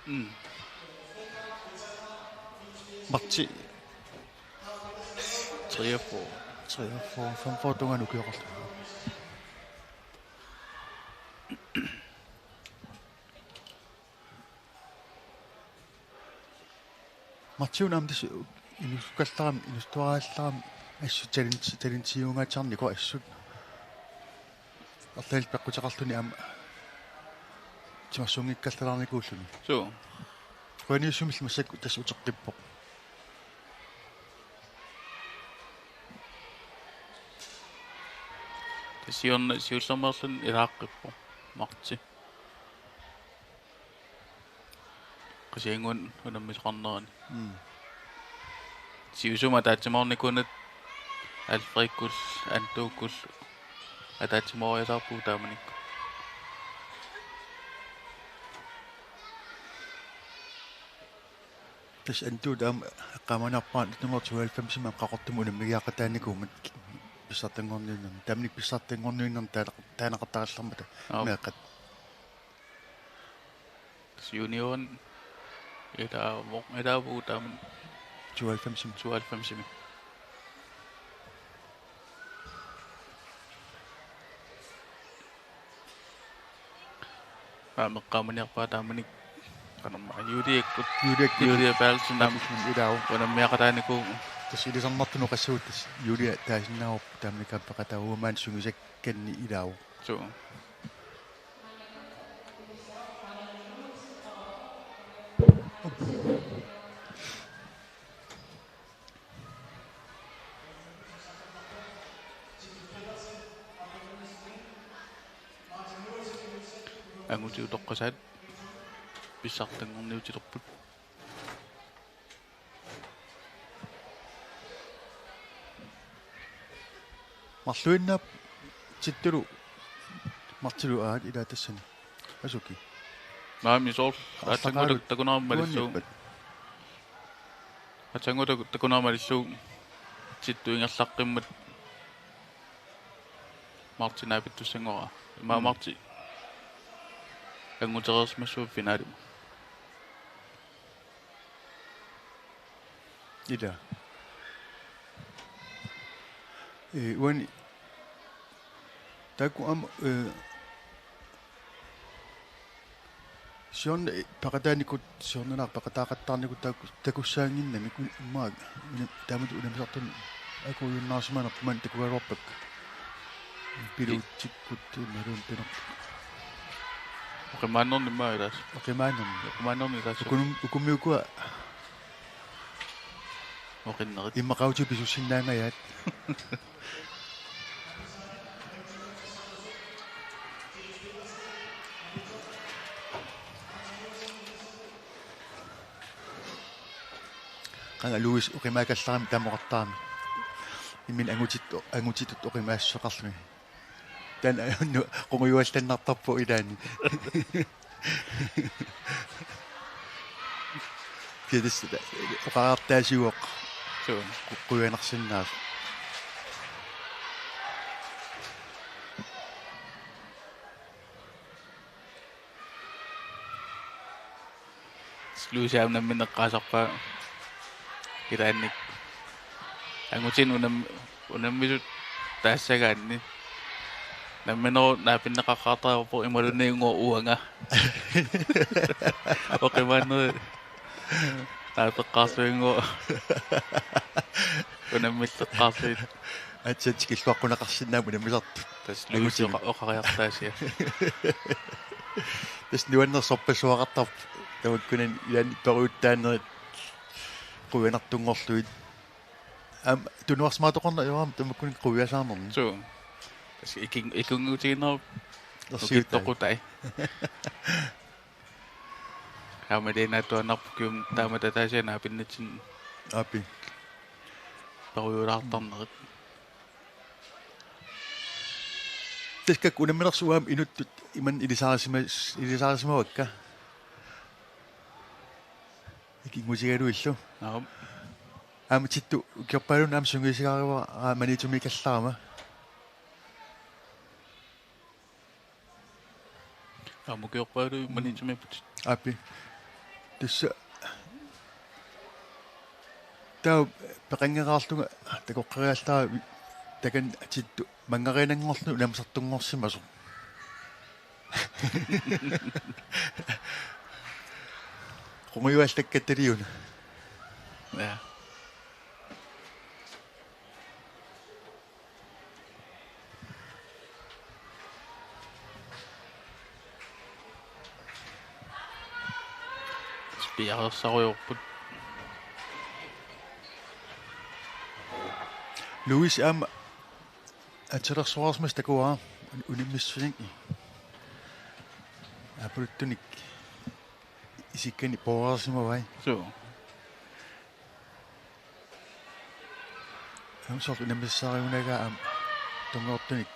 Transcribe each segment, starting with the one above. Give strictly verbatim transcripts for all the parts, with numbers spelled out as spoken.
Mm. Marti. Treogfyrre. Treogfyrre, femogfyrre tungaanut ukioqarluni. Martiuna aamma tassa inuusukkallarami, inuusuttaraluarami assut talent-, talentiugaatsiarnikoq assut. Arlaannik peqquteqarluni aamma timersuunngikkallarnikuulluni. Suu. Qujanarsuarmillu massakkut tassa uteqqippoq. Tassa siorna siullermeerluni ilaaqqippoq Marti. Qasigiannguani unammisoqarnerani. Mm. Siusuma ataatsimoornikuunata Alfredkkullu Antuukkullu ataatsimooriataarpugut taamanikkut. Tassa Antu taama eqqaamanerpaaq nitten hundrede tooghalvfemsimi aamma Qaqortumi unammigiaqataanikuummat pissartanngorniunnermi. Taamanikkut pissartanngorniunnermi taanaq-, taaneqartarallarmata. Aap. Meeqqat. Junioren ilaavoq, ilaavugut taamani tooghalvfemsimi. Tooghalvfemsimi. Aamma eqqaamaniarpaa taamanikkut qanormaa Juliakkut. Juliakkut. Julia Berthelsen aamma. Berthelsen ilaavoq. Unammiaqataanikuuvoq. Tassa ilisarnartunut oqassagut tassa Julia taasinnaavarput taamanikkut peqataavoq maani sungiusakkanni ilaavoq. Suu. Angutit utoqqasaat pissartanngorniutilerput. Marluinnaq Tittulu, Martilu aat ilaa tassani. Asuki. Naamik soorlu. Arlaqaalu. Aatsaannguaq takuneqarmat malillugu. Tuanniappat. Aatsaannguaq taku-, takuneqarmat malillugu. Tittu ingerlaqqimmat Marti naapittussanngorpoq. Ima Mm. Marti. Angutereersimassuuvoq finalimi. Ila. Ee, uani. Taakku aamma, ee, siorna, ee, peqataanikut, siornanaq peqataaqattaarnikut taakku, takussaannginnamik, immaqa, una-, taamatut unammisartunut akuujunnaarsimanerput maani takugaluarpakka. Piluutsikkut imaluunniit pineq. Oqimaannermi immaqa ilaas. Oqimaannermi. Oqimaannermi ilaas. Ukunum-, ukummi ukua. Oqinnerit. Immaqaatigut pisussinnaangajaat. Qanga Louis oqimaakallarami tamoqartarami. Imminut angutitut, angutitut oqimaassuseqarluni. Taanna nu-, qungujuallannartarpoq ilaanni. Kiitos, oqariartaasiuvoq. Suu. Qu-, qujanarsinnaasoq. Luisa nammineq eqqaasarpaa ilaanni angutini unam-, unammisut taassagaanni. Nammineq naapinneqaqqaartarpoq imaluunniit uanga. Oqimaannerit naapeqqaarluinnguaq. Unammilleqqaarlugit. Aatsaat tikilluaqquneqarsinnaammat unammisartut. Tassa Louis oqa-, oqariartaasiat. Tassa nuannersorpassuaqartarpoq. Tamakkunani ilaanni peruuttaanerit qujanartunngorlugit. Aamma tunuarsimaartoqarneq ajoraami tamakkununnga quiasaarnermi. Suu. Tassa ikin-, ikinngutiginerup ersiutai. Ukittoqutai. Aamma teenaattuaannarpoq kium taamatut ataasiaannaq pinnatin. Aappi. Peruulaartarnerit. Taskak unamminersuup aamma inuttut imannak ilisarisimas-, ilisarisimavakka. Ikinngutigaluillu. Aap. Aamma Tittu ukiorpaaluunniit aamma sungiusigaara Maniitsumiikkallarama. Aamma ukiorpaaluit Maniitsumiipputit. Aappi. Tassa taava peqanngeraarlunga takoqqeriallaraa takanna Tittu manngariananngorluni unammisartunngorsimasoq. Qungujuallakkattaliuna. Ja. Piareersarujoorput. Louis aamma atilersoraarsimasoq takuara unammissunik. Aapaluttunik isikkanik pooreersimavai. Suu. Aamma soorlu unammissaarigunaagaa aamma tunngortunik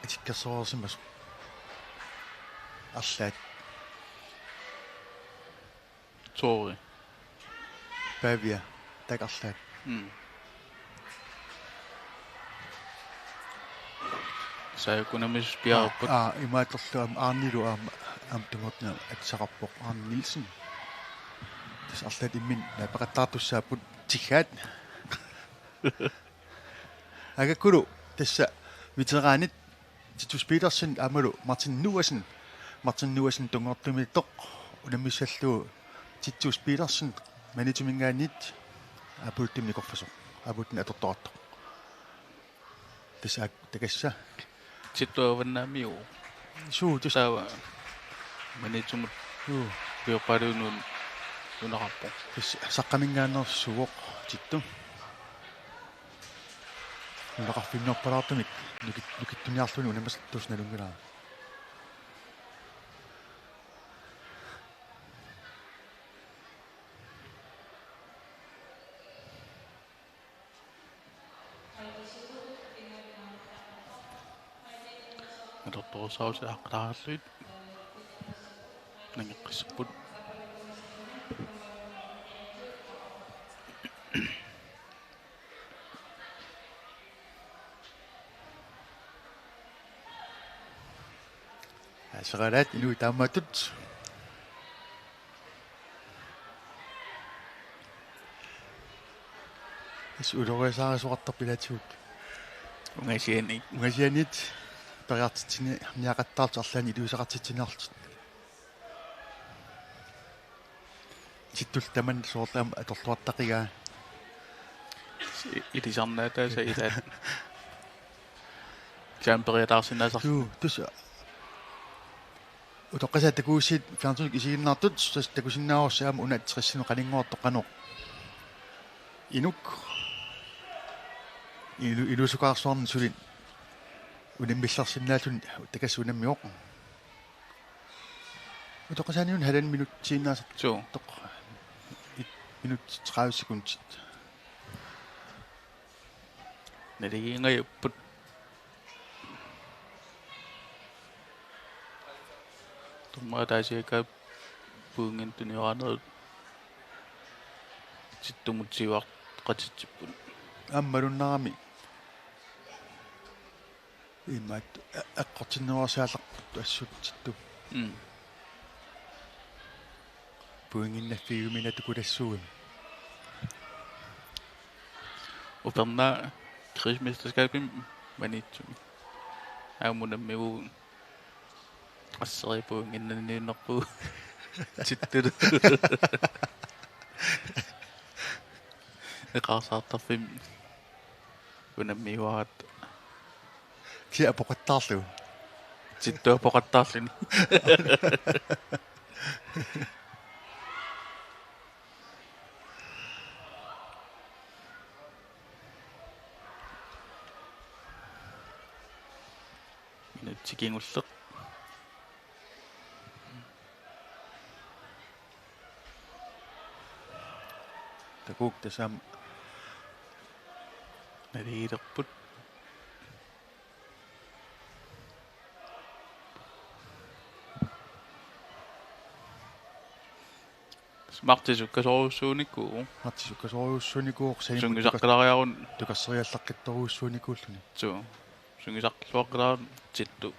atikkersoraarsimasoq. Arlaat. Sorry. Pavia. Takorloorlutik. Mm. Saakunami spiarput. Aa, imaattorlu aamma Arnilu aamma, aamma tunngortunik atisaqarpoq Arne Nielsen. Tassa arlaat imminnut naapaqattaartussaapput tiggaat. Agakkulu tassa veteranit Titus Petersen aammalu Martin Nuasen. Martin Nuasen tunngortumiittoq unammissallugu Titus Petersen Maniitsuminngaanniit aappaluttumi nikorfasoq. Aappaluttumi atortoqartoq. Tassa aak-, takassa. Tittu avannaamiu. Suu, tassa. Taava Maniitsumut. Suu. Pioqqaluunun nunaqarpoq. Tassa saqqaminngaanneersuuvoq Tittu. Nunaqarfinniorpalaartumik nukit-, nukittuniarluni unammisartuusoq nalunngilara. Atortorsaarusaaqqaarlugit. Nangeqqissapput. Aseralaat inuit taamaattut. Tassa uloriasaarisoqartarpoq ilaatigut. Ungasianiit. Ungasianiit periartitsiniaqattaartut arlaannik iliuuseqartitsiniartut. Tittullu tamanna soorlu aamma atorluartaqigaa. I-, ilisarnaataasa ilaat. Kisianni periataarsinnaasarluni. Suu, tassa. Utoqqasaat takusiit fjernsynikkut isiginnaartut, tassa takusinnaavarsi aamma una tressinut qaninngortoq qanoq. Inuk. Ilu-, ilusukaarsuarnik suli unammillersinnaalluni takassi unammivoq. Utoqqasaaniuna halvanden minutsiinnaasartoq. Suu. Minut tredive sekundit. Naligiingajapput. Tumma taasiakka puingintunioranerit Tittumut siuartaqatitsipput. Aamma malunnarami. Imaattoq a-, eqqortinnerusaalerput assut Tittu. Mm. Puinginnaffigiuminatukulassuugami. Upernaaq krigsmesterskabimi Maniitsumi. Aamma unammivugut asseri puinginnanniunnerpugut Tittulu. Eqaarsaartarfimmi unammiuaratta. Kisianni apoqattaarlugu. Tittu apoqattaarluni. Minutsi kingulleq. Takuuk tassami naligiilerput. Marti sukkasoorujussuunikuuvoq. Marti sukkasoorujussuunikuuvoq, Sanimmut tukas-, sungisaqqilariarun-, tukasseriallaqqittorujussuunikuulluni. Suu. Sungisaqqilluaqqilaarun Tittu.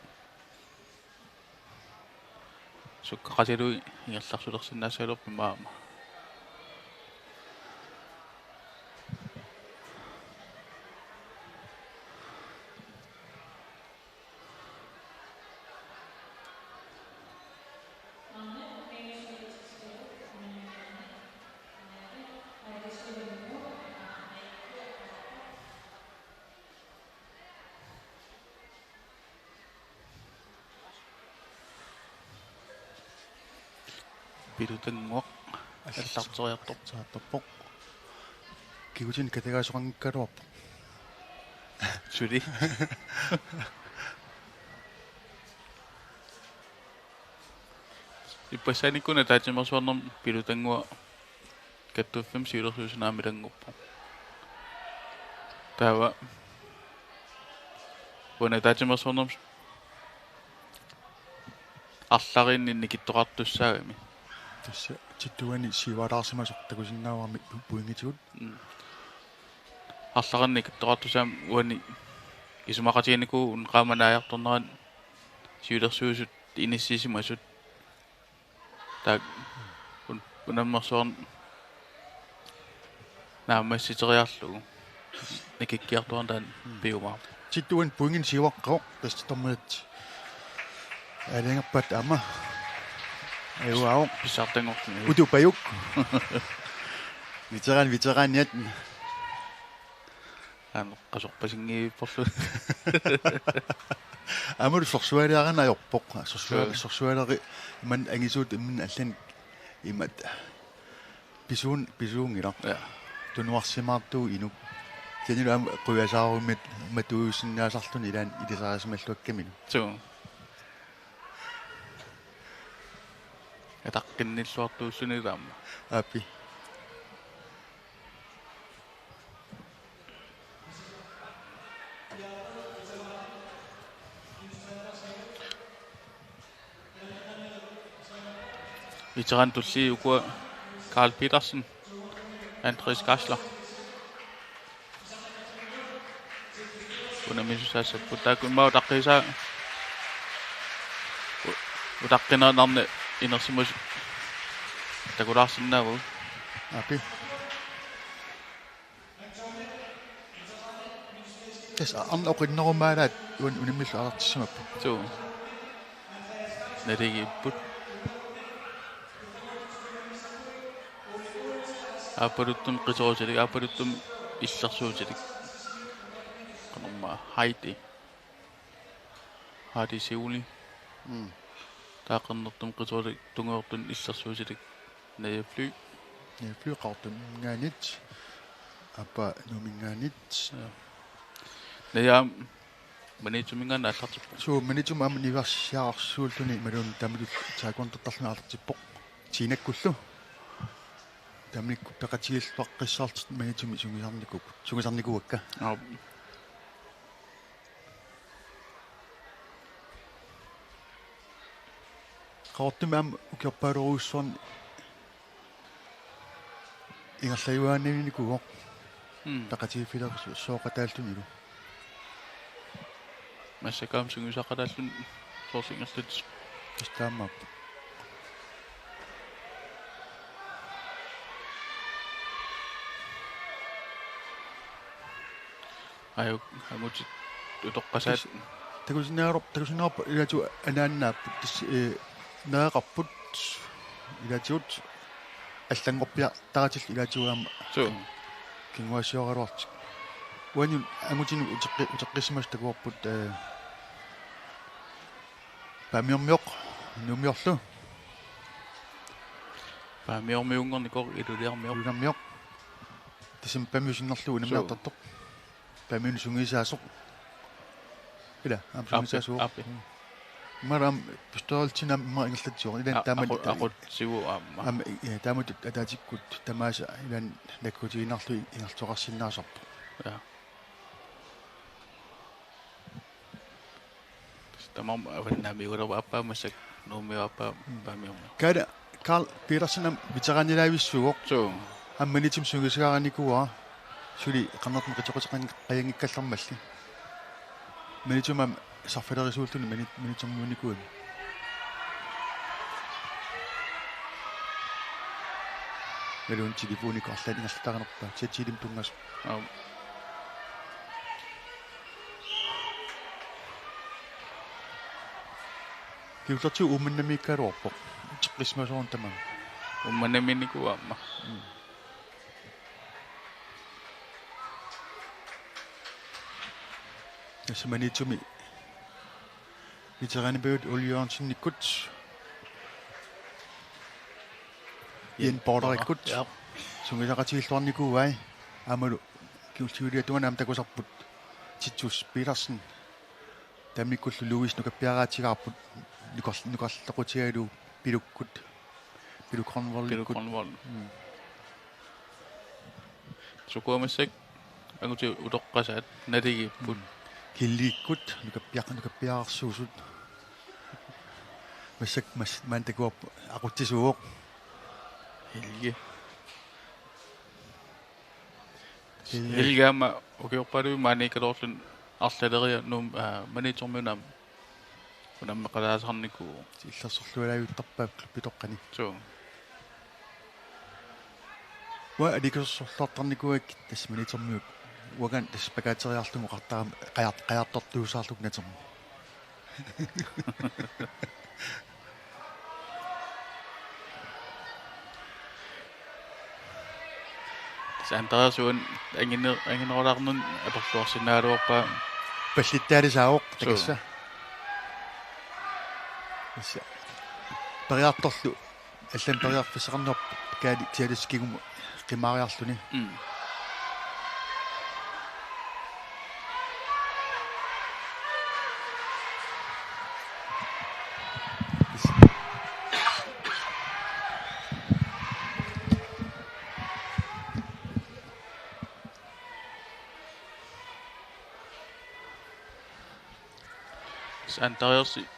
Qaqatilu ingerlarsulersinnaassalerput maama. Pilutannguaq allarteriartorpoq. Saattorpoq. Kigutinik katagaasoqanngikkaluarpoq. Suli. Ippassaanikkut ataatsimeersuarnermi Pilutannguaq kattuffimmi siulersuisut naammallanngorpoq. Taava una ataatsimeersuarnermi arlalinnik nikittoqartussaagami. Tassa tittuani siuaalaarsimasoq takusinnaavarmi pu-, pointigut. Mm. Arlalinnik nikittoqartussaagami uani isumaqatiginikuuvoq una qaammat naajartornerani siulersuisut inissisimasut. Taakku un-, unammersuarnik naammassiteriarlugu nikikkiartuarneq taanna piumaarpoq. Tittuani pointinik siuaqqavoq, tassa dommerit aalajangerpaat aamma ajugaavoq. Pissartanngorluni. Utupajuk. Veteran, veteraniat. Aana qasorpasinngiipporlu. Aammalu sorsualiarina ajorpoq. Sorsuali-, Joo. Sorsualiari imannak angisuut imminut allanik imatut. Pisuun-, pisuunngilaq. Ja. Tunuarsimaartuuvoq inuk. Kisiannilu aamma quiasaarummik matuusinnaasarluni ilaanni ilisarisimalluakkamillu. Suu. Ataqqinnilluartuulluni taama. Aappi. Veteran tulli ukua Karl Petersen, Andreas Kassler. Unammisussaassapput taakku immaqa utaqqiisaa u-, utaqqineqarneq inersimasut takulaarsinnaavagut. Aappi. Tassa arnaq oqinnerumaaraat uan unammillu aallartissimapput. Suu. Naligiipput. Aappaluttumik qiterutilik, aappaluttumik illersuutilik. Qanormaa Heidi. Heidi Siuli. Mm. Taava qernertumik qiterutilik tungujortumik illersuutilik. Naja Fly. Naja Fly Qaqortuminngaanniit. Aappaa Nuumminngaanniit. Ja. Naja aamma Maniitsuminngaanniit aallartippoq. Suu, Maniitsumi aamma niuersiarsuulluni imaluunniit taamatut taekwondoortarluni aallartippoq. Tiinakkullu. Taamanikkut peqatigiilluaqqissaarlutik Maniitsumi sungiusarnikuupput. Sungiusarnikuuakka. Aap. Qaqortumi aamma ukiorpaaluusoq ingerlajuaannarnikuuvoq. Mm. Peqatigiiffilersooqataallunilu. Massakkut aamma sungiusaqataalluni soorlu ingerlatsisoq. Tassa taamaappoq. Ajuk, angutit utoqqasaat. Tassa takusinnaarup-, takusinnaarup ilaatigut anaannaapput, tassa, ee, nereqarput ilaatigut allanngorpiartaratillu ilaatigut aamma. Suu. Kinguaasioraluartik. Uani angutinut uteqqi-, uteqqissimasut takuarput, ee, Paamiormioq, Nuummiorlu. Paamiormiunngornikoq Iluliarmioq. Iluliarmioq. Tassami Paamiut sinnerlugu unammiartartoq. Suu. Paamiunut sungiusaasoq. Ila, aamma aappi, sungiusaasoq. Aappi. Mm. Imaluunniit aamma pistolsinut aamma ingerlatsisoq. Ila. Aa, taama aqu-, aqutsivoq aamma. Aamma, i-, ja, taamatut ataatsikkut tamaasa ilaanni nakkutiinnarlugu ingerlasoqarsinnaasarpoq. Ja. Tamarmik avannamiugaluarput aappaa massakkut Nuummiut aappaa. Mm. Paamiormiut. Kaali Karl Petersen aamma veteranilaavissuuvoq. Suu. Aamma Maniitsumi sungiusaqarinikuuara. Suli qernertumik qiteqqutseqanngikkallarmalli. Maniitsumi aamma sarfalerisuulluni Mani-, Maniitsormiuunikuugami. Imaluunniit telefonikkut arlaannik ingerlatarinerpaat, chatilimmik tunngasoq. Aap. Kingullertigut Uummannamiikkaluarpoq. Uteqqissimasoq tamanna. Uummannamiinnikuuvoq aamma. Mm. Tassa Maniitsumi veteranipajut Ole Jørgensenikkut, Jan Borderikkut. Ja. Sungiusaqatigilluarnikuuai. Aammalu kingulliuliatungaani aamma takusarput Titus Petersen. Taamanikkut Louis nukappiaraatigaarput, nukar-, nukarlequtigalugu Pilukkut. Pilu Grønvoldikkut. Pilu Grønvold. Mm. Sukuamassak angutit utoqqasaat naligiipput. Mm. Helgikkut nukappiaq-, nukappiararsuusut. Massak mas-, maanna takuarput aqutsisuuvoq. Helge. Helge. Helge aamma ukiorpaaluit maaniikkaluarluni arlaleriarluni, aa, Maniitsormiunut aamma unammeqalaasarnikuuvoq. Illersorlualaajuttarpaat klubbitoqqani. Suu. Uanga aliikkusersorluartarnikuugakkit tassa Maniitsormiut. Uangaana tassa plakateriarlugu oqartarama qajar-, qajartortuusaarlugu natermi. Sandra suun anginer-, anginerulaarnun aperluarsinnaagaluarpaa. Pallittaalisaavoq. Suu. Takassa. Tassa. Periartorlu. Allan periarfissaqarnerput Kaali Tialiskigumut qimaariarluni. Mm. Sandariorsi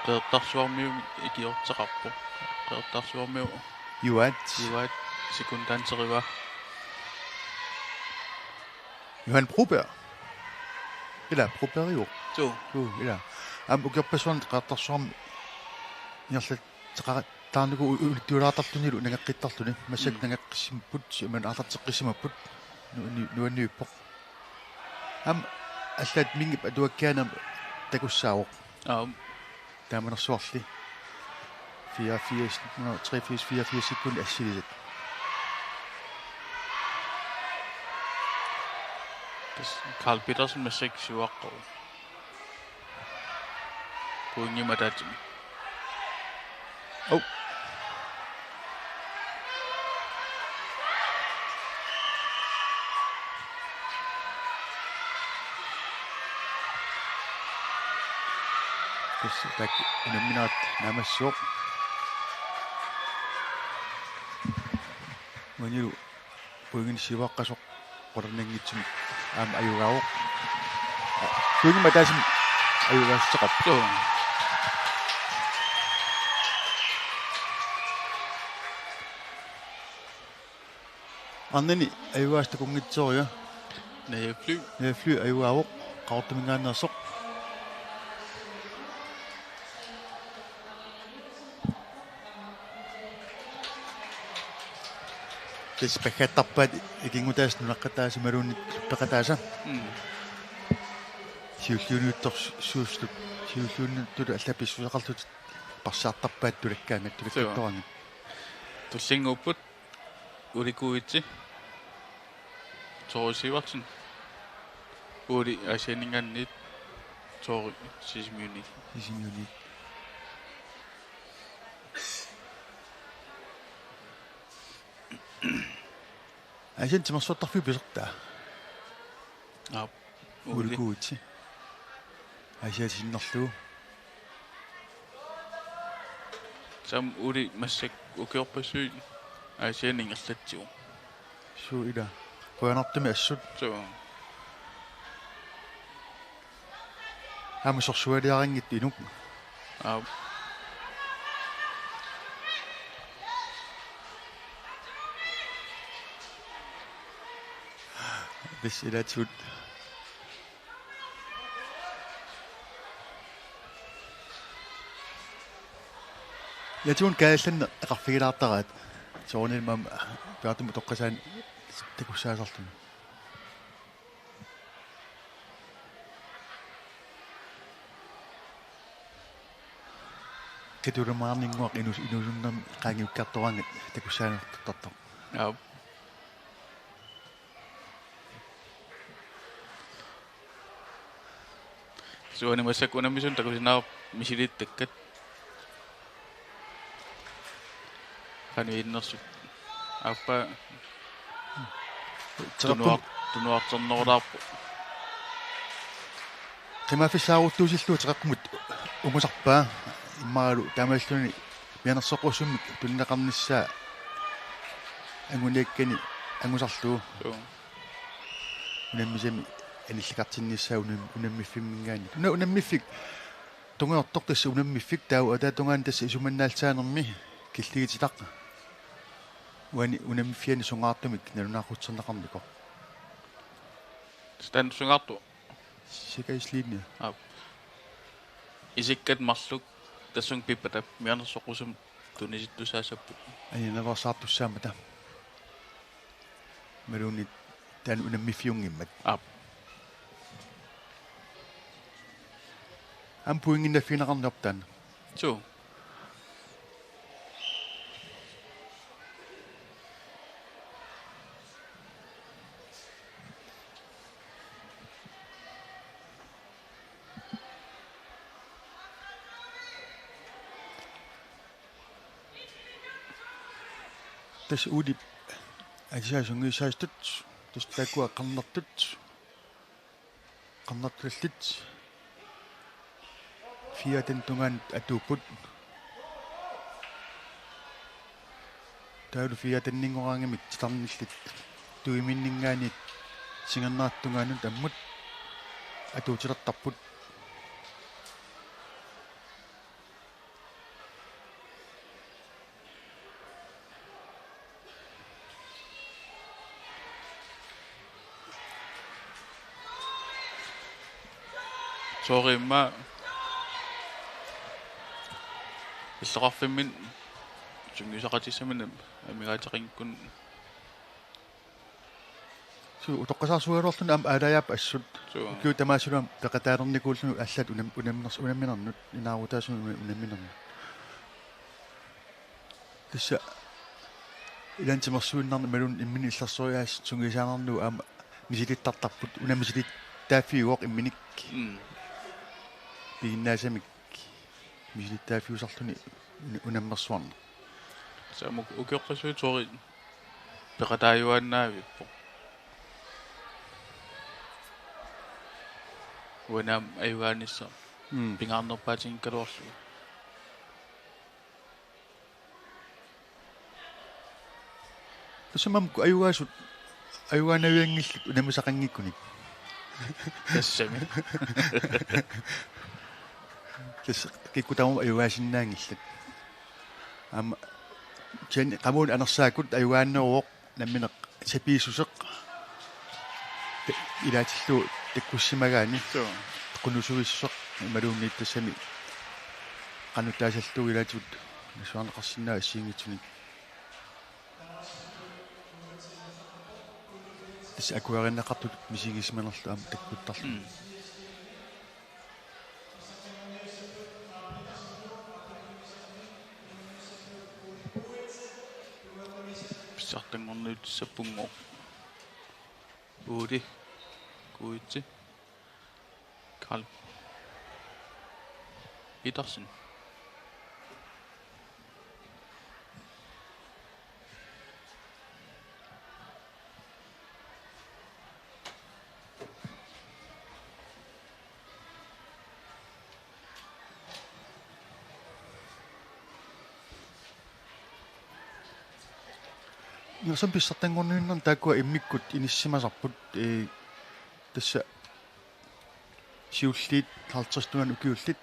Qeqertarsuarmiut ikiorteqarpoq. Qeqertarsuarmiut. Juaat. Juaat sekundaanserivaa. Johan Broberg. Ila Brobergiuvoq. Suu. Suu, ila. Aamma ukiorpassuarni Qeqertarsuarmi ingerlat- teqa-, taarnikuuvoq u-, ulittuulaartarlunilu nangeqqittarluni. Massakkut Mm. nangeqqissimapput, imaluunniit aallarteqqissimapput. Nu-, nu-, nuanniippoq. Aamma allaat mingip atuakkianik takussaavoq. Aap. Taamanersuarli. Fireogfirs, nitten hundrede og treogfirs, fireogfirs sekund assilisat. Tassa Carl Petersen massakkut siuaqqavoq. Pointimik ataatsimi. Au. Tassa taakku unamminerat naammassivoq. Uanilu pointinik siuaqqasoq qularnanngitsumik aamma ajugaavoq. Pointimik ataatsimi ajugaassuteqarpoq. Joo. Arnani ajugaasut takunngitsoorput. Naja Fly. Naja Fly ajugaavoq. Qaqortuminngaanneersoq. Tassa paggattarpaat ikinngutaasa nunaqqataasa imaluunniit peqataasa. Mm. Siulliunniuttorsuusut, siulliunniuttut allaat pissuseqarlutik paarsaartarpaat tulakkaangat, tulakkaattoraangat. Tullinnguupput Ole Kuitse, Tore Sivertsen, Ole Asianinngaanniit, Tore Sisimiuni. Sisimiuni. Aasianni timersortarfiup pisortaa. Aap. Ole Kuitse. Aasiaat sinnerlugu. Taava Ole massakkut ukiorpassuit Aasianni ingerlatsivoq. Suu ila. Qujanartumik assut. Suu. Aamma sorsualiarinngitsoq inuk. Aap. Tassa ilaatigut. Ilatigut kaajallanneq eqarfigilaartaraat. Soorunami aamma piaartumik utoqqasaani takussaasarluni. Qitulamaarninnguaq inus-, inuusunnermi qaangiukkiartoraangat takussaanertuttartoq. Aap. Suani massakkut unammisut takusinnaavara misilittakkat. Qanoq innersut. Aappaa. Teqeqqum- Tunuar-, tunuarternerulaarpoq. Qimaaffissaaruttuusillugu teqeqqummut ungusarpaa immaqalu taamaalilluni mianersoqqussummik tunineqarnissaa anguniakkani angusarlugu. Suu. Unammisami anillikartinnissaa unam-, unammiffimminngaanniit. Una-, unammiffik tungujortoq tassa unammiffik taava ataatungaani tassa isumannaallisaanermi killigititaq. Uani unammiffiani sungaartumik nalunaaqutsiterneqarnikoq. Stan sungaartu. Sikkerhedslinje. Aap. Isikkat marluk tassunga pippata mianersoqqussummik tunisittussaassapput. Anianersaartussaammata. Imaluunniit taanna unammiffiunngimmat. Aap. Aamma pointinnaffigineqarneq taanna. Suu. Tassa Uulip atisai sungiussaasutut, tassa taakkua qernertut, qernertuullit, fiaten tungaanut atuupput. Taavalu fiatenninngoraangamik titarnillit tuiminninngaanniit singernerata tungaanut ammut atuutilertarput. Soorlu immaqa illoqarfimminni sungiusaqatissaminnik amigaateqanngikkunik. Suu, utoqqasaarsuugaluarluni aamma aalajaappoq assut. Suu. Ukiut tamaasa aamma peqataalernikuulluni allat unam-, unammers-, unamminernut, inaarutaasumik una-, unamminernut. Tassa ilaanni timersuinnarni imaluunniit imminut illersoriaaseq sungiusaanarnagu aamma misilittartarput, una misilittaaffiuvoq imminik. Mm. Piginnaasamik misilittaaffiusarluni una-, unammersuarneq. Tassa aamma ukioqqassuit soorlu peqataajuaannaavippoq. Uani aamma ajugaanissaq. Mm. Pingaarnerpaatinngikkaluarlugu. Tassami aamma ajugaasut ajugaanavianngillat unammisaqanngikkunik. Tassami. Tassa kikkut tamarmik ajugaasinnaanngillat. Aamma Jen Qamuun anersaakkut ajugaanneruvoq nammineq sapiissuseq ilaatillugu takkussimagaanni. Suu. Qunusuissuseq imaluunniit tassami qanoq taasallugu ilaatigut nassuiarneqarsinnaavoq assigiinngitsunik. Tassa akuerineqartut misigisimanerlu aamma takkuttarluni. Mm. Pissartanngorniutissappunngooq. Uuli. Kuitsi. Karl Petersen. Niuersamik pissartanngorniunnermi taakkua immikkut inissisimasarput, ee, tassa siulliit halvtredsit tungaanut ukiullit,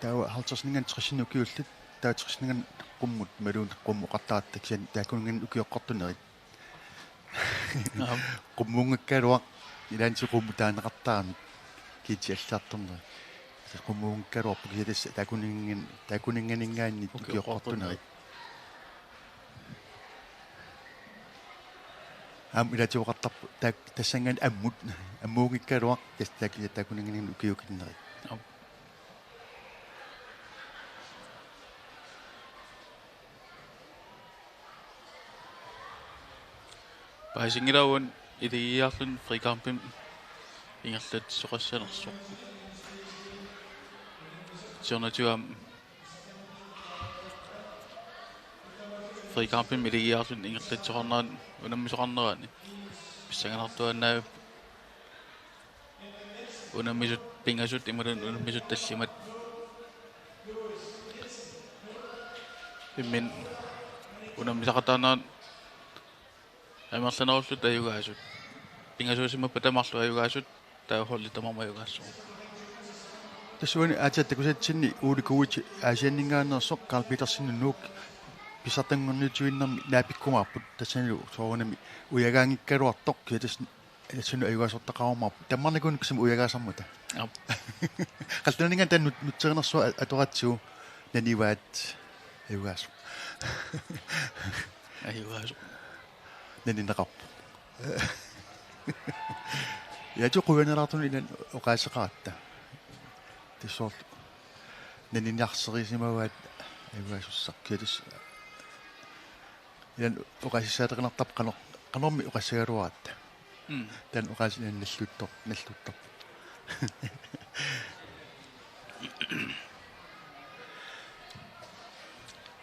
taava halvtredsinik tresisinik ukiullit, taava tresisinik qummut imaluunniit qummut oqartaratta kisianni taakkununnga ukioqqortunerit. Aap. Qummunngikkaluaq ilaanni qummut taaneqartaramik kiitsi allaartorneri. Qummuunngikkaluarpoq kisianni tassa taakkunanngan-, taakkunannganinngaanniit ukioqqortunerit. Ukioqqortunerit. Aamma ilaatigoqartarpoq taak-, tassanngaanniit ammut, ammuunngikkaluaq tassa taak-, taakkunannganinngaanniit ukiukinnerit. Aap. Paasinngilagut ilagiiaarluni frikampimi ingerlatsisoqassanersoq. Siornatigut aamma frikampimi ilagiiaarluni ingerlatsisoqarnerani unammisoqarnerani pissanganartuaannaavipput. Unammisut pingasut imaluunniit unammisut tallimat. Imminut unammisaqataanerat amerlanerullutik ajugaasut. Pingasuusimappata marluk ajugaasut, taava holdit tamarmik ajugaasut. Tassa uani aatsaat takusatsinni Ole Kuitse Aasianninngaanneersoq Karl Petersen Nuuk pissartanngorniutivinnermi naapikkumaarput, tassanilu soorunami ujagaanngikkaluartoq kisianni tassa Ilassannut ajugaasortaqarumaarpoq. Tammarnikuunik kisianni ujagaasarmata. Aap. Qallunaaninngaanniit taanna nut-, nutserinersuaq atoratsigu nanivaat ajugaasoq. Ajugaasoq. Nanineqarpoq. Ilaatigut qujanalaartumik ilaanni oqaaseqaratta. Tassoorlu. Naniniarsarisimavaat ajugaasussaq. Kisianni tassa ilaanni oqaasissaateqinartarpoq qano-, qanormi oqassagaluaratta. Mm. Taanna oqaasii nalluttor-, nalluttorpoq.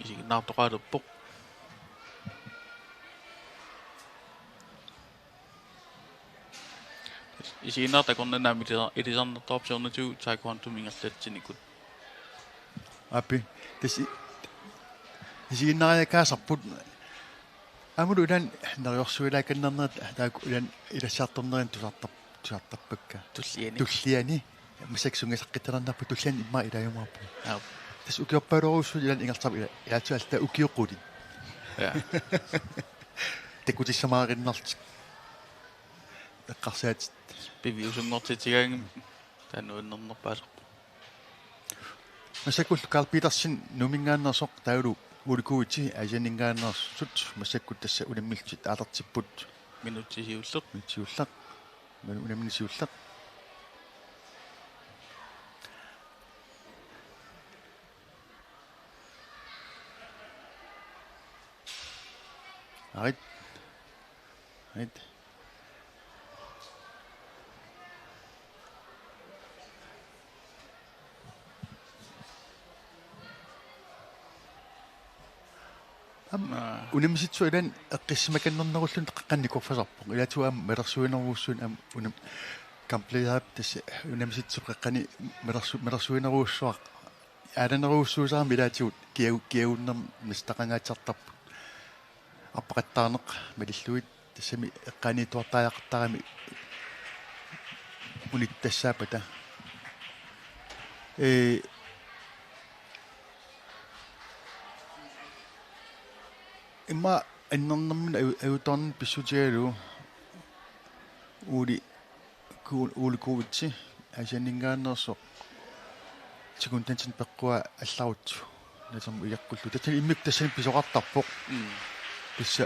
Isiginnaartoqalerpoq. Isiginnaartut akornanni aamma ilisar-, ilisarnartarput siornatigut taekwondomik ingerlatsinikut. Aap. Tassa i-, isiginnaariakaasarput. Aammalu ilaanni neriorsuilaakannernerat taakku ilaanni ilassartornerani tusartar-, tusartarpakka. Tulliani. Tulliani. Massakkut sunngisaqqittalernarpoq tulliani immaqa ilaajumaarpunga. Aap. Tassa ukiorpaalorujussuit ilaanni ingerlatarput ila-, ilaatigut allat ukiut qulit. Ja. Takutissamaaginnarlutik. Eqqarsaatit. Piviusunngortitsigaanni taanna nuannernerpaasarpoq. Massakkullu Karl Petersen Nuuminngaanneersoq taavalu Ole Kuitse Aasianninngaanneersut massakkut tassa unammillutik aalartipput. Minutsit siulleq. Minutsit siulleq. Manu unammineq siulleq. Aarit. Aarit. Aamma. Aa. Unammisitsoq ilaanni eqqissimakannernerulluni qeqqani nikorfasarpoq. Ilaatigut aamma malersuinerujussuuvoq aamma unam-, Gamblerip tassa unammisitsoq qeqqani malersu-, malersuinerujussuaq. Aalanerujussuusarami ilaatigut kiagu-, kiagunnermik mestaqangaatsartarput. Arpaqattaarneq malillugit. Tassami eqqaaniittuartariaqartarami unittussaappata. Ee, immaqa annernermini aju-, ajutoornini pissutigalugu Ole Ku-, Ole Kuitse Aasianninngaanneersoq sekundantin peqqua allarutsigu. Natermu ileqqullugu. Tassani immikkut tassani pisoqartarpoq. Mm. Tassa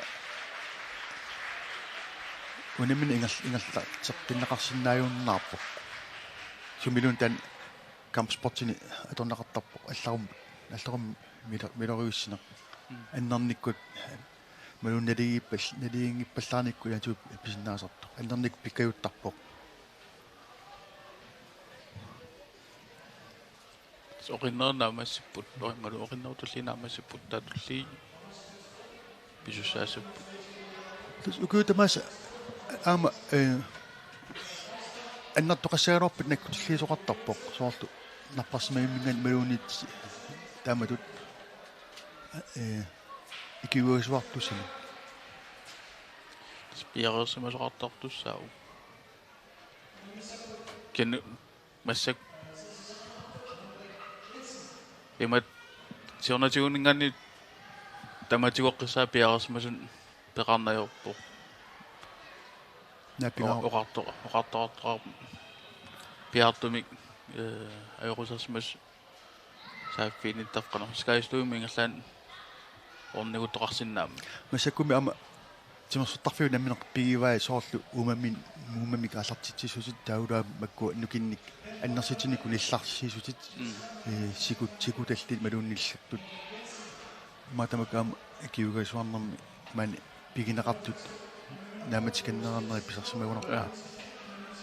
unammineq ingerl-, ingerlateqqinneqarsinnaajunnaarpoq. Sumiluunniit taanna kampsportini atorneqartarpoq. Allarummi, allarummi mila-, miloriussineq. Mm. Annernikkut imaluunniit naligiippal-, naligiinngippallaarnikkut ilaatigut pisinnaasartoq. Annernikkut pikkajuttarpoq. Oqinnerit naammassipput, oqimmalu oqinnerut tulliit naammassipput, taava tulliit pisussaassapput. Tassa ukiut tamaasa aamma, eh, annertoqassagaluarpat nakkutilliisoqartarpoq, soorlu napparsimmavimminngaanniit imaluunniit taamatut, eh, ikiuisuartussami. Tassa piareersimasoqartartussaavoq. Kisianni massakkut imatut siornatigunninngaanniit tamatigoqqissaaq piareersimasunut peqarneq ajorpoq. Naapingaaq. Oqa-, oqarto-, oqartoqartoqarpoq. Piaartumik Ee, ajoqusersimasoq saaffiginnittarfik qanoq Sky Stormip ingerlaannaq orniguttoqarsinnaammat. Massakkummi aamma timersortarfiup nammineq pigivai soorlu uumammi-, uumamik aallartitsissutit taavalu makku nukinnik annertutinik nillarsiissutit. Mm. Ee, sikut-, sikutallit imaluunniit nillertut. Aamma tamakku aamma GOG-suarnermi maani pigineqartut naammatikkanneraneri pisarsimagunarput. Ja.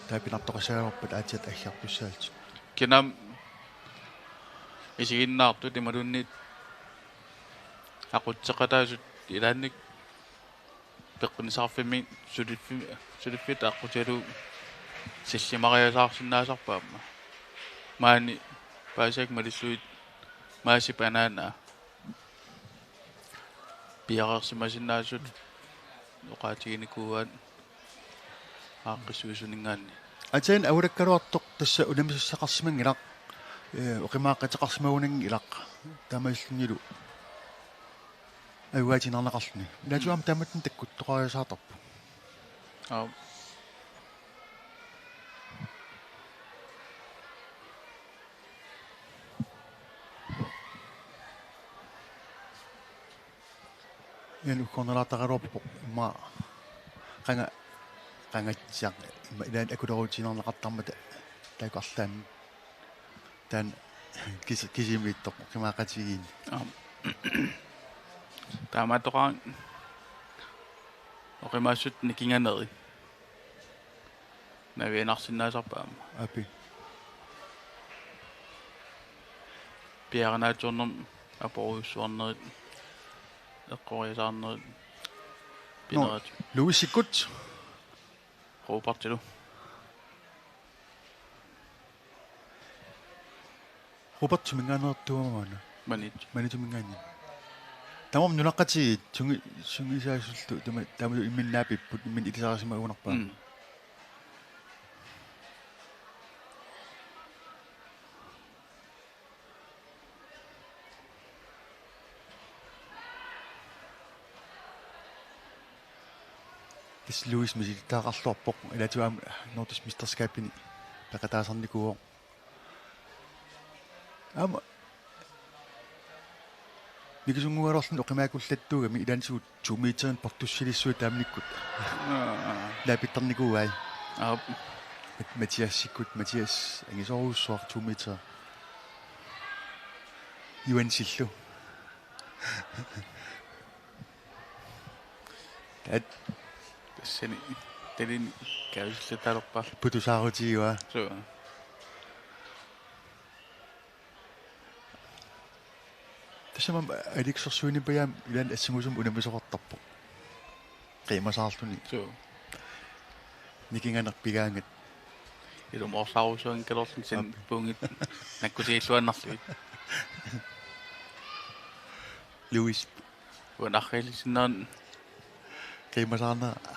Taava pinartoqassagaluarpat aatsaat aggertussaallutik. Kinaammi isiginnaartut imaluunniit aqutseqataasut ilaannik peqqinnissaqarfimmi suliffi-, suliffiit aqqutigalugu sillimariasaarsinnaasarput aamma. Maani paasiakkut malillugit maasip anaanaa piareersimasinnaasut oqaatiginikuuaat aaqqissuisuninngaanniit. Aatsaat angulakkaluartoq tassa unammisassaqarsimanngilaq, ee, oqimaaqqateqarsimagunanngilaq taamaalillunilu ajugaatiinnarneqarluni. Ilaatigut aamma taamatut takkuttoqariasaartarpoq. Aap. Ian ukkornalaartaraluarpoq immaqa qanga-, qangatsiaq immaqa ilaanni akulerutiinnarneqartarmata taakku arlaanni. Taanna kisi-, kisimiittoq oqimaaqqatigiinni. Aap. Taamaattoqarami oqimaassutut nikinganeri navianarsinnaasarput aamma. Aap. Piarinaatsiornermut aporujussuarnerit, eqqoriasaarnerit. Nå, pinerat. Louisikkut. Robertilu. Robertiminngaanneersuuvoq maanna. Maniitsu. Maniitsuminngaanniit. Tamarmik nunaqqatigiit sungi-, sungiusaasullu tama-, taamatut imminnut naapipput, imminnut ilisarisimagunarpaat. Mm. Tassa Louis misilittagaqarluarpoq, ilaatigut aamma Nordisk Mesterskabini peqataasarnikuuvoq. Aamma mikisunnguugaluarluni oqimaakkullattuugami ilaanni suut to meterinik portussilissuit taamanikkut. Aa. Naapittarnikuuai. Aap. Mat-, Mathiasikkut, Mathias angisoorujussuaq to meter. Juansillu. At. Tassani talini kaavillatalerpaa. Putusaarutigigaa. Suu. Tassami aamma Alex Sorsuinipajaam ilaanni assingusumik unammisoqartarpoq. Qiimasaarluni. Suu. Nikinganeq pigaangat. Ilumoorsaarujussuanngikkaluarluni sen Aap. Puungit nakkutigilluinnarlugit. Louis. Uanga arriillisinnaanera. Qiimasaarnera.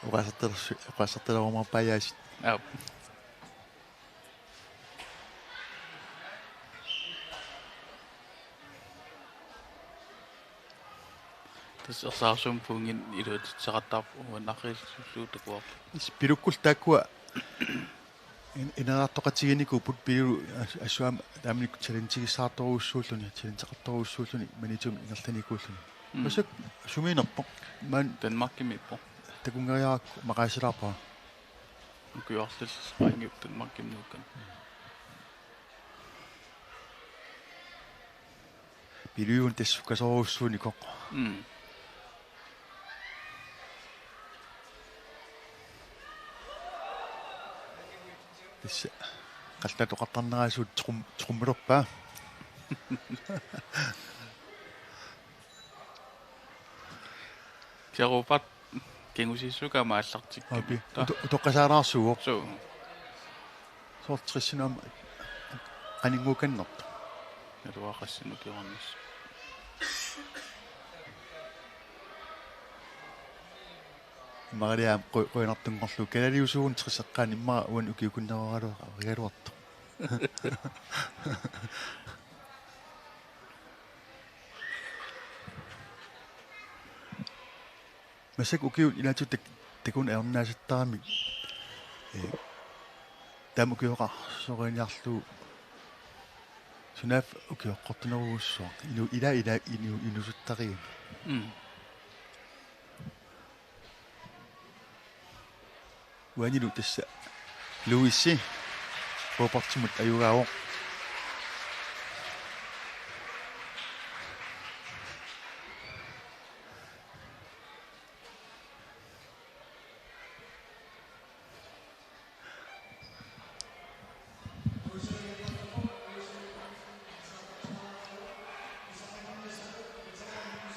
Oqaasertalersu-, oqaasertalerumaarpaajaasut. Aap. Tassa ersarissummik puungit iluatsitseqattaarpoq uanga arriillisullugu takuarput. Is-, Pilukkullu taakkua in-, ineriartoqatiginikuupput Pilu as-, assut aamma taamanikkut challengigissaqartorujussuulluni, challengeqartorujussuulluni Maniitsumi ingerlanikuulluni. Mm. Massakkut sumiinnerpoq? Maani Danmarkimiippoq. Takunngeriarakku maqaasilaarpara. Ukiuarlillu qaangiuppata Danmarkimi nuukkanik. Pilujuuna tassa sukkasoorujussuunikoq. Mm. Tassa qallunaatut oqartarnera suut trum-, trummelerpaa. Kiarupat kingusiissuup aamma aallartikkumaarpoq. Aap. Uto-, utoqqasaalaarsuuvoq. Suu. Soorlu tressinut aamma qaninnguukkannertoq. Naluara qassinik ukiornissaq. Imaaliaam qu-, qujanartunngorlugu kalaliusugun tresseqqaanni immaqa uani ukiukunnerugaluartoq. Massakkut ukiut ilaatigut tak-, takuneq ajornaasattarami. Ee, Taama ukioqarsoriniarlugu sunaaffa ukioqqortunerujussuaq. Inu-, ila, ila, inu-, inuusuttariumi. Mm. Uanilu tassa Louisi Robertsimut ajugaavoq.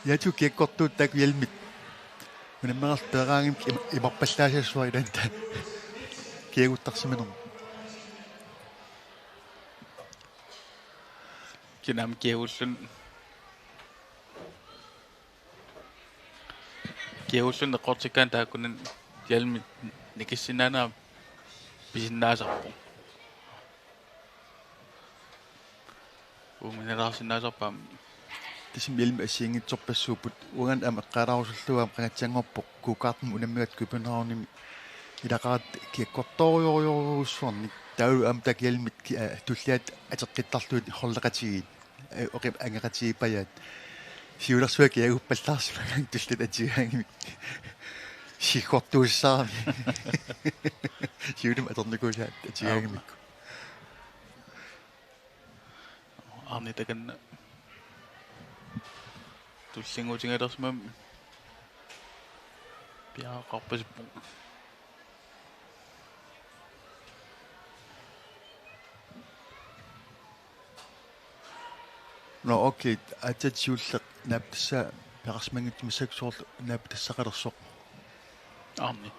Ilaatigut kiakkortuut taakku hjelmit unammeqartut peeraangamik im-, imarpallaassasoq ilaanni kiaguttarsimanermut. Kinaam kiagullun. Kiagulluni eqqortikkaanni taakkunani hjelmit nikissinnaanera pisinnaasarpoq. Uuminalaarsinnaasarput aamma. Tassami hjelmit assigiinngitsorpassuupput, uangaana aamma eqqaalaarusullugu aamma qangatsanngorpoq go-kartimik unammigatta Københavnimi ilaqaratta kiakkortoorujorujorujussuarnik. Taavalu aamma taakku hjelmit ki-, aa, tulliat ateqqittarlugit holdeqatigiit. Ee, oqip angeqatigiippajaat. Siulersuaq kiaguppallaarsimagaanni tulliata atugaangamikku. Siggortuussaarami. Siulimi atornikuusaat atugaangamikku. Aamma. Arnaq takanna. Tullinnguutigilersimammat piareeqqaarpasippoq. Nå, okay. Aatsaat siulleq naapitassa-, peqarsimanngitsumik soorlu naapitassaqalersoq. Aamma.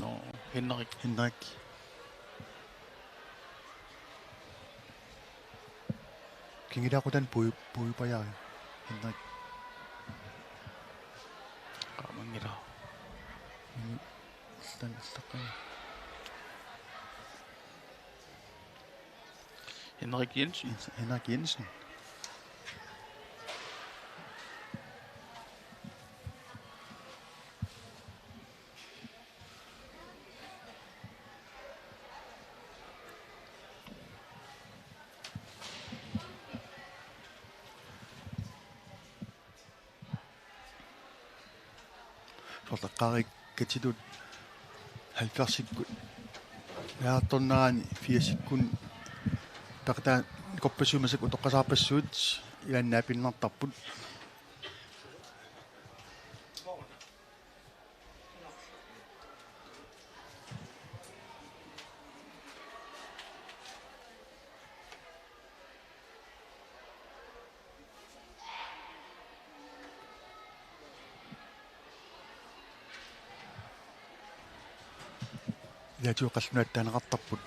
Nå, Henrik. Henrik. Kingilaaqutani pui-, puipajaari. Henrik. Qaamanngilara. Mm, stan-, stan-, Henrik Jensen. Jens-, Henrik Jensen. Soorlu eqqaarikkatitut halvfjerdsikkut. Naartornerani firsikkut peqataanikkorpassuit massakkut utoqqasaarpassuit ilaanni naapinnartarput. Ilaatigut qallunaatut taaneqartarput.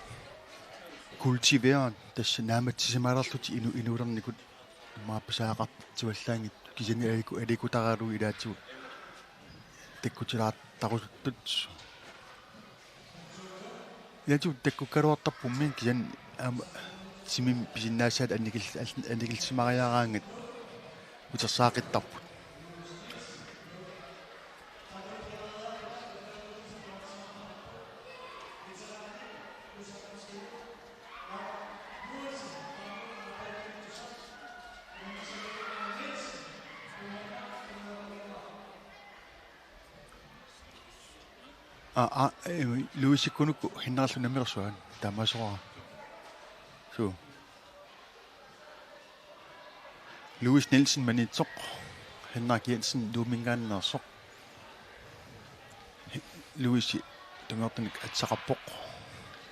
Kultiverit tassa naammassisimaalerlutik inu-, inuulernikut imaappasaaqartitsivallaanngitsut kisianni aliku-, alikutaralugu ilaatigut takkutilaartarusuttut. Ilaatigut takkukkaluartarpummi kisianni aamma timimik pisinnaasat annikil-, annikillisimariaraangat utersaaqittarput. Aa, aa, ee, Louis Kunukku Henrikllu nammilersuan taamaasora. Suu. Louis Nielsen Maniitsoq, Henrik Jensen Nuumminngaanneersoq. Louis tungaanut atsaqarpoq,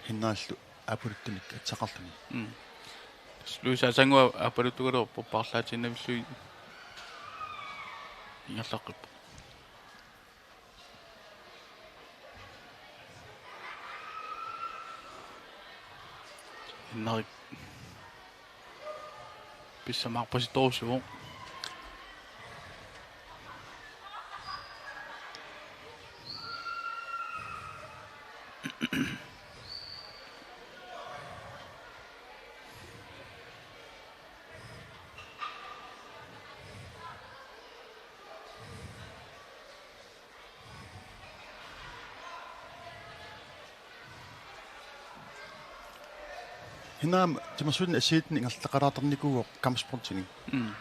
Henriklu aappaluttunik atsaqarluni. Mm. Louis aasannguaq aappaluttugaluarpoq paarlaatiinnavillugit ingerlaqqippoq. Henrik. Pissamaarpasittorusuuvoq. Hinnaam timersuutini assigiinngitsuni ingerlaqalaartarnikuuvoq kampsportini. Mm.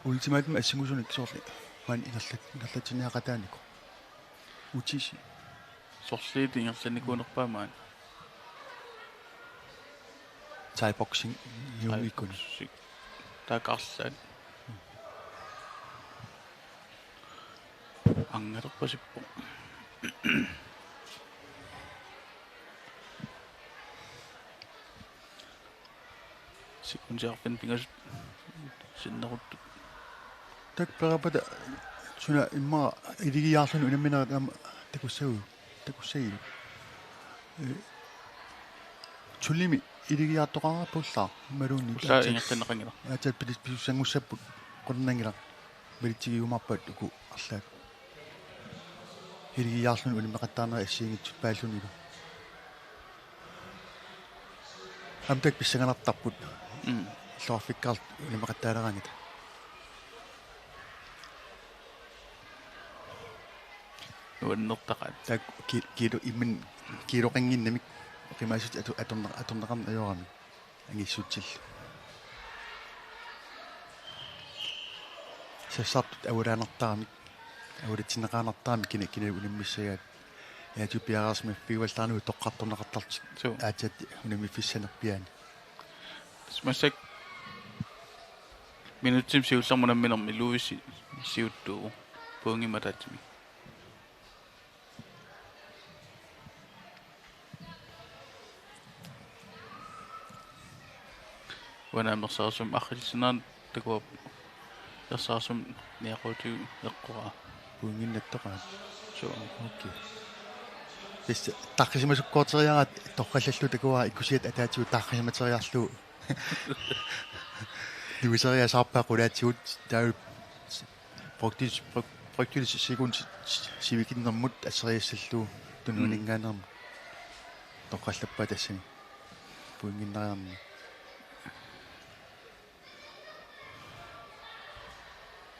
Ultimaatimi assingusunik soorlu maani ingerlat-, ingerlatsiniaqataanikoq. Utisi. Sorliit ingerlannikuunerpaa maani. Thai boxing iumiikkuni. Thai boxing. Taakku arlaat. Angalerpasippoq. Sekundiarfiit pingasut sinneruttut. Taakku peqarpata suna immaqa iligiiaarluni unamminerat aamma takussagu, takussagiuk. Ee, tulliani iligiiaartoqarpuullaaq imaluunniit. Ullaaq aatsaat ingerlanneqanngilaq. Aatsaat pilis-, pisussanngussapput qularnanngilaq. Malitsigiumaarpaat uku arlaat. Iligiiaarluni unammeqattaarnerat assigiinngitsut paallunilu. Aamma taakku pissanganartarput. Mm. Illoqarfikkaarluta unammeqattaaleraangatta. Nuannertaqaat. Taakku ki-, kiilu immin kiiloqannginnamik oqimaassutit atu-, atorneq-, atorneqarneq ajoramik. Angissutsillu. Sassartut avulaanartaramik, avulatinneqaanartaramik kina-, kinalu unammissagaat. Aatsaat piareersimaffigivallaarnagu toqqartorneqartarlutik. Suu. Aatsaat unammiffissanerpiaani. Tassa massakkut minutsimik siullermik unamminermi Louis siuttuuvoq pointimik ataatsimik. Uanga aamma erseqqissumik arriillisinnaanera takuarput. Erseqqissumik niaqutigut eqqoraa. Pointinnattoqaat. Suu. Okay. Tassa taqqisimasukkoorteriaraat torrallallugu takuara ikusiat ataatigut taqqisimateriarlugu. Nuiseriasaarpaa qulaatigut taava brugte-, brug-, brugte sekundit sivikinnermut asseriassallugu tunuaninngaanneermut. Mm. Torrallappaa tassani. Pointinnariarneq.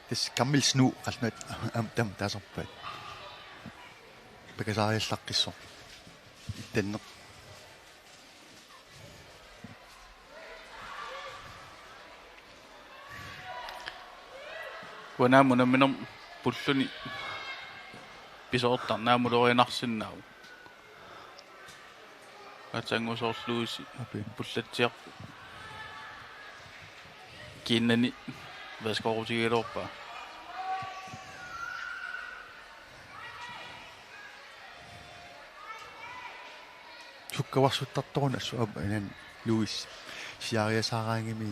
Tassa gammel snu qallunaat aamma taama taasarpaat. Pakasaariallaqqissoq. Ittanneq. Uanga aamma unamminermi pulluni pisoortarneq aamma ulorianarsinnaavoq. Aatsaannguaq soorlu Louis. Api. Pullatsiarpoq. Kiinnani vaskoorutigigaluarpaa. Sukkavarsuttartoruna assut aamma inan Louis siaariasaaraangami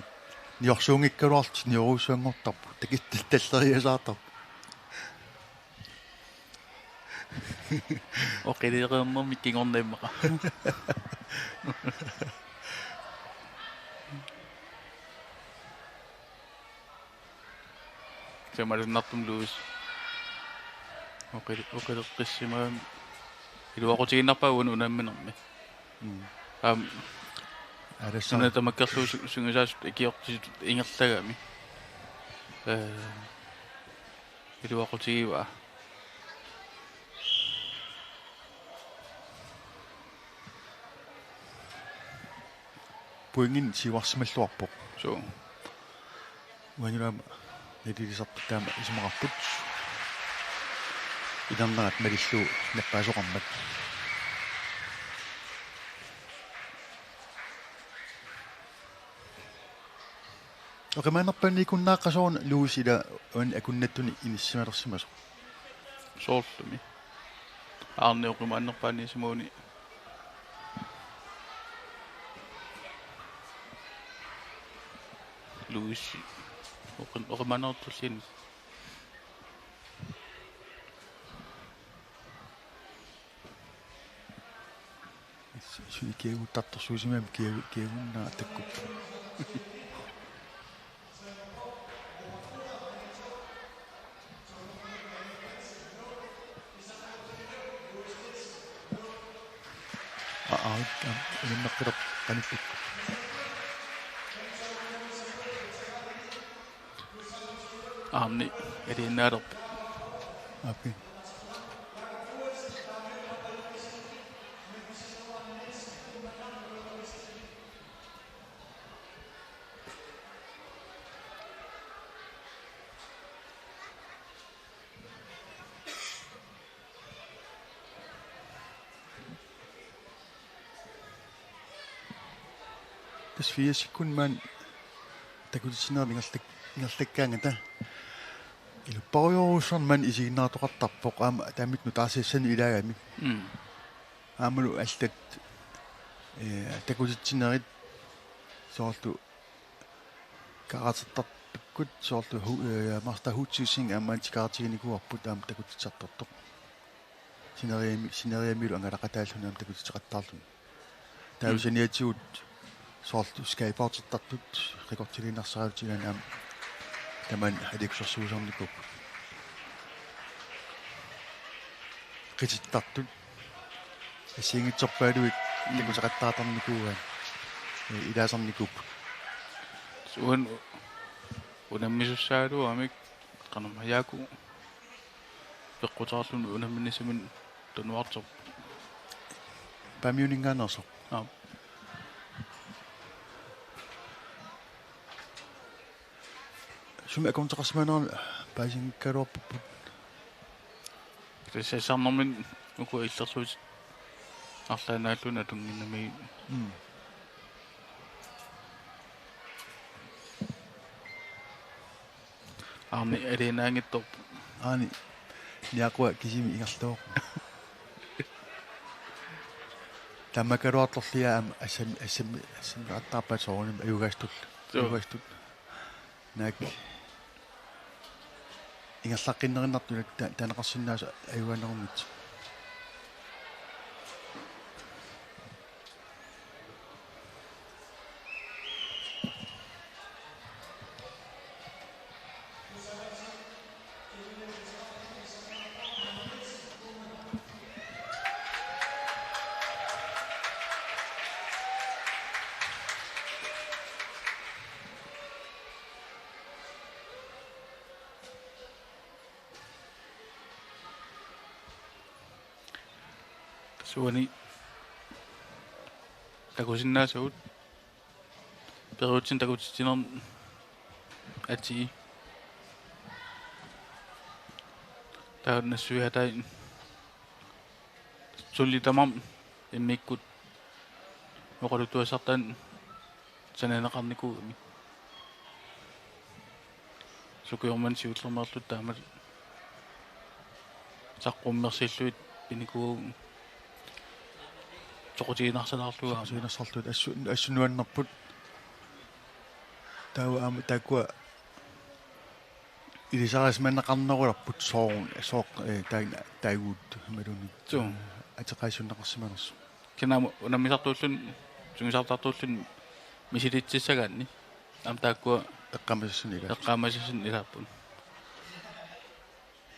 niorsuunngikkaluarlutik niorujussuanngortarput takittaleriasaartarput. Oqiliiqernermi kingorna immaqa. Samalunnartum Louis. Oqil-, oqileqqissimagami. Iluaqutigiinnarpaa uani unamminermi. Mm. Aamma. Arassa. Suna tamakkerlugu su-, sungiusaasut ikiortisutut ingerlagami. Ee, iluaqutigivaa. Pointinik siuarsimalluarpoq. Suu. Uanilu aamma nalilisartut taama isumaqarput. Inernerat malillugu nappaasoqarmat. Oqimaannerpaaniikkunnaaqqa sooruna Louis ila uani akunnattuni inissisimalersimasoq. Soorlumi. Aarniit oqimaannerpaaniissimaguni. Louis. Oqim-, oqimaannertulliin. Su-, su-, kiagu-, tartorsuusimammat kiagu-, kiagunnaa takkuppoq. Aa, aa, aa, unammeqqilerpoq qanittut. Aarni, aliinnaalerpoq. Api. Tassa firsikkut maani takutitsinerit ingerlak-, ingerlakkaangata. Ilupparujorujussuarnik maani isiginnaartoqartarpoq aamma taamik nutaarsiassanut ilaagami. Mm. Aammalu allat, eh, takutitsinerit soorlu karatertartukkut soorlu hu-, eh, Master Hu Cixin aamma tikaraatiginikuuarput aamma takutitsisartortoq. Sineriami-, sineriamilu angalaqataalluni aamma takutitseqattaarluni. Taava Mm. saniatigut soorlu skateboardertartut rekordiliinnarsaralutik ilaanni aamma tamaani aliikkusersuisarnikuupput. Qitittartut assigiinngitsorpaaluit Mm. takuteqattaartarnikuugaat, eh, ilaasarnikuupput. Uan-, unammisussaaluamik qanormaa Jaaku peqqutaarluni unamminissamut tunuartoq. Paamiuninngaanneersoq. Aap. Sumi akornuteqarsimanerani paasinngikkaluarparput. Tassa sassarnermini uku illersuutit arlaannaalluunniit atunnginnamigit. Mm. Aarni alianaanngitsoq. Aani niaqua kisimi ingerlavoq. Tamakkaluartorlia aamma assam-, assam-, assammerattaarpaat soorunami ajugaastut. Joo. Ajugaastut. Naak. Ingerlaqqinnerinnartut ta-, taaneqarsinnaasut ajugaanerunngitsut. Suani takusinnaasagut. Peruutsin takutitsinermi atii. Taava nassuiaatai. Suli tamarmi immikkut oqaluttuassartaanni sananeqarnikuugami. Sukujummik siullermeerluta taamatut saqqummersillugit pinikuugatta soqutiginarsalerlugu aamma. Soqutiginarsalerlugu assu-, assut nuannerput. Taava aamma taakkua ilisarisimaneqarnerulerput soorlu, soorlu, eh, taa-, taaguut imaluunniit. Suu. Ateqarsimaneqarsimanersoq. Kinaamut unammisartuulluni, sungiusartuulluni misilitsissagaanni. Aamma taakkua eqqaamasassanik ilaa-. Eqqaamasassanik ilaapput.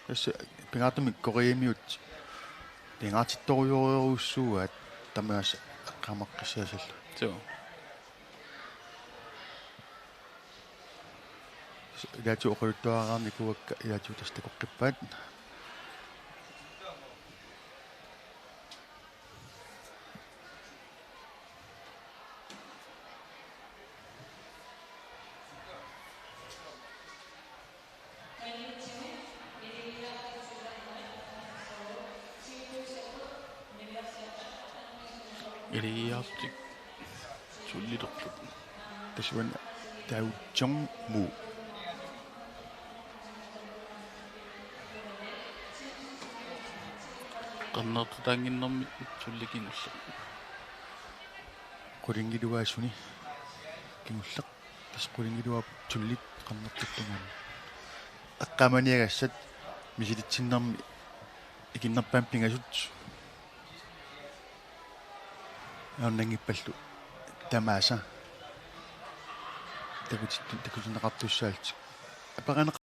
Tassa pingaartumik Koreamiut pingaartittorujorujussuugaat tamaasa eqqaamaqqissaassallugu. Suu. Ilaatigut oqaluttuaraarnikuuakka ilaatigut tassa takoqqippaat. Iligiartik sulilerput. Tassa uani Tao Jong Mu. Qernertutaannginnermi suli kingulleq. Qulinngiluaasuni kingulleq. Tassa qulinngiluaat suliat qernertutut tungaanut. Eqqaamaniagassat misilitsinermi ikinnerpaamik pingasut. Ajornanngippallu tamaasa. Takutit-, takutinneqartussaallutik. Aperaneq-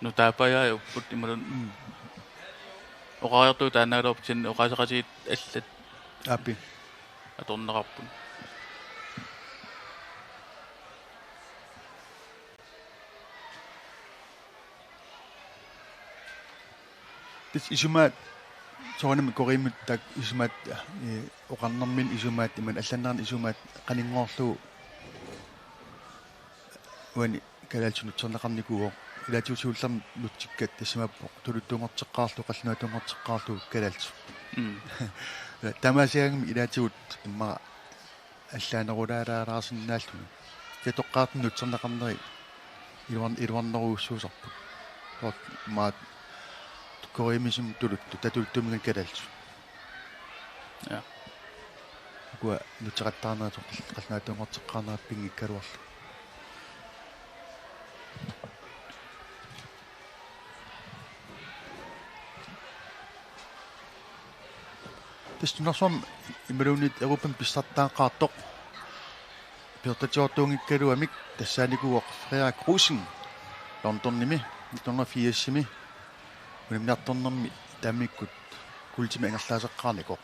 Nutaapajaajupput imaluunniit. Mm. Oqariartuutaannagaluarput kisianni oqaaseqatigiit allat. Aappi. Atorneqarput. Tassa isumaat soorunami Koreamut taakku isumaat, eh, oqarnerminni isumaat imaluunniit allannerani isumaat qaninngorlugu uani kalaallisut nutserneqarnikuuvoq. Ilaatigut siullermik nutsikkat tassa imaappoq tuluttuunngorteqqaarlugu, qallunaatuunngorteqqaarlugu kalaallisut. Mm. Taamaasigaangamik ilaatigut immaqa allaanerulaalaarsinnaalluni. Katoqqaartumik nutserneqarneri iluar-, iluarnerujussuusarput. Soorlu maat Koreamiusumi tuluttut, taava tuluttuuminngaanniit kalaallisut. Ja. Ukua nutseqattaarnerat soorlu qallunaatuunngorteqqaarnerat pinngikkaluarlugu. Tassa nunarsuarmi imaluunniit Europami pissartaaqqaartoq pisortatigoortuunngikkaluamik tassaanikuuvoq Frederik Rosing Londonimi nitten hundrede og firsimi unamminartornermi taamanikkut kuultimik angerlaaseqqaarnikoq.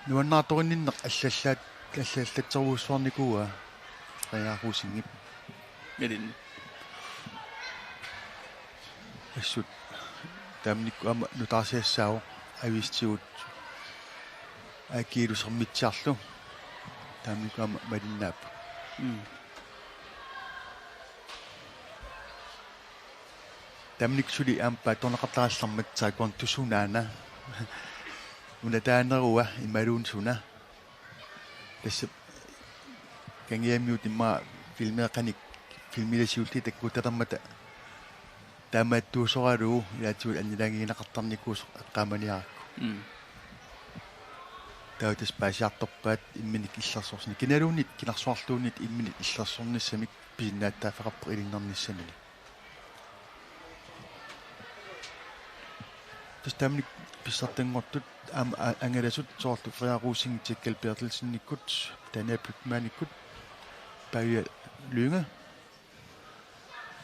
Nuannaartorinninneq allallaat-, allallatserujussuarnikuuaa Frederik Rosingip. Ilin. Assut taamanikkut aamma nutaarsiassaavoq aviisitigut A G-lu Sermitsiarlu. Taamanikkut aamma malinnaapput. Mm. Taamanikkut suli aamma paatsoorneqartarallarmat Taekwondo Sunaana. Una taanerua imaluunniit suna. Tassa kangiamiut immaqa filmeeqanik filmillu siulliit takkuttalermata taamaattuusoralugu ilaatigut annilaangigineqartarnikuusoq eqqaamaniarakku. Mm. Taava tassa paasiartorpaat imminik illersorsinnit. Kinaluunniit, kinarsuarluunniit imminik illersornissamik pisinnaatitaaffeqarpoq ilinniarnissamini. Tassa taamanikkut pissartanngortut aamma a-, angalasut soorlu Frederik Rosing, Jekyll Berthelsennikkut, Daniel Blüthmanikkut, Pavia Lynge,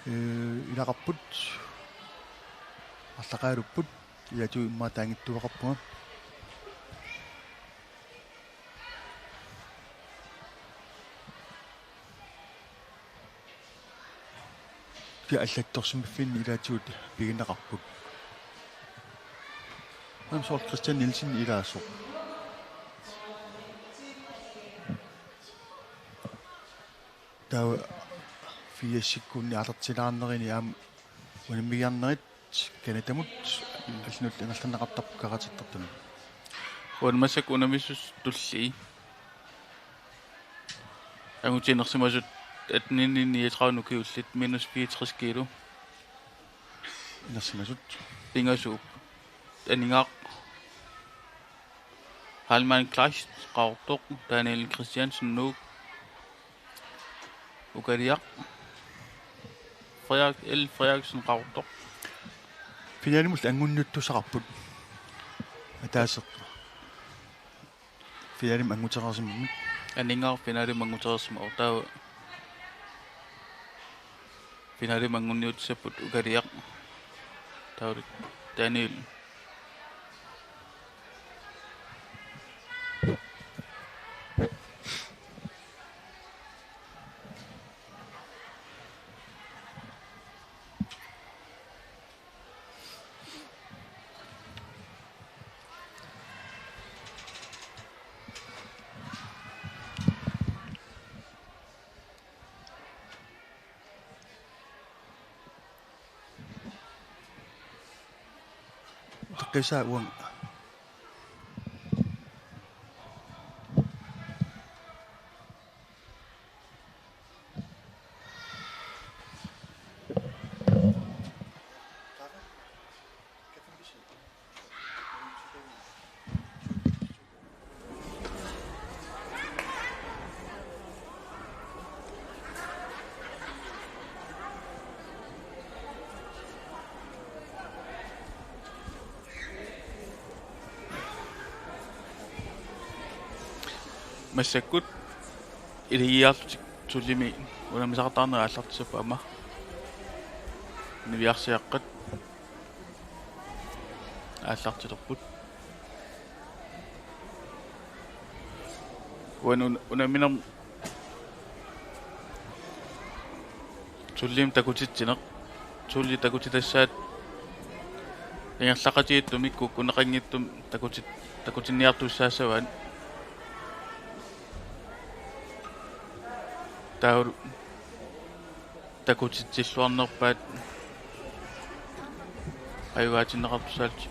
ee, ilaqarput, arlaqaalupput, ilaatigut immaqa taanngitsuugaqarpunga. Kia allattorsimaffinni ilaatigut pigineqarput. Aamma soorlu Christian Nielsen ilaasoq. Taava firsikkunni aallartilaarnerini aamma unammigiarnerit Canadamut allanut angerlanneqartarput karatertartunut. Uani massakkut unammisut tullii. Angutit inersimasut atteninni niogtredive ukiullit minus fireogtres kilo. Inersimasut. Pingasuup. Aningaaq. Halman Kleist, Qaqortoq, Daniel Christiansen, Nuuk, Ukaliaq, Frederik L. Frederiksen, Qaqortoq. Finalimut anguniuttussaqarput. Ataaseq. Finalimi angutereersimammut. Aningaaq finalimi angutereersimavoq. Taava finalimi anguniutissappat Ukaliaq. Taava Daniel. Utaqqisa uanga. Massakkut Ilagiarlutik Tullimi unammisaqattaarnerat aallartissapput aamma. Niviarsiaqqat aallartilerput. Uan un-, unamminermi Tullimi takutitsineq. Tulli takutitassaat ingerlaqatigiittumik kukkuneqanngitsumik takutit-, takutinniartussaassavaat. Taava takutitsilluarnerpaat ajugaatinneqartussaallutik.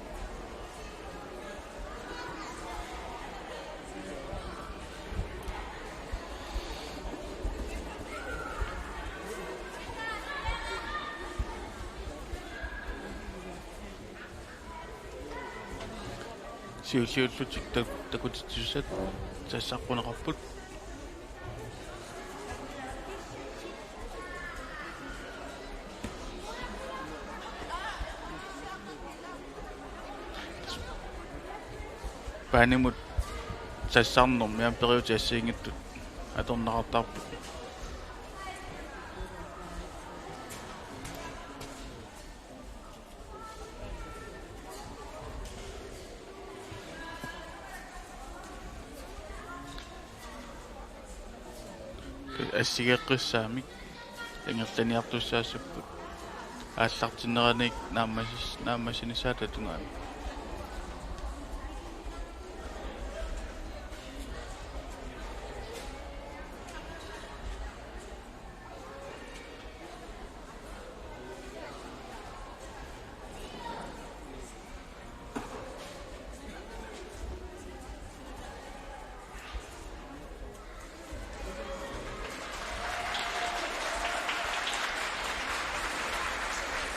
Siulliullutik tak-, takutitsisussat sassaqquneqarput. Paanimut sassarnermi aamma periuseq assigiinngitsut atorneqartarput. Assigeqqissaamik ingerlaniartussaassapput aallartinnerannik naammassis-, naammassinissaata tungaanut.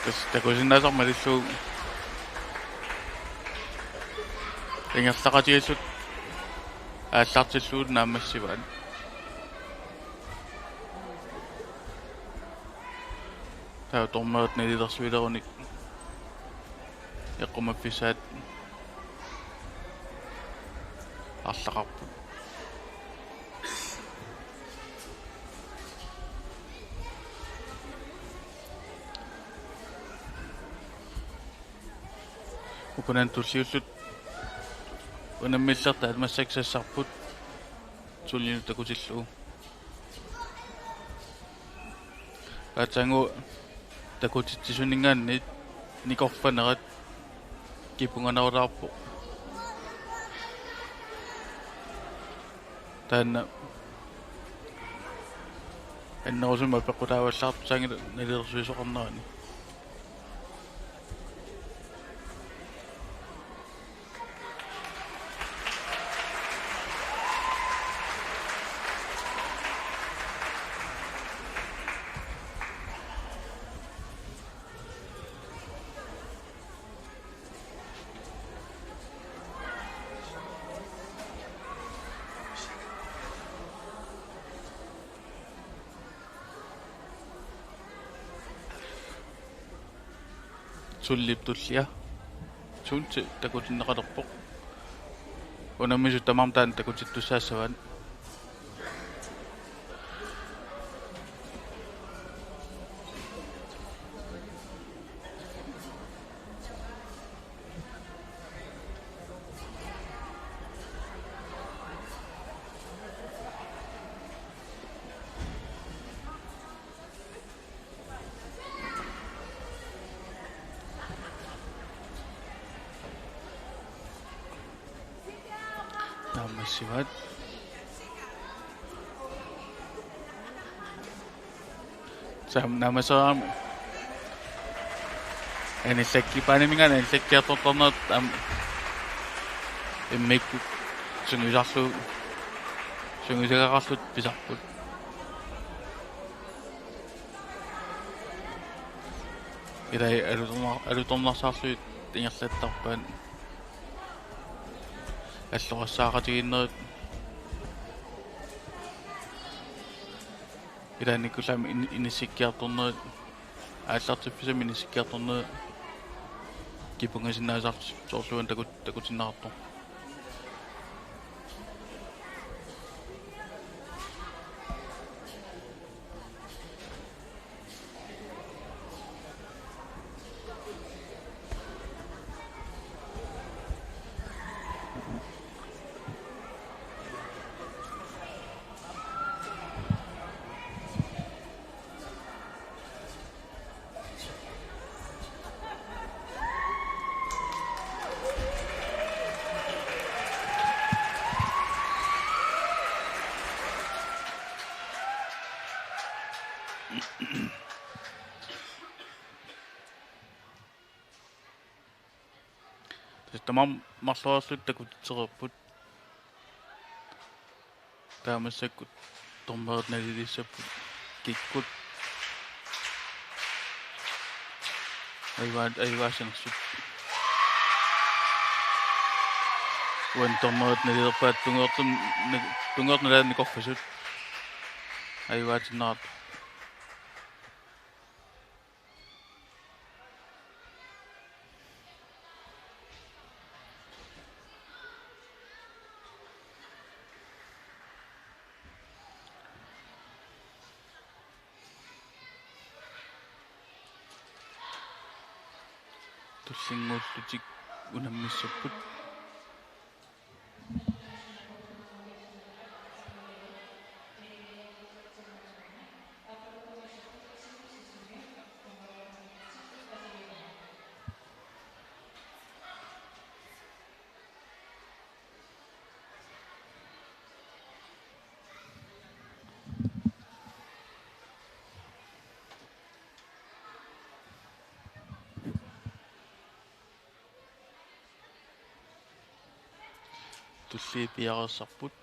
Tassa takusinnaasarmata illu ingerlaqatigiillutik aallartillugu naammassivaat. Taava dommerit nalilersuilerunik eqqumaffissaat arlaqarput. Ukunani tulliullutik unammillertaat massakkut sassarput Tullinut takutillugu. Aatsaannguaq takutitsisuninngaanniit nikorfanerat kipunganarulaarpoq. Taanna annerusumik apeqqutaavallaartussaanngilaq nalilersuisoqarnerani. Tullip tullia. Tunti takutinneqalerpoq. Unammisut tamarmik taanna takutittussaassavaat. Naammassivaat. Taava naammassivara anillakki-, paaniminngaanniit anillakkiartortarnerat aamma immikkut sungiusarlugu, sungiusagaqarlutik pisarput. Ilai alutornar-, alutornarsaarlugit ingerlattarpaat. Allorassaaqatigiinnerit. Ilaannikkullu aamma in-, inissikkiartornerit. Aallartiffissamik inissikkiartornerit. Kipungasinnaasarlutik soorlu uani takut-, takutinneqartoq. Tamarmik marloriarlutik takutitsereerput. Taava massakkut dommerit nalilissapput kikkut. Ajugaa-, ajugaasinersut. Uani dommerit nalilerpaat tunngortum-, na-, tunngortup nalaani nikorfasut. Ajugaatinneqartoq. Tullinnguullutik unammissapput. Tulliit piareersarput.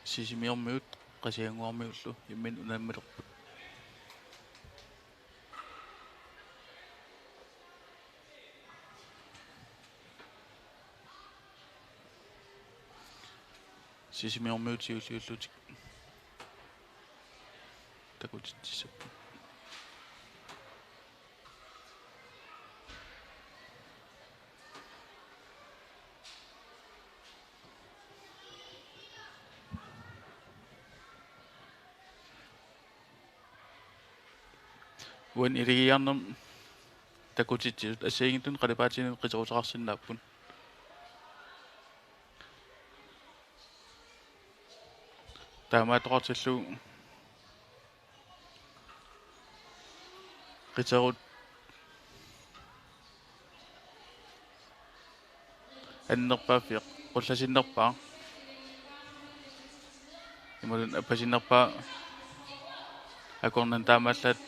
Sisimiormiut Qasigiannguarmiullu imminnut unammilerput. Sisimiormiut siulliullutik takutitsissapput. Uani iligiiarnermi takutitsisut assigiinngitsunik qalipaatinik qiteruteqarsinnaapput. Taamaattoqartillugu qiterut annerpaaffiaq qullasinnerpaaq. Imaluunniit appasinnerpaaq akornanni taamaallaat,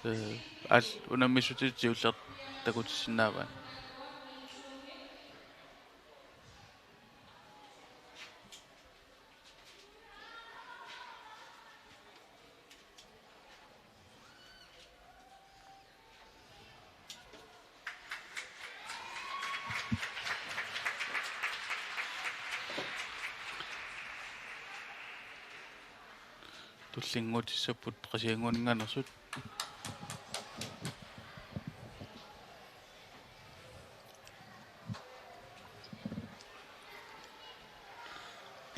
ee, aal-, unammissutitut siulleq takutissinnaavaat. Tullinnguutissapput Qasigiannguaninngaanneersut.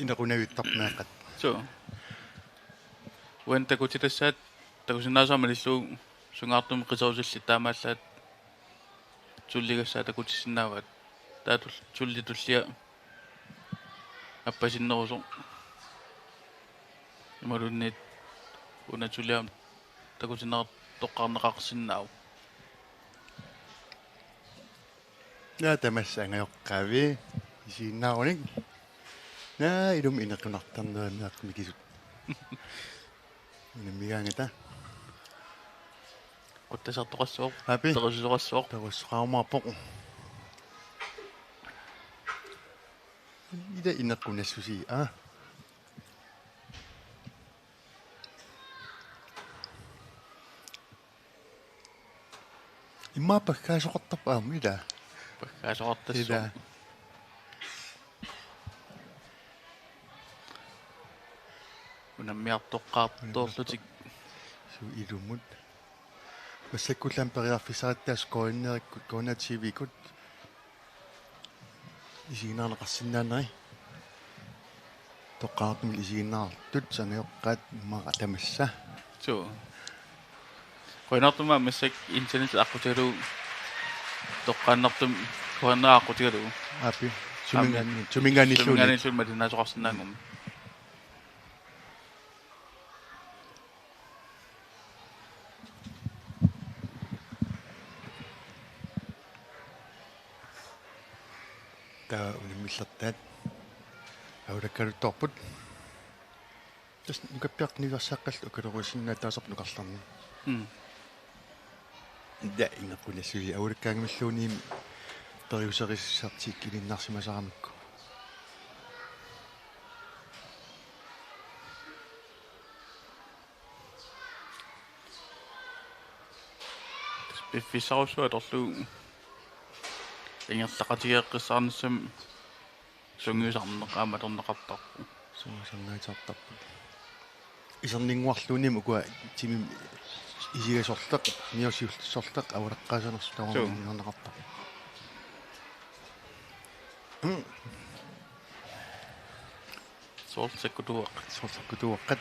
Inequnavittarneeqqat. Suu. Uani takutitassaat takusinnaassammata illu sungaartumik qiterutillit taamaallaat tulligassaat takutissinnaavaat. Taava tul-, tulli tullia appasinnerusoq. Imaluunniit una tullia takutinneqar-, toqqarneqarsinnaavoq. Naa tamassa angajoqqaavi isiginnaarunik. Naa ilumut inequnartarnerat meeqqat mikisut. Unammigaangata. Quttasartoqassaaq. Aappi. Perususoqassaaq. Perusoqarumaarpoq. Ila inequnassusii, aa. Immaqa paggaasoqartarpoq aamma, ila. Paggaasoqartassaaq. Ila. Unammiartoqqaartoorlutik. Suu ilumut. Massakkullu aamma periarfissaqartut K N R-ikkut, K N R T V-kkut. Isiginnaarneqarsinnaaneri. Toqqaannartumik isiginnaartut, angajoqqaat immaqa tamassa. Suu. Qujanartumik massakkut internet aqqutigalugu toqqaannartumik K N R aqqutigalugu. Aappi. Suminngaanniit, aamma, suminngaanniilluunniit. Suminngaanniilluunniit malinnaasoqarsinnaanngummat. Taava unammillertaat aulakkaluttoorput. Tassa nukappiartut niuersaqqallu ukkalurusinnaataasarput nukarlerni. Mm. Ila ingeqqunassusi aulakkaangamilluunniit periuserisartik iliinnarsimasaramikku. Piffissarujussuaq atorlugu ingerlaqatigeeqqissaarnissamut sungiusarneq aamma atorneqartarpoq. Sungiusarneqartarpoq. Iserninnguarluunniit ukua timimik isigasorleq, niusiullissorleq, avalaqqaasanersoq tamarmi. Suu. Iserneqartarpoq. Mm. Soorlu sakkutuuaqqat. Soorlu sakkutuuaqqat.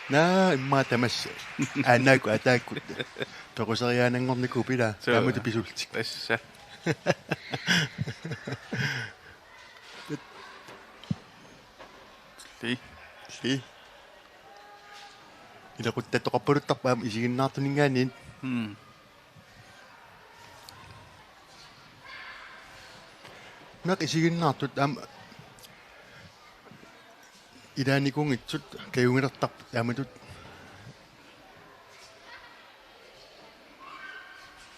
Naa, immaqa tamassa. Aanaakku, ataakkut. Peruseriaananngornikuupput ila. Suu. Taamatut pisullutik. Tassa. Li. Li. Ilaquttattoqarpaluttarpoq aamma isiginnaartuninngaanniit. Mm. Meeqqat isiginnaartut aamma ilaanikuunngitsut kajunngilertarput taamatut.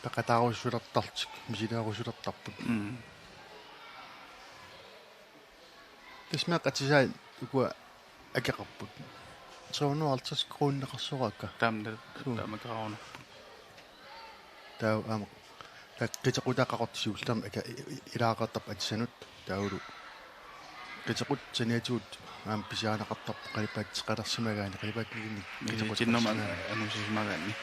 Peqataarusulertarlutik, misileerusulertarput. Mm. Tassa meeqqat atisaat ukua akeqarput. Tre hundrede og halvtreds kroneqarsoraakka. Taamna, suu, taama akeqarunarput. Taava aamma. Taava qitequtaq Qaqortoq siullermik aka-, i-, i-, ilaaqartarpoq atisanut. Taavalu qitequtaq saniatigut aamma pisiarineqartarpoq qalipaateqalersimagaanni, qalipaateqarsimagaanni. Qitequtaq. Misigitsinnermik angusisimagaanni.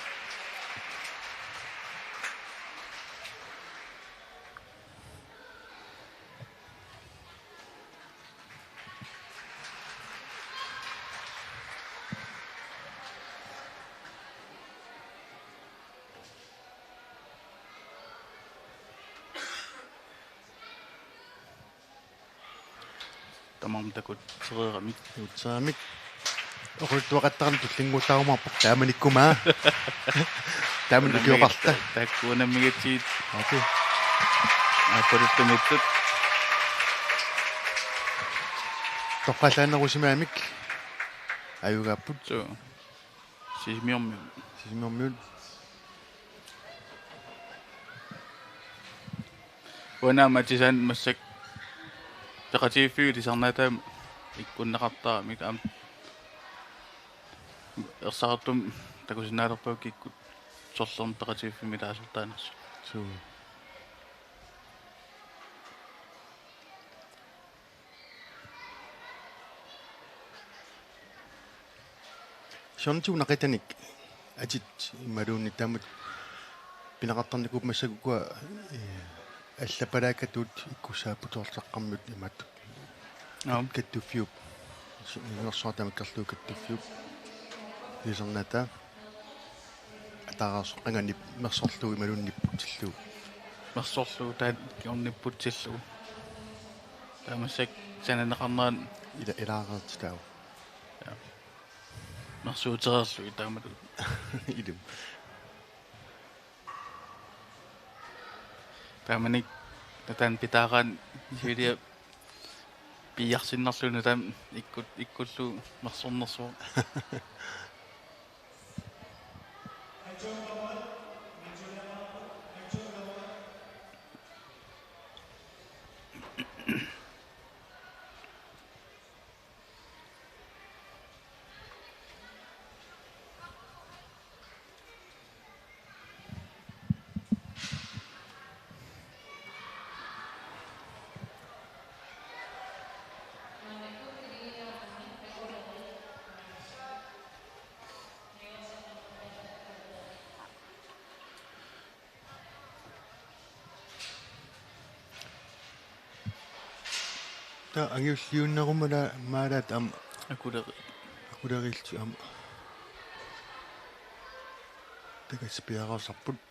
Tamarmik takutsereeramik. Takutsereeramik. Oqaluttuaqattaarneq tullinnguuttaarumaarpoq taamanikkumaa. Taamani ukioqarta. Taakku unammigatsigit. Okay. Aappaluttumiittut. Toqqaallaanerusimagami. Ajugaapput. Suu. Sisimiormiut. Sisimiormiut. Uanga aamma atisaanut massakkut peqatigiiffiup ilisarnaataa ikkunneqartaramik aamma ersartumik takusinnaalerpara kikkut sorlermi peqatigiiffimmi ilaasortaanersut. Suu. Siornatigut naqitanik atit imaluunniit taamatut pineqartarnikuupput massakkut ukua, eh, allapalaakatut ikkussaapput toortaqqammiut imaattoq. Aap. Kattuffiup. Su-, inersuaq tamakkerlugu Kattuffiup. Ilisarnaataa. Ataaseq qanganip mersorlugu imaluunniit nipputsillugu. Mersorlugu taanna kingorna nipputsillugu. Taava massakkut sananeqarnerat ila-, ilaareertitaavoq. Ja. Mersuutereerlugit taamatut. Ilumut. Taamani nutaamik pitaaraanni siulia piiarsinnarlugu nutaamik ikkut-, ikkullugu mersornersuaq. Taava angiulliunnerumala maalaat aamma. Akuleri-. Akulerillutik aamma. Takassi piareersarput.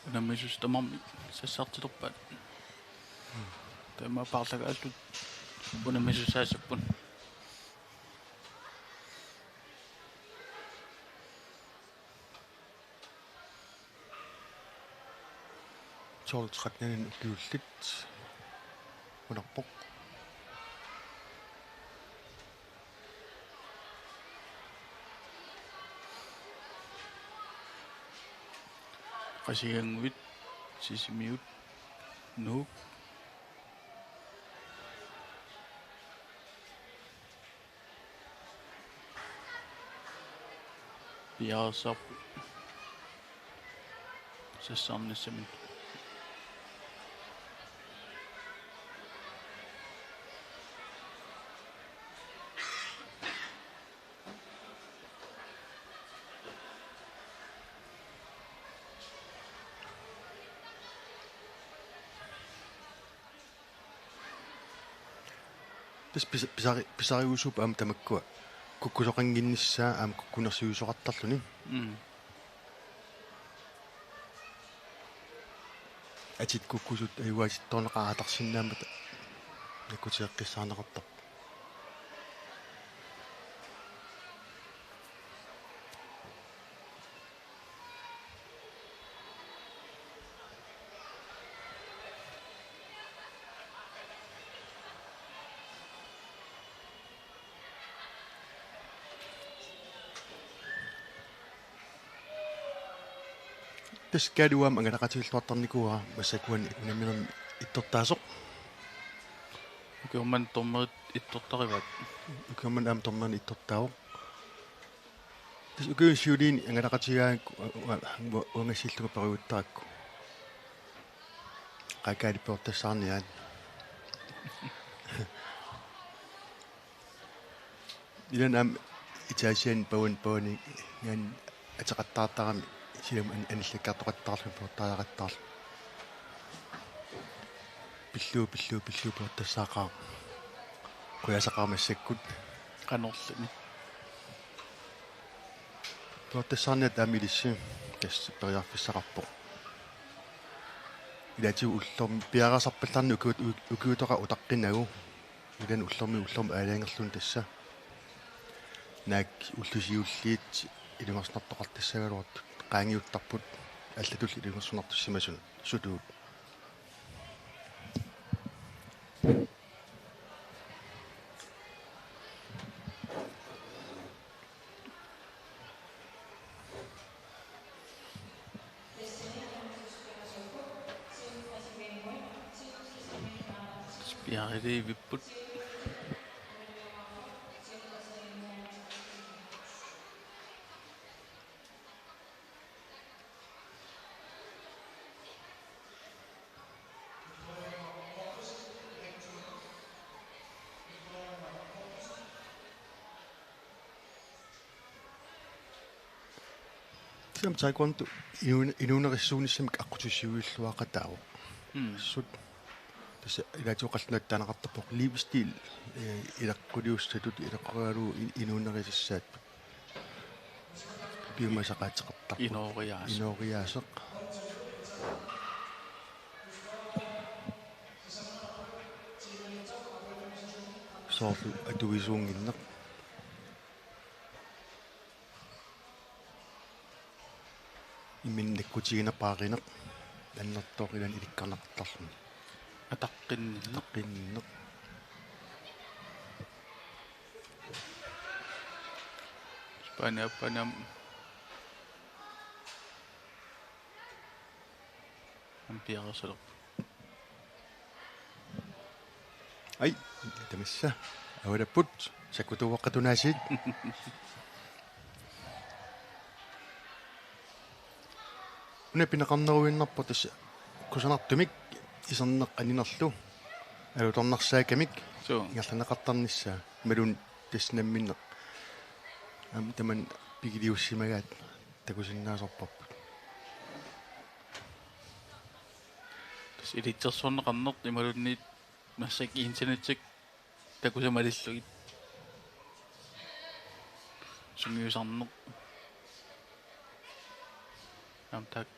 Unammisussat tamarmik sassartilerpaat. Taama paarlakaallutik unammisussaassapput. Tolv tretten ukiullit unarpoq. Qasigiannguit, Sisimiut, Nuuk. Piareersarput sassarnissamik. Tassa pisa-, pisari-, pisariusuupput aamma tamakkua kukkusoqannginnissaa aamma kukkunersiuisoqartarluni. Mm. Atit kukkusut ajugaasittorneqaat atarsinnaammata nakkutigeqqissaarneqartarpoq. Tassa Kaalup aamma angalaqatigilluartarnikuuara massakkut unamminermi ittortaasoq. Ukioq manna dommerit ittortarivaat. Ukioq manna aamma dommerinik ittortaavoq. Tassa ukiuni siuliini angalaqatigaangakku u-, u-, u-, uangassillunga periuttarakku. Qaa Kaali periuttassaarniaat. Ilaanni aamma etageani pavani pavani ateqattaartarami silammik an-, anillakkiartoqattaarluni periuttariaqattaarluni. Pillugu, pillugu, pillugu periuttassaaqaaq. Qujassaqaaq massakkut. Qanorluni. Periuttassaarniaat aamma ilissi tassa periarfissaqarpoq. Ilaatigut ullormi piareersarpallaarneq ukiut-, u-, ukiutoqaq utaqqinagu. Ilaanni ullormiit ullormut aalajangerluni tassa. Naak ullut siulliit ilungersunartoqartassagaluartut qaangiuttarput allatulli ilungersunartussimasut sutuut. Piareerivipput. Siam taekwondo inuun-, inuunerissuunissamik aqqutissiuilluaqataavoq. Mm. Assut. Tassa ilaatigut qallunaatut taaneqartarpoq livsstil, eh, ileqquliussatut ileqqorigalugu i-, inuunerisassaat. Piumasaqaateqartarput. Inooriaaseq. Inooriaaseq. Soorlu atuisuunnginneq. Imminut nakkutigineq paarineq. Annertooq ilaanni ilikkarneqartarluni. Ataqqinninneq. Ataqqinninneq. Spania, Spania. Aamma piareersalerpoq. Ai, tamassa. Avalapput, sakkutuuaqqat unaasiit. Una pineqarneruinnarpoq tassa kusanartumik iserneq aninerlu alutornarsaakkamik. Suu. Ingerlanneqartarnissaa imaluunniit tassa namminneq. Aamma tamanna pigiliussimagaat takusinnaasorparput. Tassa ilitsersuarneqarneq imaluunniit massakkut internettik takusamalillugit. Sungiusarneq. Aamma taak-,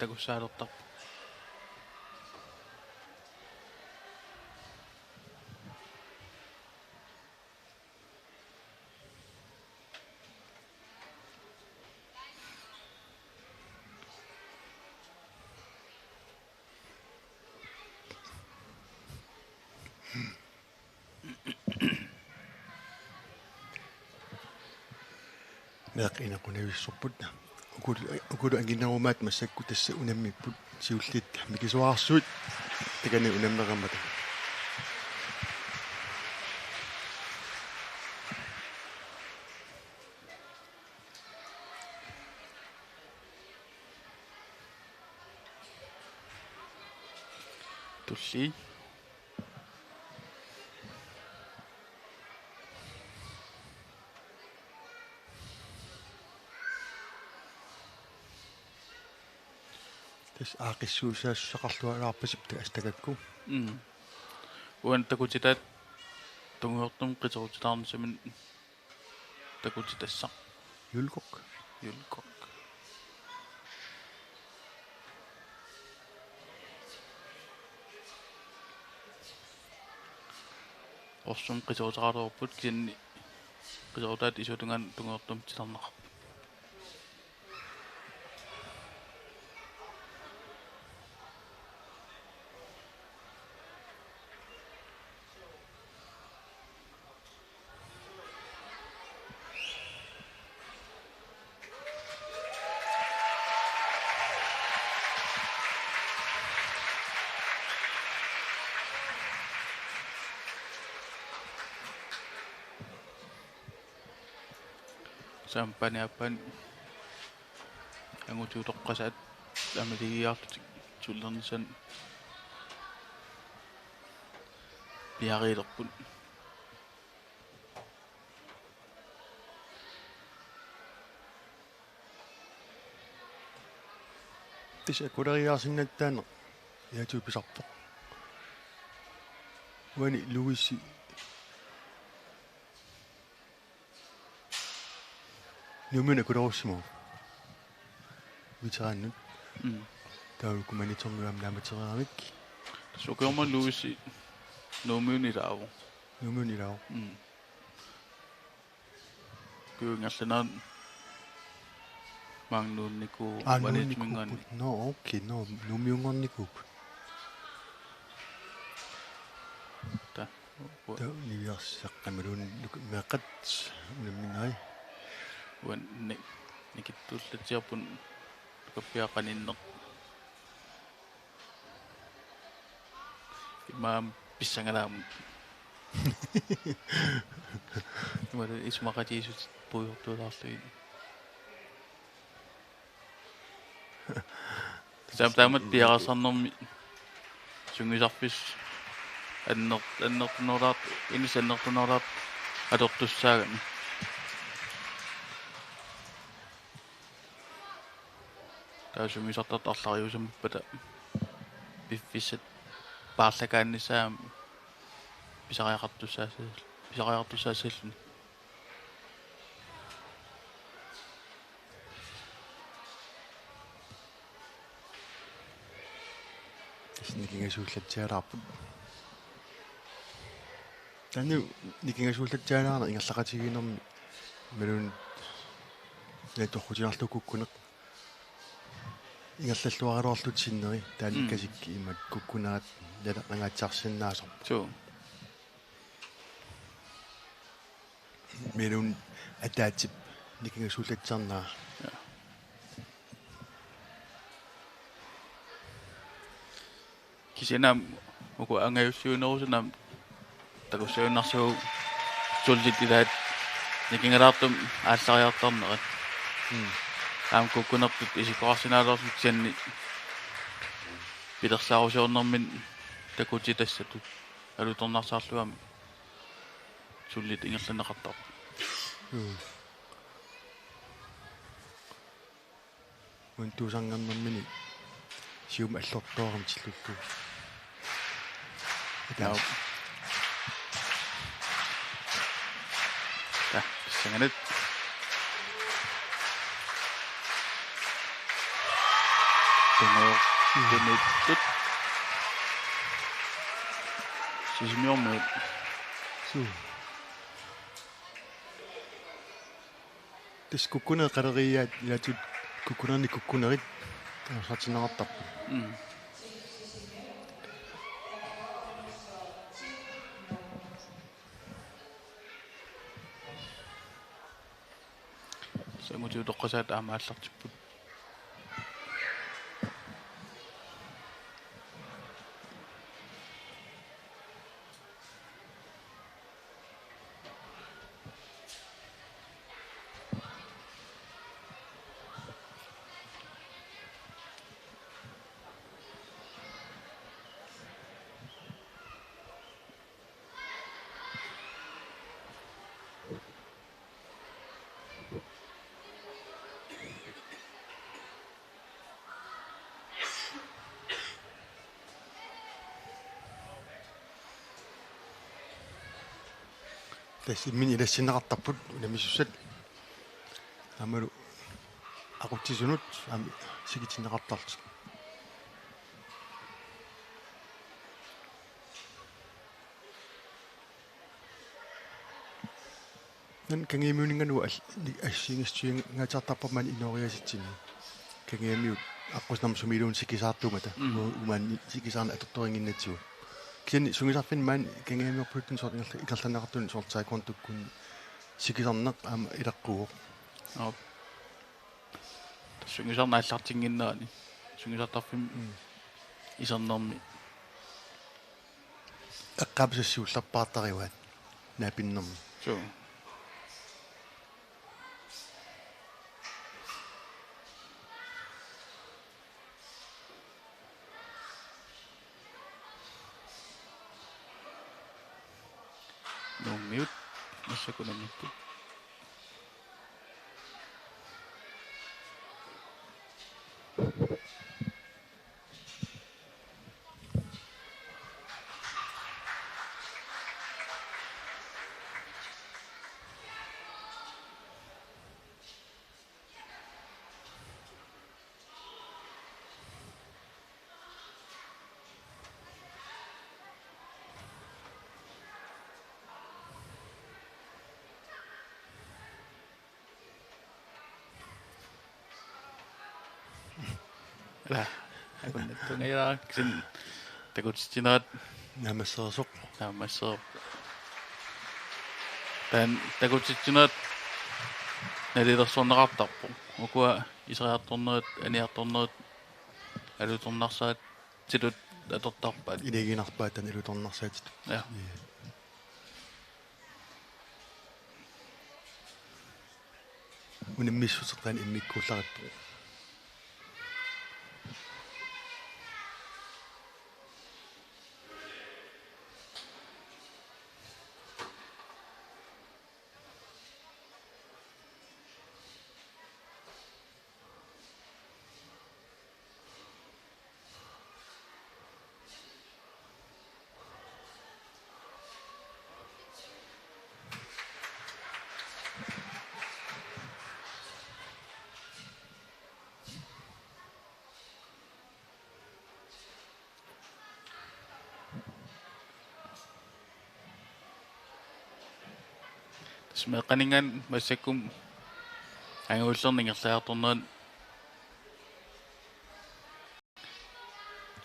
takussaalertarpoq. Meeqqat inaqunavissorput. Ukulu, ukulu anginerumaat massakkut tassa unammipput siulliit mikisuarsuit takanna unammeqarmata. Tulli. Tassa aaqqissuussaassuseqarluarpasippoq tassa takakku. Mm. Uani takutitaat tungujortumik qiterutitaarnissaminnik takutitassaq. Julkok. Julkok. Orsum qiterutaqalerput kisianni qiserutaat isutungaan tungujortumik titarneqarput. Sampaniappan angutiutoqqasaat amiligiarlutik tullernissaat piareerput. Tassa akuleriaarsinnattaarneq ilaatigut pisarpoq. Uani Louise Nuummiunut akulerussimavoq. Veteranit. Mm. Taava uku Maniitsormiut aamma naammattereeramik. Tassa ukioq manna Louise Nuummiunut ilaavoq. Nuummiunut ilaavoq. Mm. Ukiup ingerlanerani maanga nuunnikuuvoq. Aa, Maniitsuminngaanniit. Nuunnikuupput. Nå, okay, nå, Nuummiunngornikuupput. Taava. Taava niviarsiaqqamiluunniit meeqqat unamminerai. Uani ni-, nikittuullatsiarput nukappiaqqat qaninneq. Imaammat pissangalaarmat. Imaluunniit isumaqatigiissut puigortuulaarlugit. Taam-, taamatut piareersarnermi sungiusarfissaq anner-, annertunerulaartoq, inissat annertunerulaartoq atortussaagami. Taava sungiusartartut arlariusammappata piffissat paarlakaannissaat aamma pisariaqartussaassallu-, pisariaqartussaassallutik. Tassa nikingasuullatsialaarput. Taanna nikingasuullatsialaarneq ingerlaqatigiinnermi imaluunniit natorrutigaarlugu kukkuneq ingerlalluaraluarlutik sinneri taanna. Mm. Kasik imaat kukkunerat naleqangaatsiarsinnaasoq. Suu. Imaluunniit ataatsip nikingasuullatsiarnera. Ja. Kisianni aamma uku angajussiuinerusut aamma takussagunarsiuk sullit ilaat nikingalaartumik aallariartarnerat. Mm. Aamma kukkunertut isikkoqarsinnaalersut kisianni pilersaarusiornermini takutitassatut alutornarsaarlugu aamma sullit ingerlanneqartarput. Mm. Untuusanngornermini siumut allortoorami tillullugu. Taava. Taava, pissanganaq. Tunoo-, tunuuttut. Sisimiormiut. Suu. Tassa kukkunerit qaleriiaat, ilaatigut kukkunernik kukkunerit arsartinneqartarput. Mm. Sangutiutoqqasaat aamma aallartipput. Tassa imminut ilassinneqartarput unammissussat. Aammalu aqutsisunut aamma sikitinneqartarlutik. Naak Kangiamiuninngaanniit al-, ni-, assigiinngitsuinngaatsiartarpara maani inooriaasitsinni. Kangiamiut aqqusinermut sumiluunniit sikisaartuummata. Mm. U-, umaanni sikisaarneq atortorinnginnatsigu. Kisianni sungiusarfinni maani Kangiamiorpaluttunik soorlu ingerla-, ingerlanneqartunik soorlu taekwondokkunni sikisaarneq aamma ilaqquvoq. Aap. Sungiusarneq aallartinnginnerani. Sungiusartarfimmi. Mm. Isernermi. Eqqaamik siullerpaartarivaat naapinnermi. Suu. Nuummiut massakkut unammipput. Ila, akunnattuungajaraa, kisianni takutitsinerat. Naammassereersoq. Naammassereerpoq. Taanna takutitsinerat nalilersorneqartarpoq. Ukua iseriartornerit, aniartornerit, alutornarsaatitut atortarpaat. Ilagiinnarpaat taanna alutornarsaatitut. Ja. Ja. Unammissuseq taanna immikkuullarippoq. Tassa meeqqaninngaanniit massakkut angajullerni ingerlaartornerat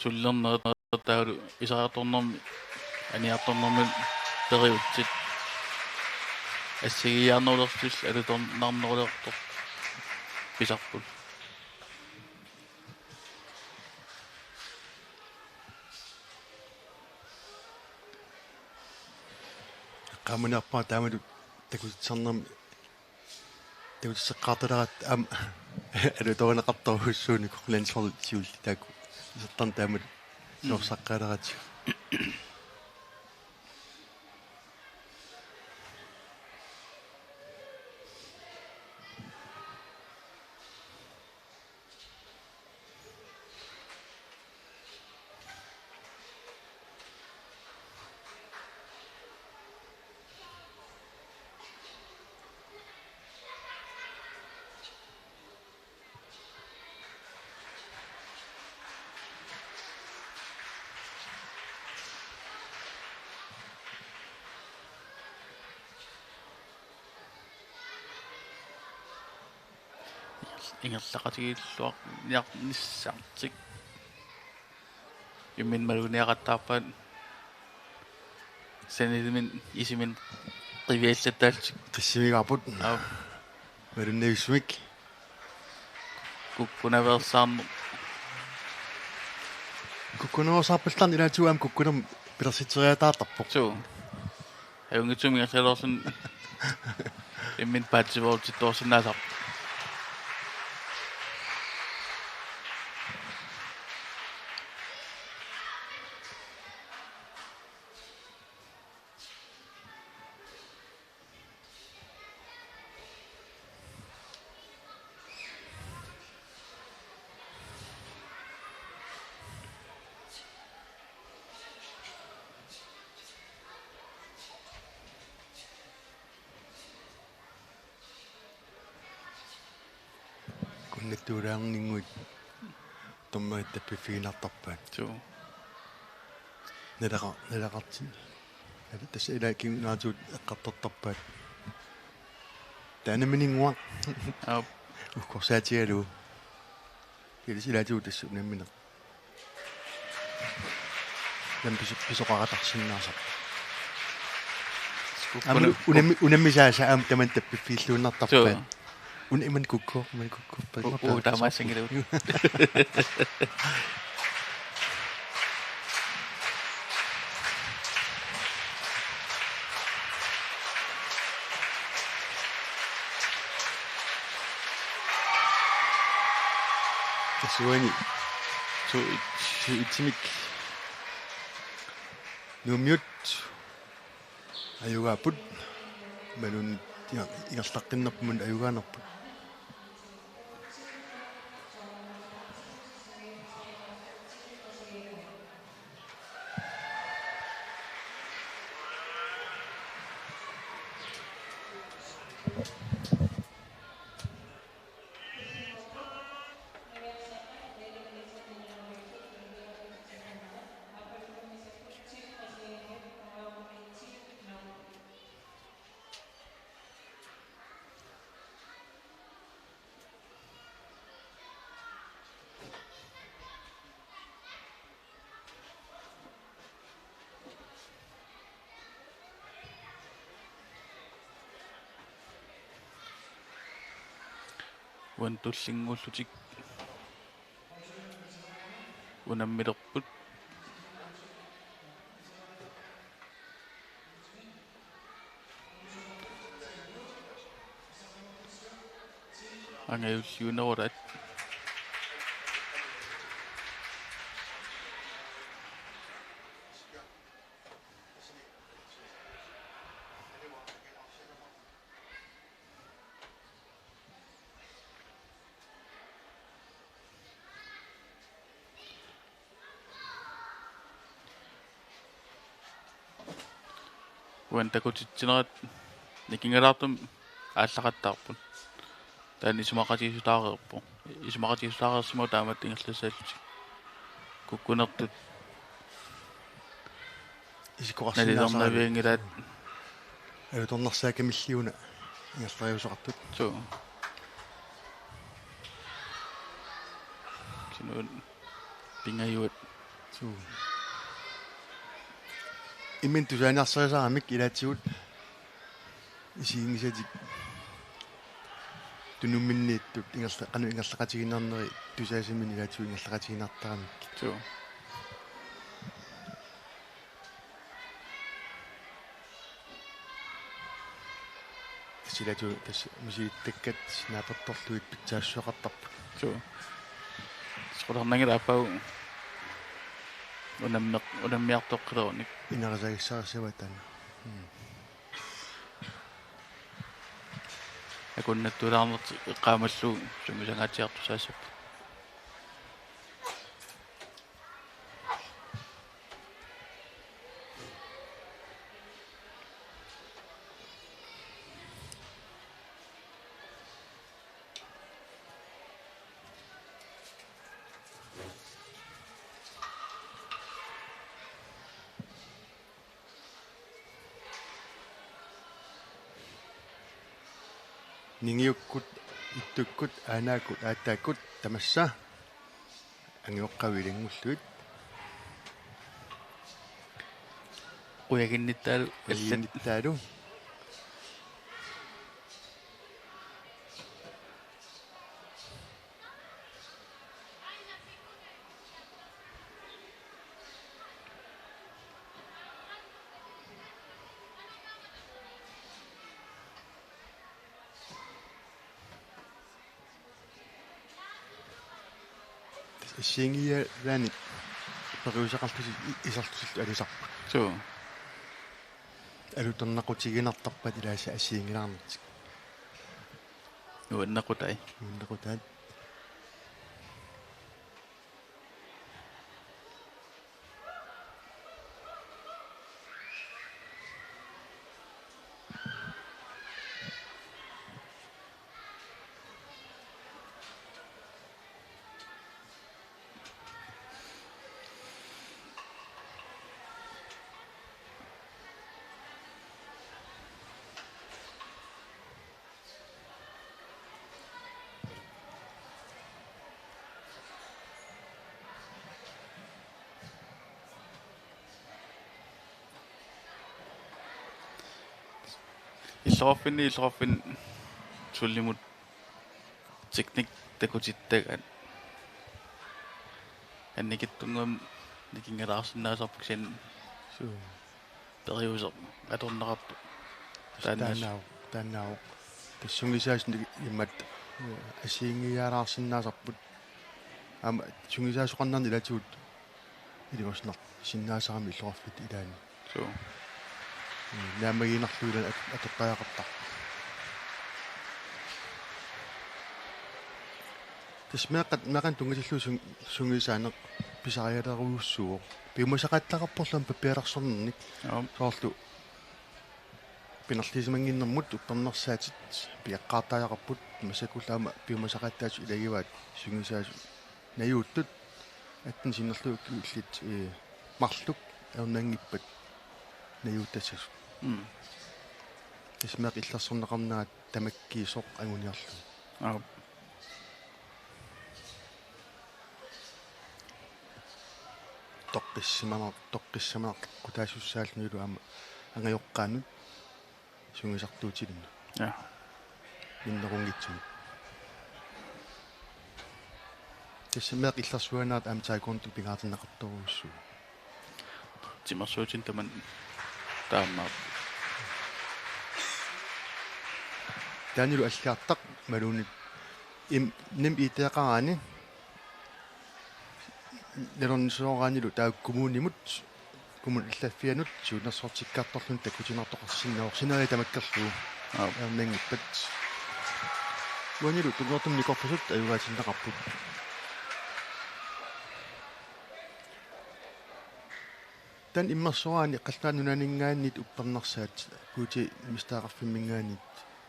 sullernerit taavalu iseriartornermi aniartornermut periutsit assigiiaarnerulerlutillu alutornarnerulertoq pisarput. Eqqaamanerpaaq taamatut takutitsisarnermi takutitseqqaartaleraat aamma alutorineqartorujussuuvoq landshold siulliit taakku isertarneq taamatut. Mm. Isersaqqaaleratsigu. ingerlaqatigiilluarniarnissartik. Imminut maluginiaqattaarpaat. Sanilimin isimin qiviallattaallutik. Qissimigaarput. Aap. Malunnavissumik. Kukkunaveersaarneq. Kukkunaveersaarpallarneq ilaatigut aamma kukkunermik pilersitseriataartarpoq. Suu. Ajunngitsumik ingerlaloorluni imminut paatsiveerutittoorsinnaasarpoq. Kunnattuulaarninnguit dommerit tappiffigiinnartarpaat. Suu. Naleqa-, naleqartin. Nale-, tassa ilaa kingunaatigut eqqartortarpaat. Taanna nammineq inguaq. Aap. Ukkorsaatigalugu. Kiilis ilaatigut tassa unammineq. Nam piso-, pisoqaratarsinnaasarpoq. Aamma unammi-, unammisaasa aamma tamanna tappiffiilluinnartarpaat. Suu. Una imannak kukku-, imannak kukku-, u-, u-, taamaassanngilaq. Tassa uani. Suu, suu, itsimik. Nuummiut. Ajugaapput. Imaluunniit inga-, ingerlaqqinnerput ajugaanerput. Uani tullinnguullutik unammilerput. Angajulliunerulaat. Uani takutitsinerat nikingalaartumik aallaqattaarput. Taanna isumaqatigisutaareerpoq. Isumaqatigisutaareersimavoq taamatut ingerlassallutik. Kukkunertut isikkoqarsinnaasarami. Nalilernaavianngilaat. Alutornarsaakkamilli una ingerlariuseqartut. Suu. Kisianni una pingajuat. Suu. Imminut tusaaniarsarisaramik ilaatigut isiginngisatik tunumminniittut ingerla-, qanoq ingerlaqatigiinnarneri tusaasimini ilaatigut ingerlaqatigiinnartaramikkit. Suu. Tassa ilaatigut tassa misilittakkat naapertorlugit pitsaassuseqartarput. Suu. Qularnanngilaq aappaagu unammeq-, unammiartoqqilerunik. Inerisagissarissavat taanna. Mm. Akunnattuulaarnertik eqqaamallugu sungiusangaatsiartussaassappat. Ningiukkut Ittukkut, aanaakkut, aattaakkut tamassa angajoqqaavit ilanngullugit. Qujaginnittaalu allat. Qujaginnittaalu. Assigiinngilaanik periuseqarlutik i-, iserlutillu alisarput. Suu. Alutornaqutiginartarpat ilaasa assigiinngilaarnertik. Nuannaqutai. Nuannaqutai. Illoqarfinni, illoqarfinni sullimut teknik takutittagaat. Annikitsunnguamik nikinngalaarsinnaasarput kisianni. Suu. Periuseq atorneqarpoq. Taanna. Taannaavoq, taannaavoq. Tassa sungiusaasunit imaattoq, eh, assigiinngilaarsinnaasarput. Aamma sungiusaasoqarnerni ilaatigut ilungersunarsinnaasarami illoqarfiit ilaanni. Suu. Mm, naammagiinnarlugu ilaanni at-, atoqqajaqartarpoq. Tassa meeqqat, meeqqanik tunngatillugu sun-, sungiusaaneq pisarialerujussuuvoq. Piumasaqaattaqarporlu aamma pappialersornernik. Aap. Soorlu pinerliisimannginnermut uppernarsaatit piaqqaartariaqarput, massakkullu aamma piumasaqaattaasoq ilagivaat sungiusaasut najuuttut atten sinnerlugit illit, eh, marluk ajornanngippat najuuttassasut. Mm. Tassa meeqqat illersorneqarnerat tamakkiisoq anguniarlugu. Aap. Toqqissisimaneq-, toqqissisimaneqartaqutaasussaallunilu aamma angajoqqaanut sungiusartuutilinnut. Ja. Minnerunngitsumik. Tassa meeqqat illersuinerat aamma taekwondo pingaartinneqartorujussuuvoq. Timersuutinik tamanna taamaappoq. Taannalu alliartaq Maluunit im-, nim iteqaraani nalornisooraanilu taakku kommunimut, kommunit allaffianut siunnersortikkaartorluni takutinartoqarsinnaavoq sineriak tamakkerlugu. Aap. Ajornanngippat. Uanilu tunngaviusumik nikorpasut ajugaatinneqarput. Taanna immersoraani Qallunaat Nunaanninngaanniit uppernarsaat Guuti Mestaqarfimminngaanniit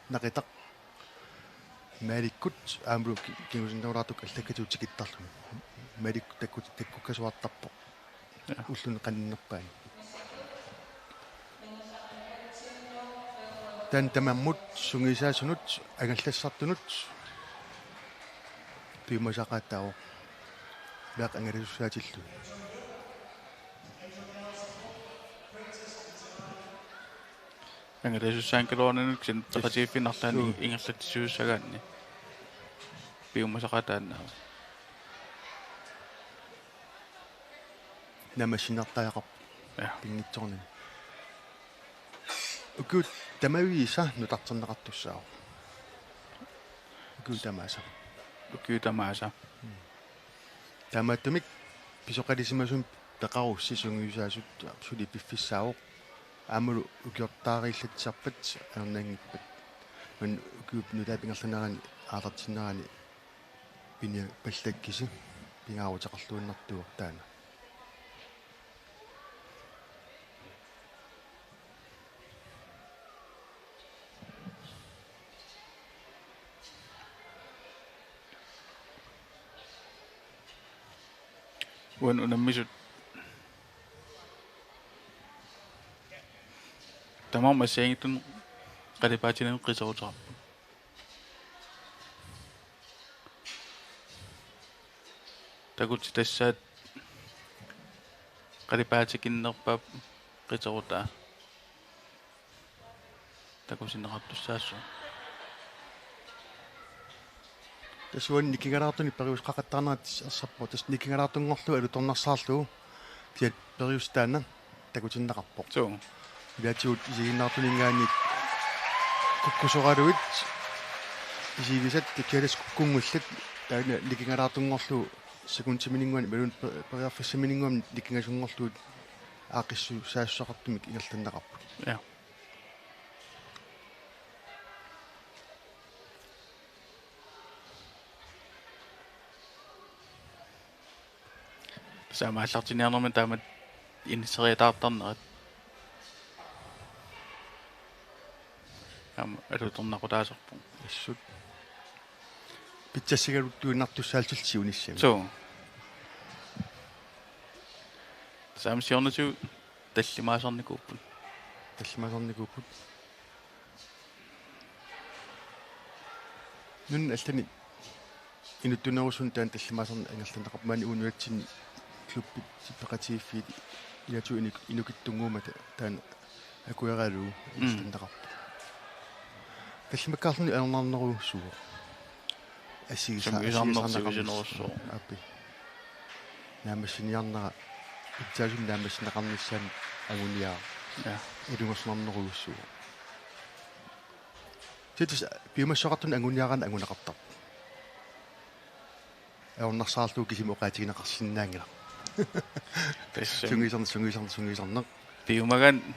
Naqitaq Maalikkut aammalu ki-, kingusinnerulaartukkut allakkatigut tikittarluni. Maalikkut takkut-, takkukkasuartarpoq. Ja. Ulluni qaninnerpaani. Taanna tamammut sungiusaasunut angallassartunut piumasaqaataavoq. Meeqqat angalasussaatillu. Angalasussaanikkaluarnani kisianni peqatigiiffinnarlaani. Suu. Ingerlatsisuussagaanni piumasaqaataannaavoq. Naammassinertariaqarpoq. Ja. Pinngitsoornani. Ukiut tamaviisa nutarterneqartussaavoq. Ukiut tamaasa. Ukiut tamaasa. Mm. Taamaattumik pisoqalisimasumik peqarussi sungiusaasut suli piffissaavoq. Aammalu ukiortaariillatsisarpat ajornanngippat. Maani ukiup nutaap ingerlanerani aallartinnerani piniapallakkisi pingaaruteqarluinnartuuvoq taanna. Uani unammisut tamarmik assigiinngitsunik qalipaatinani qiseruteqarput. Takutitassaat qalipaatikinnerpaap qiterutaa takutinneqartussaassaaq. Tassa uani nikingalaartunik periuseqaqattaarnerat ersappoq, tassa nikingalaartunngorlugu alutornarsaarlugu, kisianni periuseq taanna takutinneqarpoq. Suu. Ilaatigut isiginnaartuninngaanniit kukkusoraluit isigisat takkialas kukkunngillat, taanna nikingalaartunngorlugu sekuntimininnguanni imaluunniit pe-, periarfissamininnguamik nikingasunngorlugit aaqqissuussaassuseqartumik ingerlanneqarput. Ja. Tassa aamma aallartinniarnermi taamatut inisseriataartarnerat. Aamma alutornaqutaasarpoq. Assut. Pitsassigaluttuinnartussaallutillu siunissami. Suu. Tassa aamma siornatigut tallimaasarnikuupput. Tallimaasarnikuupput. Nunat allani inuttunerusuni taanna tallimaasarneq ingerlanneqarpoq, maani uunnuatsinni klubbit peqatigiiffiit ilaatigut inuk-, inukittunnguummata taanna akueraalugu. Mm. Ingerlanneqarpoq. Tallimakkaarluni ajornarnerujussuuvoq. Assigisaa-, sumi isarnersi assigisaarneqarnissaa. Usinerussuaq. Aappi. Naammassiniarnera pitsaasumik naammassineqarnissaanut anguniagaq. Ja. Ilungersunarnerujussuuvoq. Tassa piumassuseqartunik anguniaraanni anguneqartarpoq. Ajornarsaarlugu kisimi oqaatigineqarsinnaanngilaq. Tassa. Sungiusarneq, sungiusarneq, sungiusarneq. Piumagaanni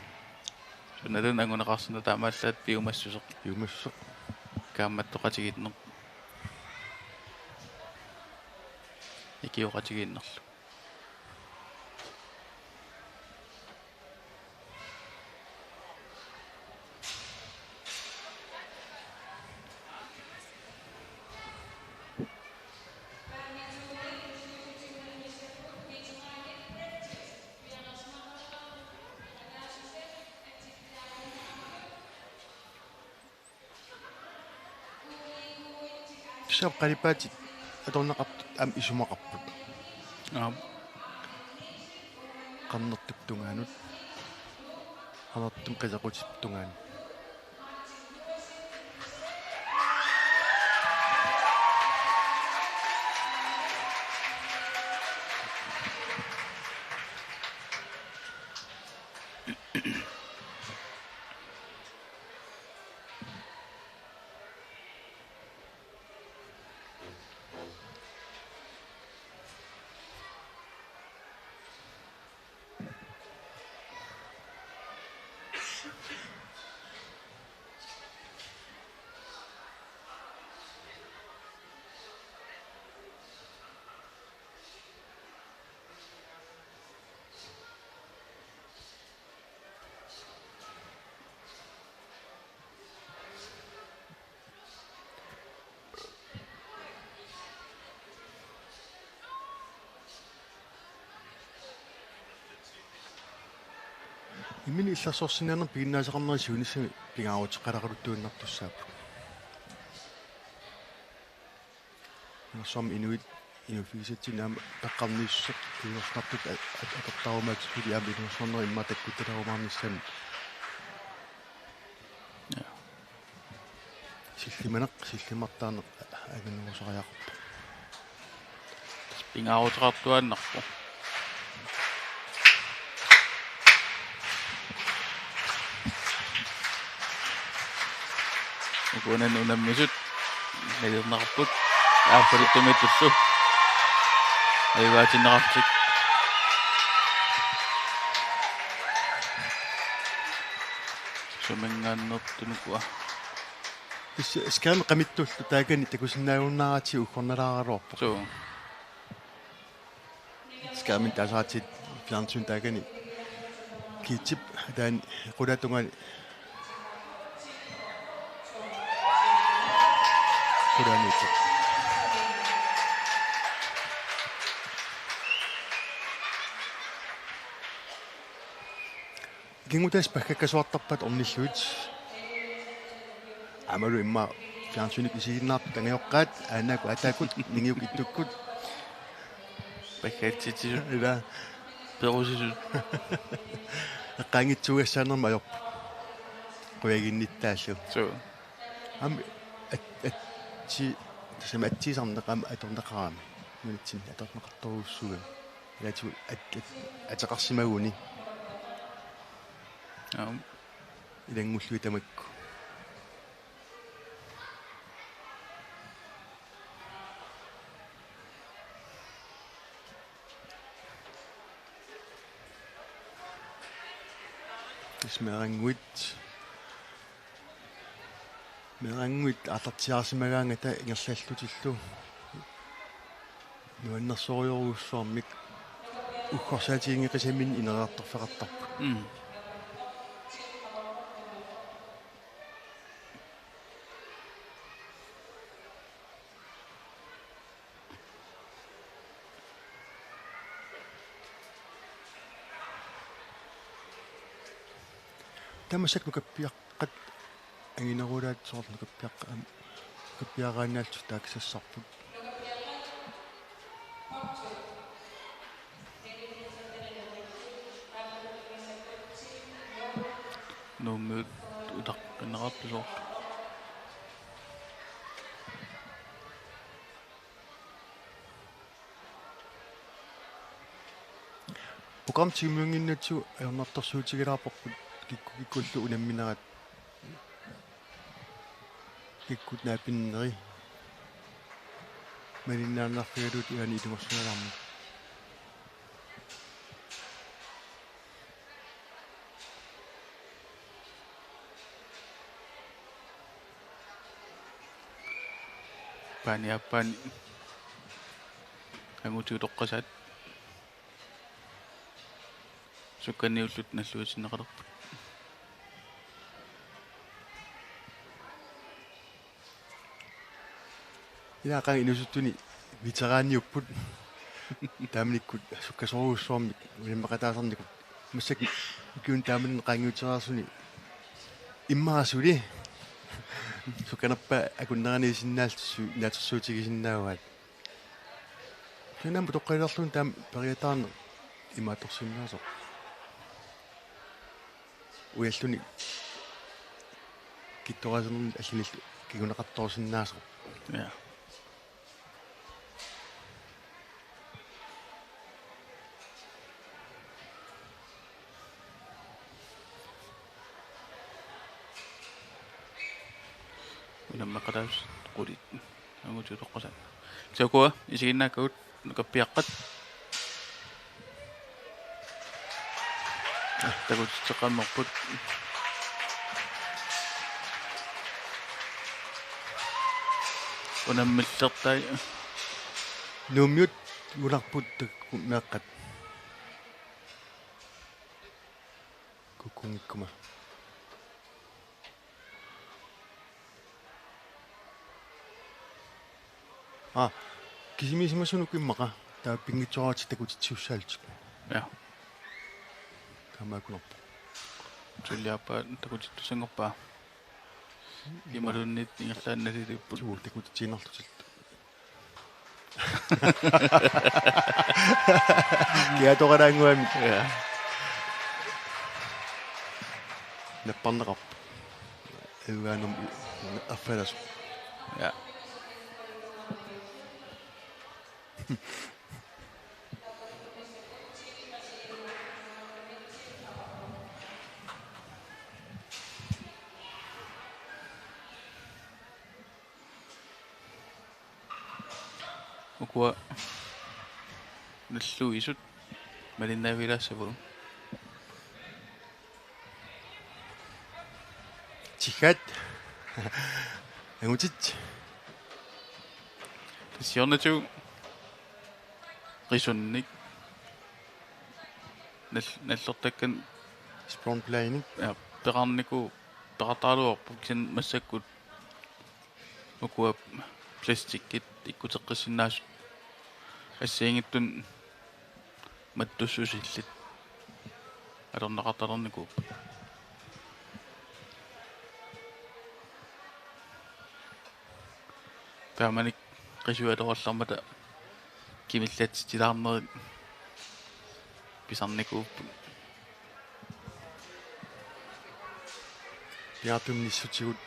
sunaluunniit anguneqarsinnaavoq, taamaallaat piumassuseq. Piumassuseq. Kaammattoqatigiinneq. Ikioqatigiinnerlu. Tassa qalipaatit atorneqartut aamma isumaqarput. Aap. Qernertup tungaanut. Qernertup qisequtip tungaanut. Imminut illersorsinnaanermut piginnaasaqarnerat siunissami pingaaruteqaleraluttuinnartussaapput. Nersormi inuit inuuffigisatsinni aamma taqqarniussuseq ilungersunartut a-, a-, atortarumaartut suli aamma ilungersunarnerit immaqa takkuttalerumaarnissaannut. Ja. Sillimaneq, sillimartaaneq anginerusariaqarpoq. Pingaaruteqartuaannarpoq. Ukunani unammisut nalilerneqarput. Aappaluttumiittullu. Ajugaatinneqartik. Suminngaanneertut ukua. Tassa skærmi qamittullu taakani takusinnaajunnaaratsigu uggornalaaraluarpoq. Suu. Skærmimi taasaratsigu fjernsyn taakani. Kiitsip taanna qulaatungaani. Qulaaniittoq. Ikinngutaasa paggakkasuartarpata ornillugit. Aammalu immaqa fjernsynikkut isiginnaartut angajoqqaat, aanaakut aataakut, ningiukkut ittukkut. Pakkaatsitsisut. Ila. Perusisut. Eqqaanngitsuugassaanermut ajorput. Qujaginnittaallu. Suu. Aamma at-, atsi-, tassami atsiisarneq aamma atorneqarami. Nunatsinni atorneqartorujussuugami. Ilaatigut at-, at-, ateqarsimaguni. Aam. Ilanngullugit tamakku. Tassa meerannguit. Meerannguit aallartiaarsimagaangata ingerlallutillu. Nuannersorujorujussuarmik uggorsaatiginngeqisaminnik ineriartorfeqartarput. Mm. Tamassi nukappiaqqat anginerulaat soorlu nukappiaqqat aamma nukappiaraannaallutik taakku sassarput. Nuummiut utaqqinneqartut soorlu. Programmi timimiunnginnatsigu ajornartorsiutigilaarparput kikkut kikkullu unamminerat. Kikkut naapinneri. Malinnaannarfigalugit ilaanni ilungersunalaarmat. Paani aappaani angutit utoqqasaat. Sukkaniullutik nalluitinneqalerput. Ilaa qanga inuusuttuni veteraniupput. Taamanikkut sukkasoorujussuarmik unammeqataasarnikut. Massakkut ukiuni taamani qaangiutereersuni immaqa suli sukkanerpaat akunneraniisinnaallutik naatsorsuutigisinnaavaat. Kisianni aamma utoqqalilerlugu taama periataarneq imaattorsinnaasoq. Ujalluni kittoraasernerni allanillu kinguneqartorusinnaasoq. Ja. Unammeqataasut qulit. Angutit utoqqasaat. Tassa ukua isiginnaakkagut nukappiaqqat. Takutitseqqammerput. Unammillertai. Nuummiut ngunarput takkut meeqqat. Kukkunngikkuma. Aa, kisimiisimasunut immaqa taava pinngitsooratik takutitsisussaallutik. Ja. Taamaakunarpoq. Suliaappa takutittussanngorpaa. Imaluunniit ingerlaannaq naliliipput. Suu, takutitsiinnarlutillu. Kiatoqalaannguamik. Ja. Napparneqarpoq. Evaanum affalasoq. Ja. Ukua nalluisut malinnaavigilaassapput. Tiggaat. Angutit. Siornatigut qisunnik. Nal-, nallortakkanik. Spawn planenik. Ja, peqarniku-, peqartaraluarput kisianni massakkut ukua plastikkit ikkuteqqissinnaasut assigiinngitsunik mattussusillit atorneqartalernikuupput. Taamani qisuit atorallarmata Kimillatsitsilaarnerit pisarnikuupput. Piaartumik nissutigut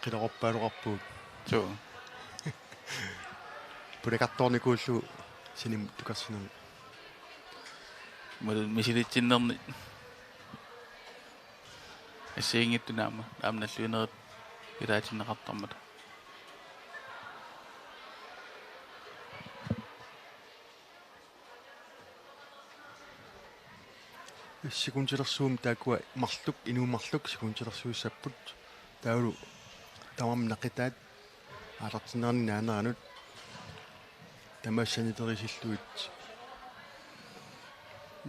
qileroppaaluqarpugut. Suu. Pulakartoornikuullugu sanimmut tukarsinermi. Imaluunniit misilitsinnerni assigiinngitsut aamma, aamma nalluinerit ilaatinneqartarmata. Sekundilersuummik taakkua marluk, inuit marluk sekundilersuissapput. Taavalu tamarmik naqitaat aallartinnerannut naaneranut tamaasa sanileriisillugit.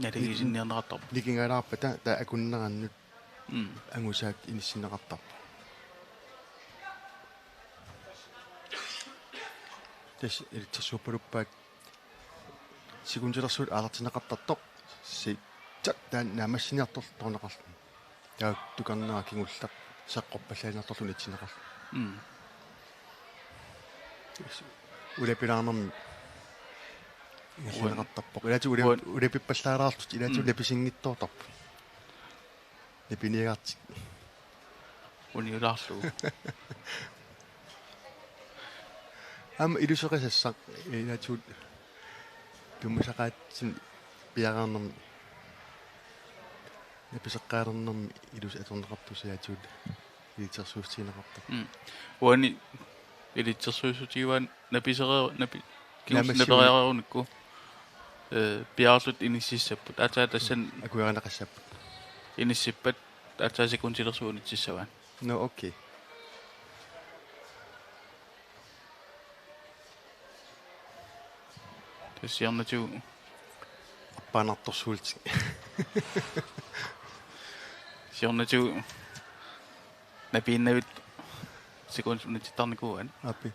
Naligiisinniarneqartarpoq. Nikingalaarpata taava akunnerannut Mm. angusaat inissinneqartarpoq. Tassa ilitsersuuppaluppaat sekundilersuut aallartinneqartartoq. Sitsa taanna naammassiniartorlugu toorneqarluni. Taava tukarnera kingulleq saqqorpallaannartorlugu unitsinneqarluni. Mm. Ulapilaarnermi ingerlanneqartarpoq. Ilaatik ula-, Uan-, ulapippallaalaartut ilaatik Mm. napisinngitsoortarput. Napiniagartik. Uniulaarlugu. Aamma iluseqisassaq ilaatigut piumasaqaatsimik piareernermi napiseqqaalernermi ilusi atorneqartussaq ilaatigut ilitsersuussutigineqartarpoq. Mm. Uani ilitsersuussutigivaat napisereer-, napi-, kingussi Naammassiunik. naperiareerunikku, eh, piaarlutik inississapput. Aatsaat tassani Akuerineqassapput. inissippat aatsaat sekundilersuut unitsissavaat. Nå, okay. Tassa siornatigut. Appaanartorsuullutik. Siornatigut napiinnavit sekundit unitsittarnikuuaat. Aappi.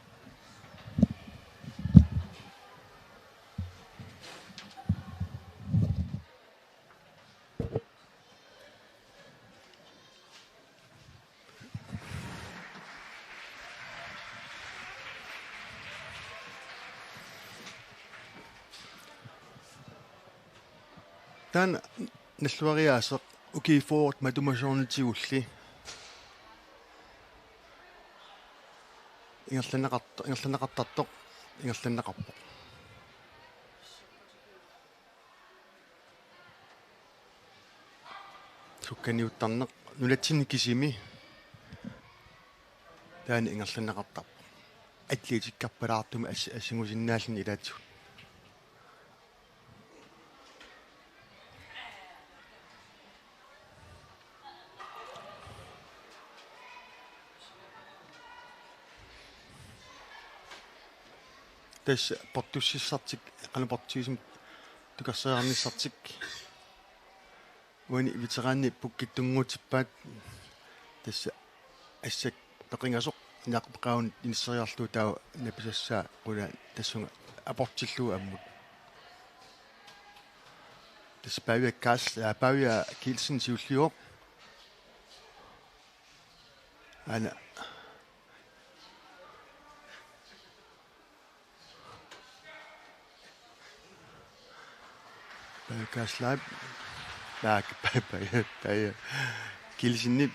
Taanna nalluariaaseq ukiut fyrret matumasoornatigulli ingerlanneqart-, ingerlanneqartartoq ingerlanneqarpoq. Sukkaniuttarneq nunatsinni kisimi taanna ingerlanneqartarpoq. Atletikkarpalaartumik ass-, assingusinnaalluni ilaatigut. Tassa portussissartik, qanoq portussiusumik tukarseriarnissartik. Uani veteranit pukkittunnguutippaat tassa assakka peqingasoq Jakob Ravn inisseriarlugu taava napisassaa qulaa tassunga aportillugu ammut. Tassa Pavia Kals-, aa, Pavia Kielsen siulliuvoq. Aana. Pavia Kals-, Pavia, Pavia, Pavia Kielsenip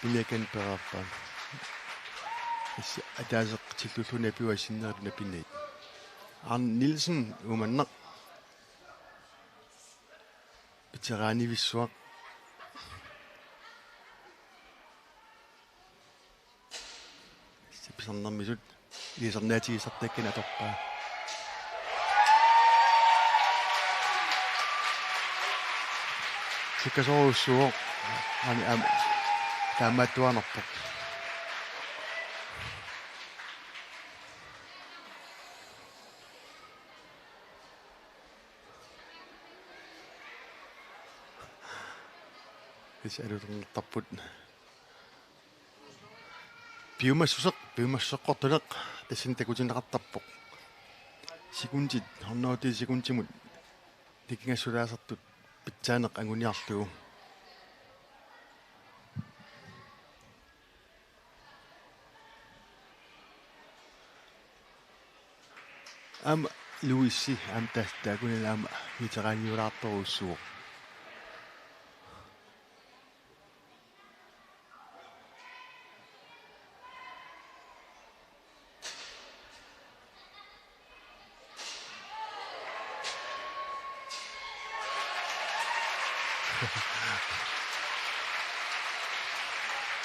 piniakkanik pereerpaa. Tassa ataaseq tillullugu napivoq assinnerilu napinit. Arne Nielsen, Uummannaq. Veteranivissuaq. Pisarnermisut ilisarnaatigisartakkanik atorpaa. Sukkasoorujussuuvoq. Aamma, aamma taamaattuaannarpoq. Tassa alutornartarput. Piumassuseq, piumassuseqqortuleq tassani takutinneqartarpoq. Sekundit, hundrede sekundimut nikingassulaasartut pitsaaneq anguniarlugu. Aamma Louise aamma taas taakkunani aamma veteraniulaartorujussuuvoq.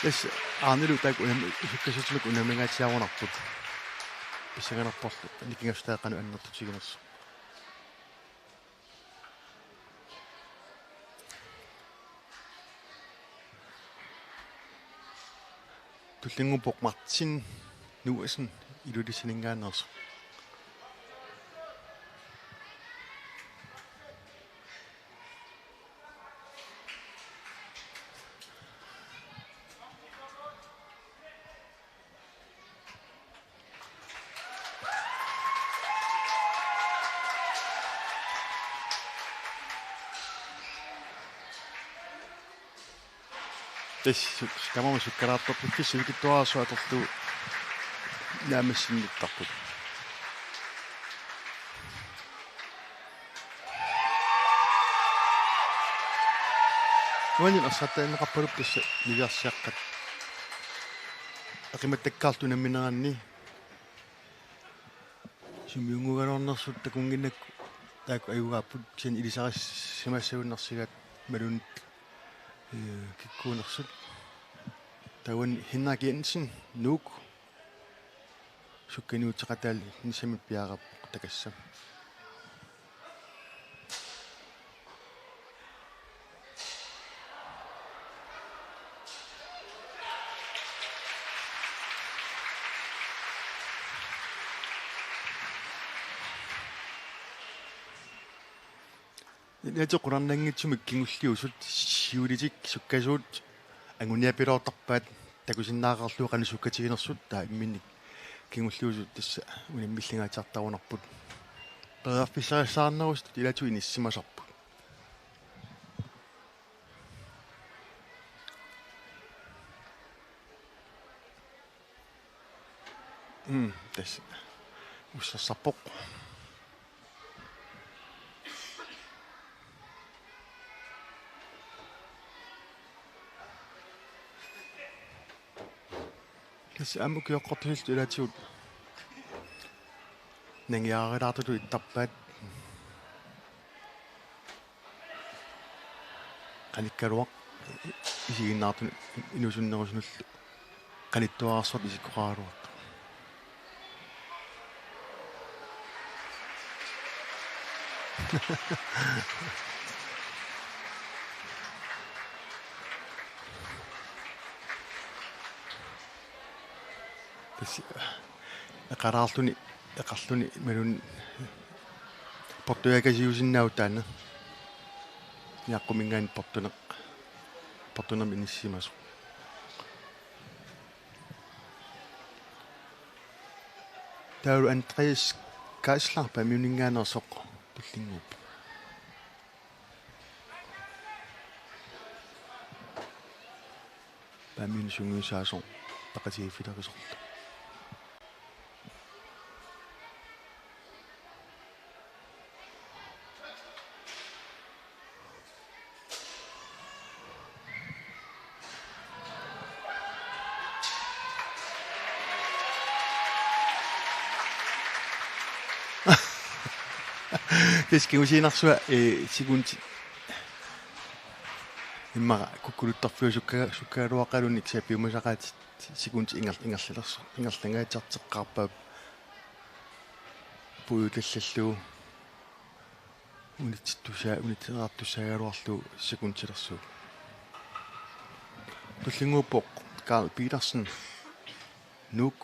Tassa Arnelu taakku unam-, sukkasuutimik unammingaatsiarunarput. Pissanganarporlu nikingassutaaqqanut annertutiginersoq. Tullinnguuppoq Martin Nuuasen Ilulissaninngaanneersoq. Tassa su-, tamarmik sukkalaartorput sivikitsuararsuaq atorlugu naammassinnittarput. Uani arsartaanneqarpalup tassa niviarsiaqqat. Aqimattakkaartut unammineranni. Sumiunnguugaluarnersut takunnginnakku taakku ajugaapput, kisianni ilisarisimassagunarsigaat Malunit, ee, kikkuunersut. Taava Henrik Jensen, Nuuk, sukkaniuteqataalli nissamik piareerpoq takassami. Ilaatigut qularnanngitsumik kingulliusut siulitik sukkasuut anguniapiloortarpaat takusinnaaqarlugu qanoq sukkatiginersut, taava imminnik kingulliusut tassa unammillingaatsiartarunarput. Periarfissarissaarnerusut ilaatigut inissisimasarput. Mm, tassa. Ussarsarpoq. Tassa aamma ukioqqortusillu ilaatigut nangiararilaartutut ittarpaat. Qanikkaluaq isiginnaartunut inuusunnerusunullu qanittuararsuartut isikkoqaraluartoq. Tassa eqalaarluni, eqarluni imaluunniit portujakasiusinnaavoq taanna. Niaqquminngaanniit portuneq, portunermik inissisimasoq. Taavalu Andreas Geisler Paamiuninngaanneersoq tullinnguuppoq. Paamiuni sungiusaasoq peqatigiiffilerisorlu. Tassa kingusinnersuaq, ee, sekundit. Immaqa kukkuluttorfiup sukka-, sukkagaluaqaluunniit kisianni piumasaqaatit sekundit inger-, ingerlalerso-, ingerlangaatsiartoqqaarpaat puigutallallugu. Unitsittusaa-, unitseqartussaagaluarlugu sekuntilersuuvoq. Tullinnguuppoq Carl Petersen, Nuuk.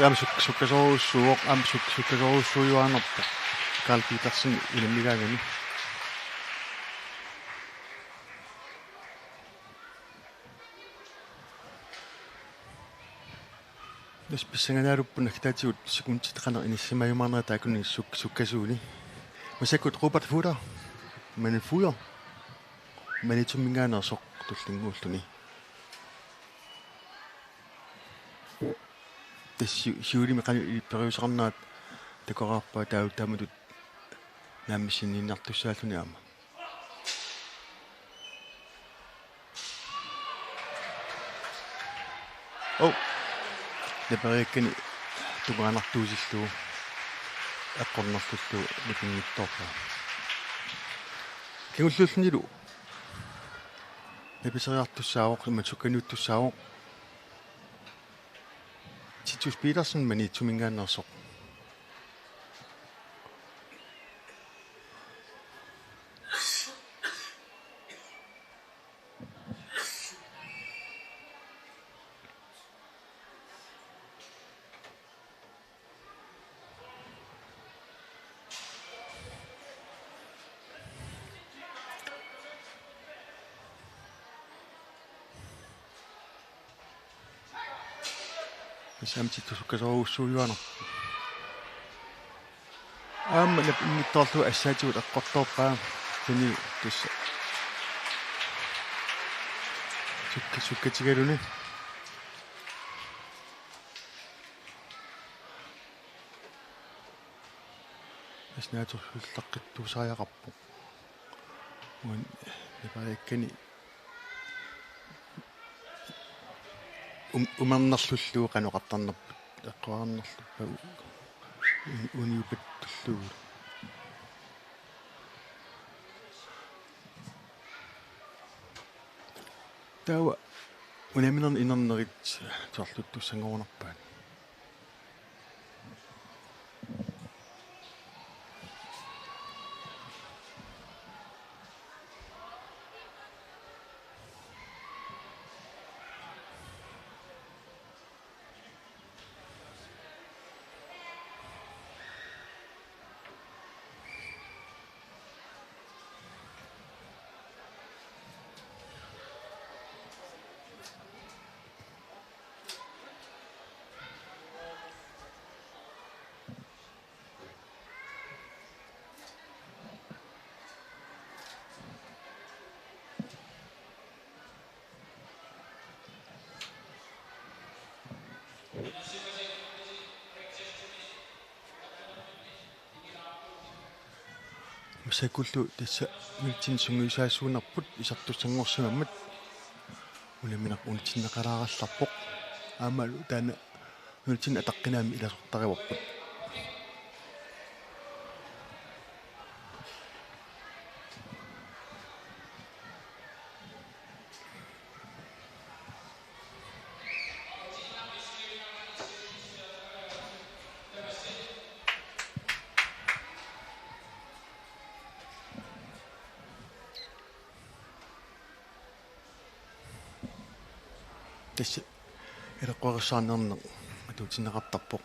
Aamma suk-, sukkasoorujussuuvoq, aamma suk-, sukkasoorujussuujuaannarpoq. Karl Petersen unammigaangami. Tassa pissanganaarupput naggataatigut sekundit qanoq inissisimajumaanerat taakkunani suk-, sukkasuuni. Massakkut Robert Fuller, Manu Fuller, Maniitsuminngaanneersoq tullinnguulluni. Tassa siu-, siulimi qanoq ilipperiuseqarnerat takoreerpaa taa-, taamatut naammassininniartussaalluni aamma. Oh. Naperiakkani tungaanartuutillugu eqqornerlullugu nikinngitsoorpaa. Kingulliullunilu napiseriartussaavoq, imatut sukkaniuttussaavoq. Titus Petersen, Maniitsuminngaanneersoq. Tassa aamma Titus sukkasoorujussuujuaannarpoq. Aamma napinnittoorlugu assaatigut eqqortoorpaa. Tuni tassa sukka-, sukkatigaluni. Tassa naatsorsuullaqqittuusariaqarpoq. Uani naperiakkani um-, umernerlullugu qanoq oqartarnerput, eqqoriarnerluppagu u-, uniupattullugu. Taava unamminerni inernerit soorluttussanngorunerpaat. Massakkullu tassa nultinik sungiusaasuunerput isertussanngorsimammat unammineq unitsinneqalaarallarpoq. Aammalu taanna nultinik ataqqinaammik ilasortarivarput. Tassa ileqqorissaarnerneq atuutsinneqartarpoq.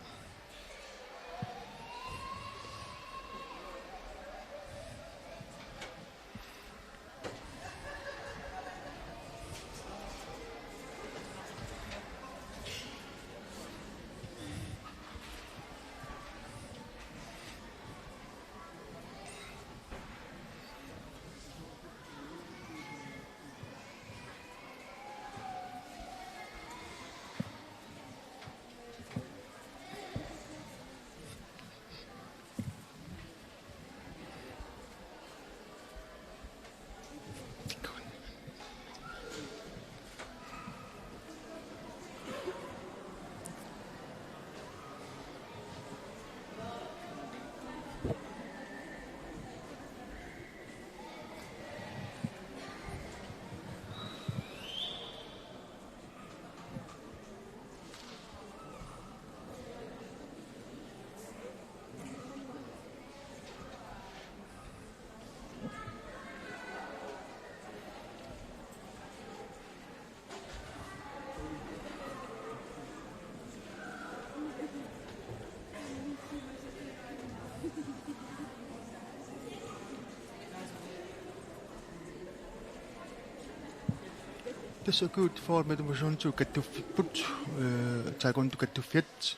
Tassa ukiut fyrre Mette Motionitut kattuffipput, eh, taekwondo kattuffiat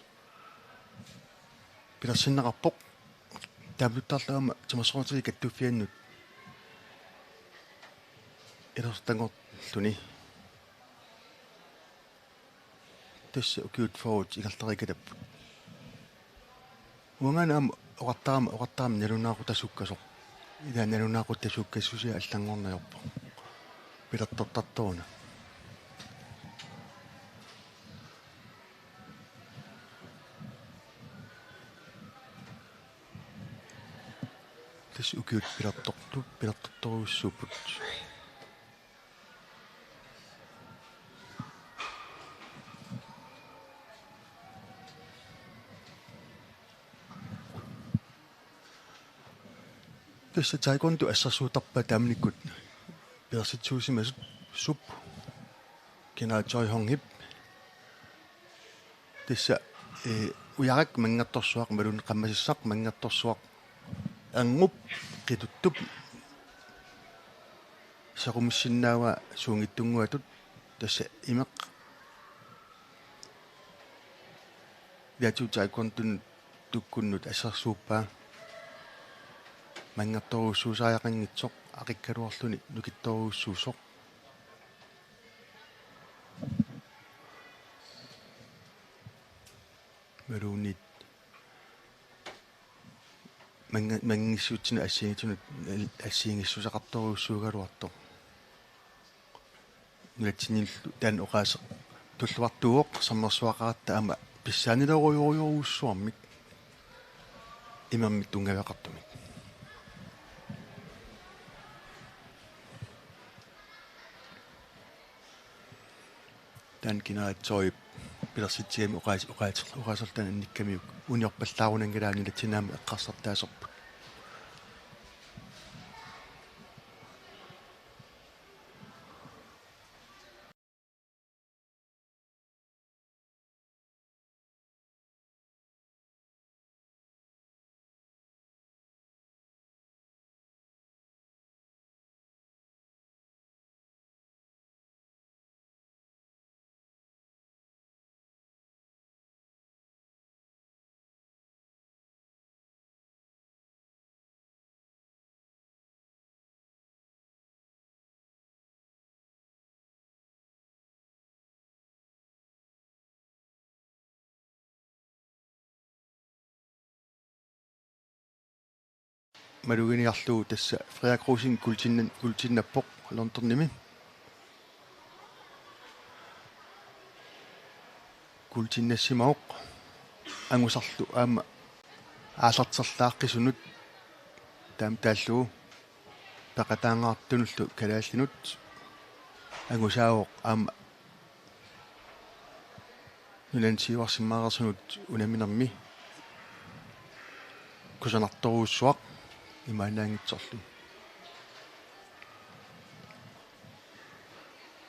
pilersinneqarpoq. Taamatuttaarlu aamma timersoqatigiit kattuffiannut ilaasortanngorluni. Tassa ukiut fyrre ingerlareerikkaluarput. Uangaana aamma oqartarama, oqartarama nalunaaqutaq sukkasoq. Ila nalunaaqutaq sukkassusia allanngorneq ajorpoq. Pilertortartoruna. Tassa ukiut pilertortu-, pilertortorujussuupput. Tassa taekwondo assersuuttarpaa taamanikkut pilersitsuusimasut, sup, Kinaat Choi Hong Hip. Tassa, eh, ujarak manngertorsuaq imaluunniit qammasissaq manngertorsuaq erngup qituttup sequmissinnaavaa suunngitsunnguatut, tassa imeq ilaatigut taekwondonut tukkunnut assersuuppaa, manngertorujussuusariaqanngitsoq, aqikkaluarluni nukittorujussuusoq. Imaluunniit mannga-, manngissutsinnut assigiinngitsunut assigiinngissuseqartorujussuugaluartoq. Nunatsinnilu taanna oqaaseq tulluartuuvoq, sermersuaqaratta aamma pissaanilerujorujussuarmik imermik tunngaveqartumik. Taanna Kinaat Choip pilersitsigami oqaas-, oqaas-, oqaaserlu taanna annikkamiuk uniorpallaarunanngilaa, nunatsinni aamma eqqarsartaaserput. Maluginiarlugu tassa Frederik Rosing guldinna-, guldinnappoq Londonimi. Guldinnassimavoq angusarlu aamma aallarterlaaqqisunut, taama taallugu peqataangaartunullu kalaallinut angusaavoq aamma nunani siuarsimareersunut unamminermi kusanartorujussuaq imaannaanngitsorlu.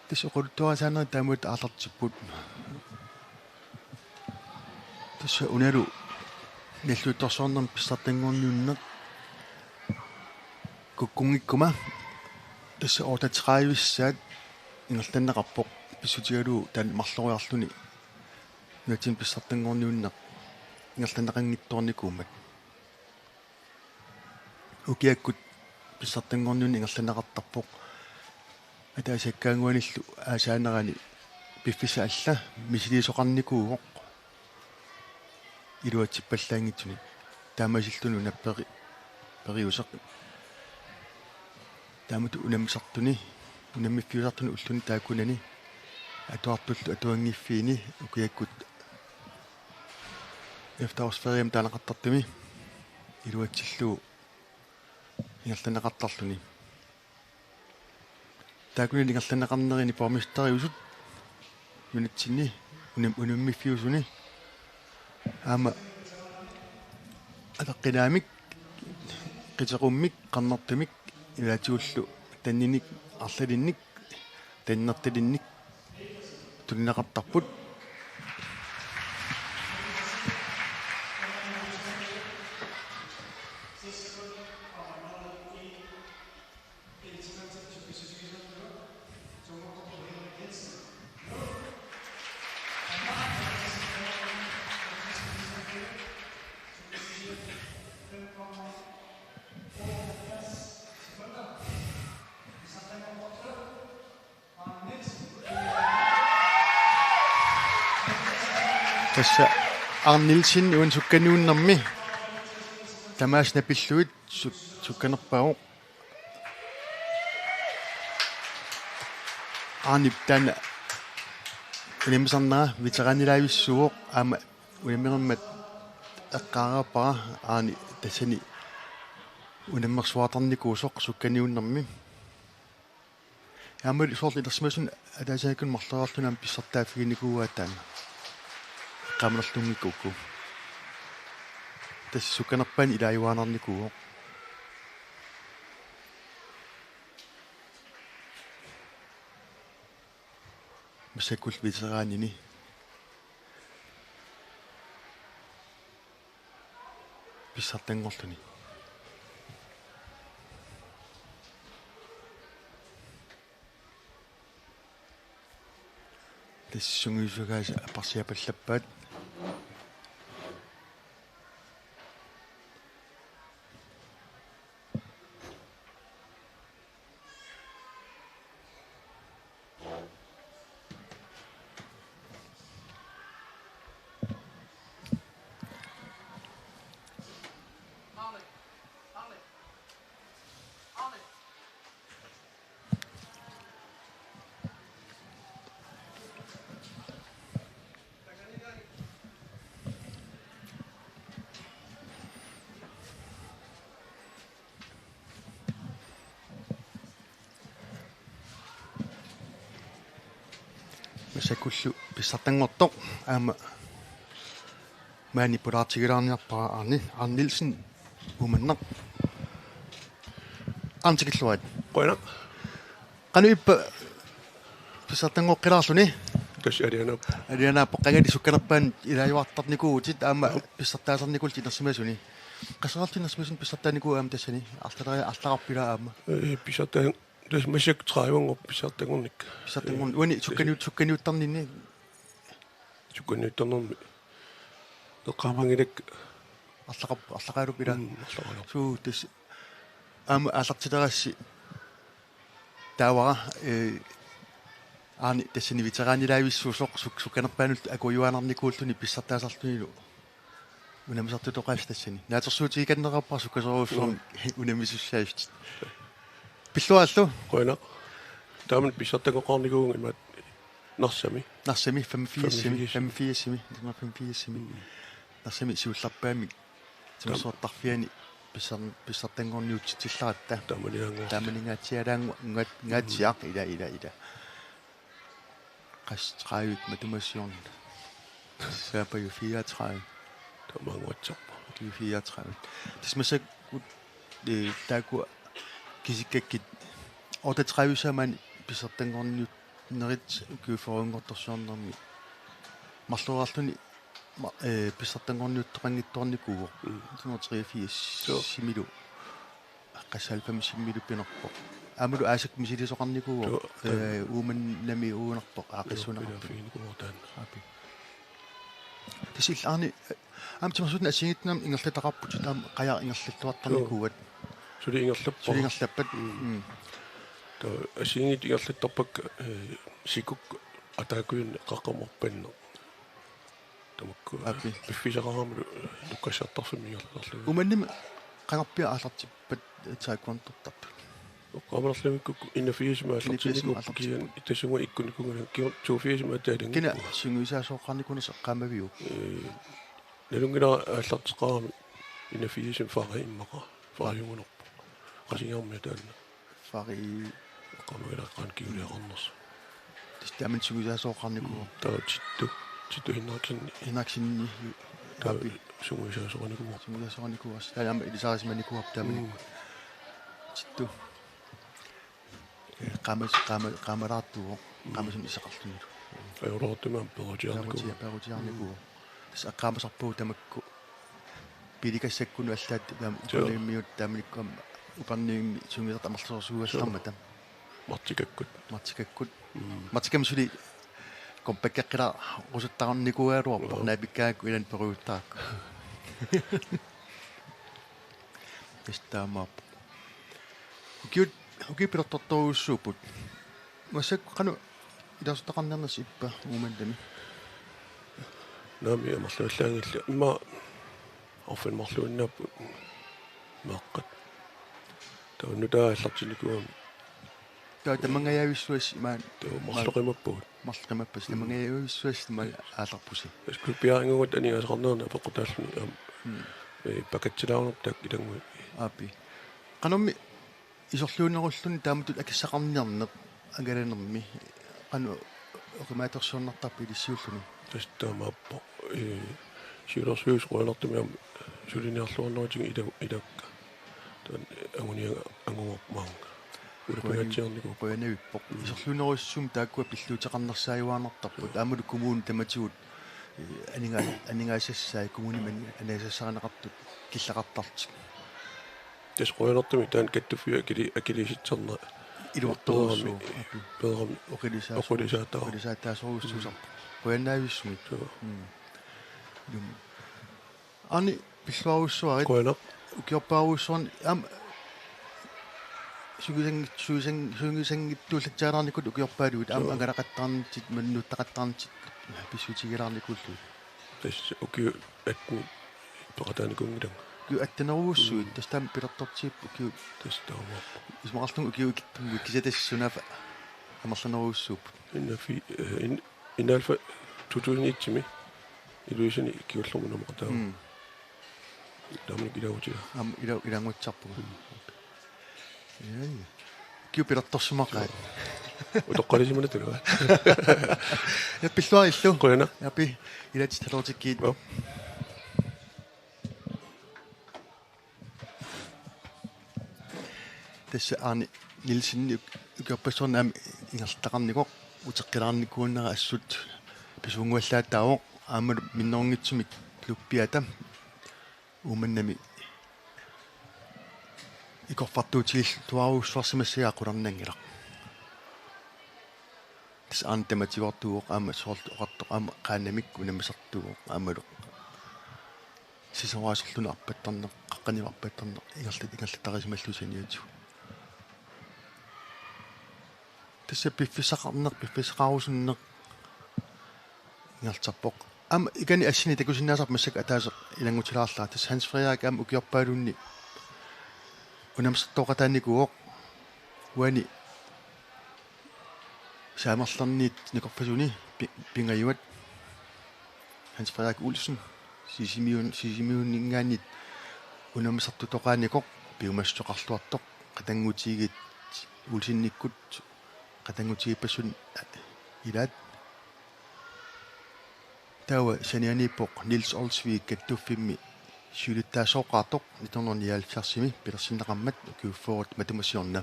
Tassa oqaluttuarisaanerit taamatut aallartipput. Tassa unalu nalliuttorsiornermi pissartanngorniunneq kukkunngikkuma tassa otteogtredive-ssaat ingerlanneqarpoq, pissutigalugu taanna marloriarluni nunatsinni pissartanngorniunneq ingerlanneqanngitsoornikuummat. Ukiakkut pissartanngorniunneq ingerlanneqartarpoq. Ataasiakkaannguanillu aasaanerani piffissaq alla misiliisoqarnikuuvoq iluatsippallaanngitsunik. Taamasilluni una peri-, periuseq. Taamatut unammisartuni, unammiffiusartuni ulluni taakkunani atuartullu atuanngiffiini ukiakkut efterårsferiemi taaneqartartumi iluatsillugu ingerlanneqartarluni. Taakkunani ingerlanneqarnerini borgmesteriusut nunatsinni unam-, unammiffiusuni aamma ataqqinaamik, qiteqummik, qarnertumik, ilaatigullu tanninik, arlalinnik, tannertalinnik tunineqartarput. Tassa Arne Nielsen uani sukkaniunnermi tamaasa napillugit suk-, sukkanerpaavoq. Arnep taanna unammisarnera veteranilaavissuuvoq, aamma unamminermat eqqaareerpara Arne tassani unammersuartarnikuusoq sukkaniunnermi. Aamma soorlu inersimasuni ataasiakkunni marloriarluni aamma pissartaaffiginikuuaa taanna. Eqqaamanerlunngikkukku. Tassa sukkanerpaani ilaajuaannarnikuuvoq. Massakkullu veteranini pissartanngorluni. Tassa sungiusagaasa apparsiapallappaat. Massakkullu pissartanngortoq aamma maani pulaartigilaarniarpara Arne, Arne Nielsen, Uummannaq. Arne tikilluarit. Qujanaq. Qanoq ippa pissartanngoqqilaarluni? Tassa alianaappoq. Alianaappoq, qangali sukkanerpaani ilaajuartarnikuuvutit aamma pissartaasarnikullutit inersimasuni. Qasseqarlutit inersimasuni pissartaanikuuit aamma tassani? Arlaleriarluni, arlaqarpit ilaa aamma? Ee, pissartaan-, tassa massakkut tredive-nngor pissartanngornikkut. Pissartanngornikkut. Uani sukkaniut-, sukkaniuttarninni? Sukkaniuttarnermi. Eqqaamaanngilakka. Arlaqarp-, arlaqarpit ilaa? Mm, arlaqarpoq. Suu, tassa aamma aallartilerassi taavara, ee, Arne tassani veteranilaavissuusoq suk-, sukkanerpaanut akujuaannarnikuulluni pissartaasarlunilu unammisartutoqaasi tassani. Naatsorsuutigikanneqarpara sukkasoorujussuarmik, mm, unammisussaasutit. Pilluaarlu. Qujanaq. Taamani pissartanngoqqaarnikuuvunga imaattoq Narsami. Narsami, femogfirsimi, femogfirsimi. Femogfirsimi, nitten femogfirsimi. Mm. Narsami siullerpaamik. Taam- Timersortarfiani pissar-, pissartanngorniutitillaratta. Taamaniaannguarta. Taamaninngaanniit alaangu-, ngat-, mm, -ngaanniit, ila, ila, ila. Qassit tredive matuma siorna. Saapaju fireogtredive. Taamaannguatsiarpoq. Fireogtredive. Tassa massakkut, ee, taakku kisikkakkit otteogtredive-saammani pissartanngorniunnerit ukiut fyrrenngortorsiornermi. Marloriarluni ma-, ee, pissartanngorniuttoqanngitsoornikuuvoq. Mm. Nitten treogfirsimilu. Qassit halvfemsimilu pinerpoq. Aammalu aasakkut misilisoqarnikuuvoq. Joo, ee, taanna. Uummannami uunarpoq, aaqqissuunneqarpoq. Joo, pinaaffiginikuuvoq taanna. Aap. Tassa illit Arne, aamma timersorneq assigiinngitsunik ingerlataqarputit, aamma qajaq ingerlalluartarnikuuat. Joo. Suli ingerlappoq. Suli ingerlappat. Mm. Mm. Taava assigiinngitsut ingerlattarpakka, ee, sikukkut ataakujunnik qaqqamorpanneq. Tamakku. Aap. Piffissaqaramilu nukkassartarfimmi ingerlalerlugu. Uumannami qangarpiaq aallartippat taekwondortartut? Eqqaamanerluinnakkukku enogfirsimi aallartinnikuupput. Enogfirsimi aallartippat. Kian itasunga ikkunikuugaluarlunga, kian toogfirsimi ataanikuupput. Kina sungiusaasooqqaarnikuunersoq eqqaamaviuk? Ee, nalunngilara aallarteqqaarami enogfirsimi Fari immaqa. Fariugunarpoq. Qasigiarmi taanna. Fari. Eqqaamavila qanoq kingulliaqarnersoq. Tassa taamani sungiusaasooqqaarnikuuvoq. Mm, taava Tittu. Tittu Henriksen. Henriksen. Taava. Aap. Sungiusaasoqarnikuuvoq. Sungiusaasoqarnikuuvoq. Taava aamma ilisarisimanikuuarput taamani. Mm. Tittu. Ee, qaamas-, qaama-, qaamalaartuuvoq. Mm. Qaamasunik iseqarlunilu. Ajoraluartumik aamma peerutiarnikuuvoq. Peeruti-, peerutiarnikuuvoq. Tassa eqqaamasarpugut tamakku. Pilikassakkut allaat taama. Joo. Upernavimmiut taamanikkut aamma Upernavimmi sungiusartut amerlasoorsuugallarmata. Joo. Martikakkut. Martikakkut. Mm. Martikammi suli comebackkeqqilaarusuttarnikuugaluarpoq. Joo. Naapikkaangakku ilaanni peruuttarakku. Tassa taamaappoq. Ukiut, ukiut pilertortorujussuupput. Massakkut qanoq ilaasortaqarniarnersi ippa Uummannami? Naamik, amerlavallaanngillat. Immaqa arfineq-marluinnaapput meeqqat. Taava nutaat aallartinnikuugamik. Taava tamangajavissuassi imaat. Taava marloqimappugut. Marloqimappugut. Mm. Tamangajavissuassi imaat aallarpusi. Tassa klubbiaringugut aningaasaqarnerni apeqqutaalluni aamma. Mm. Ee, pakatsilaarnerput taakku ilannguit. Aappi. Qanormi isorliunerulluni taamatut akissaqarniarneq angalanermi, qanoq oqimaatersuinnartarpa ilissiulluni? Tassa taamaappoq. Ee, siulersuisut qujanartumik aamma suliniarluarnerisigut ila-, ilakka. Taanna anguniaga angugorput maanga. Ulapingaatsiarnikuupput. Qujanavippoq. Mm. Isorliunerusumik taakkua pilluuteqarnersaajuaannartarput. Joo. Aammalu kommuni tamatigut, ee, aninga-, aningaasassaat, kommunimi ani-, aningaasassaarineqartut killeqartarlutik. Tassa qujanartumik taanna kattuffiup akili-, akiliisitserneq. Iluartorujussuuvoq. Peerami, aappi. Peerami. Oqilisaasuu-, oqilisaataavoq. Oqilisaataasorujussuusarpoq. Mm. Qujanavissumik. Joo. Mm. Ilumut. Aani, pilluarujussuarit. Qujanaq. Ukiorpaarujussuarni aamma sungiusang-, sungiusang-, sungiusanngitsuullatsialaarnikut ukiorpaaluit aamma. Joo. Angalaqattaarnitit, imaluunniit nuuttaqattaarnitit pissutigilaarnikuullugit. Tassa ukiut atten peqataanikuunngilanga. Ukiut attenerujussuit. Mm. Tassa taama pilertortigipput ukiut. Tassa taamaappoq. Isumaqarlunga ukiut ikittunnguit kisianni tassa sunaaffa amerlanerujussuupput. Innaaffi, eh, in-, innaalfa to tusind et-imi Ilulissani kingullermik unammeqataavoq. Mm. Taamanikkut ilaatigut. Aamma ila-, ilanngutsarpunga. Mm. Ja, ja. Ukiut pilertorsimaqaat. Utoqqalisimanngitsoq. Ja, pilluarillu. Qujanaq. Aappi, ilaatigut haloorutikkiit. Joo. Tassa Arne Nielsen uk-, ukiorpassuarni aamma ingerlataqarnikoq, uteqqilaarnikuunera assut pisuunnguallattaavoq, aammalu minnerunngitsumik klubbiata Uummannami ikorfartuutigilluarujussuarsimassagaa qularnanngilaq. Tassa Arne tamatigoortuuvoq aamma soorlu oqartoq aamma Qaannamik unammisartuuvoq aammalu sisoraasorluni arpattarneq, qaqqanilu arpattarneq ingerlat-, ingerlattarisimallugu saniatigut. Tassa piffissaqarneq, piffissaqarusunneq ingerlatarpoq. Aamma ikani assini takusinnaasarpoq massakkut ataaseq ilanngutilaarlara. Tassa Hans Frederik aamma ukiorpaaluunniit unammisartooqataanikuuvoq. Uani saamerlerniit nikorfasuni pi-, pingajuat Hans Frederik Olsen, Sisimiun-, Sisimiuninngaanniit unammisartutoqaanikoq, piumassuseqarluartoq, qatanngutigiit Olsenikkut, qatanngutigiippassuit ilaat. Taava sanianiippoq Niels Olsvig kattuffimmi siulittaasooqaartoq nitten hundrede nioghalvfjerdsimi pilersinneqarmat ukiut fyrret matuma siorna.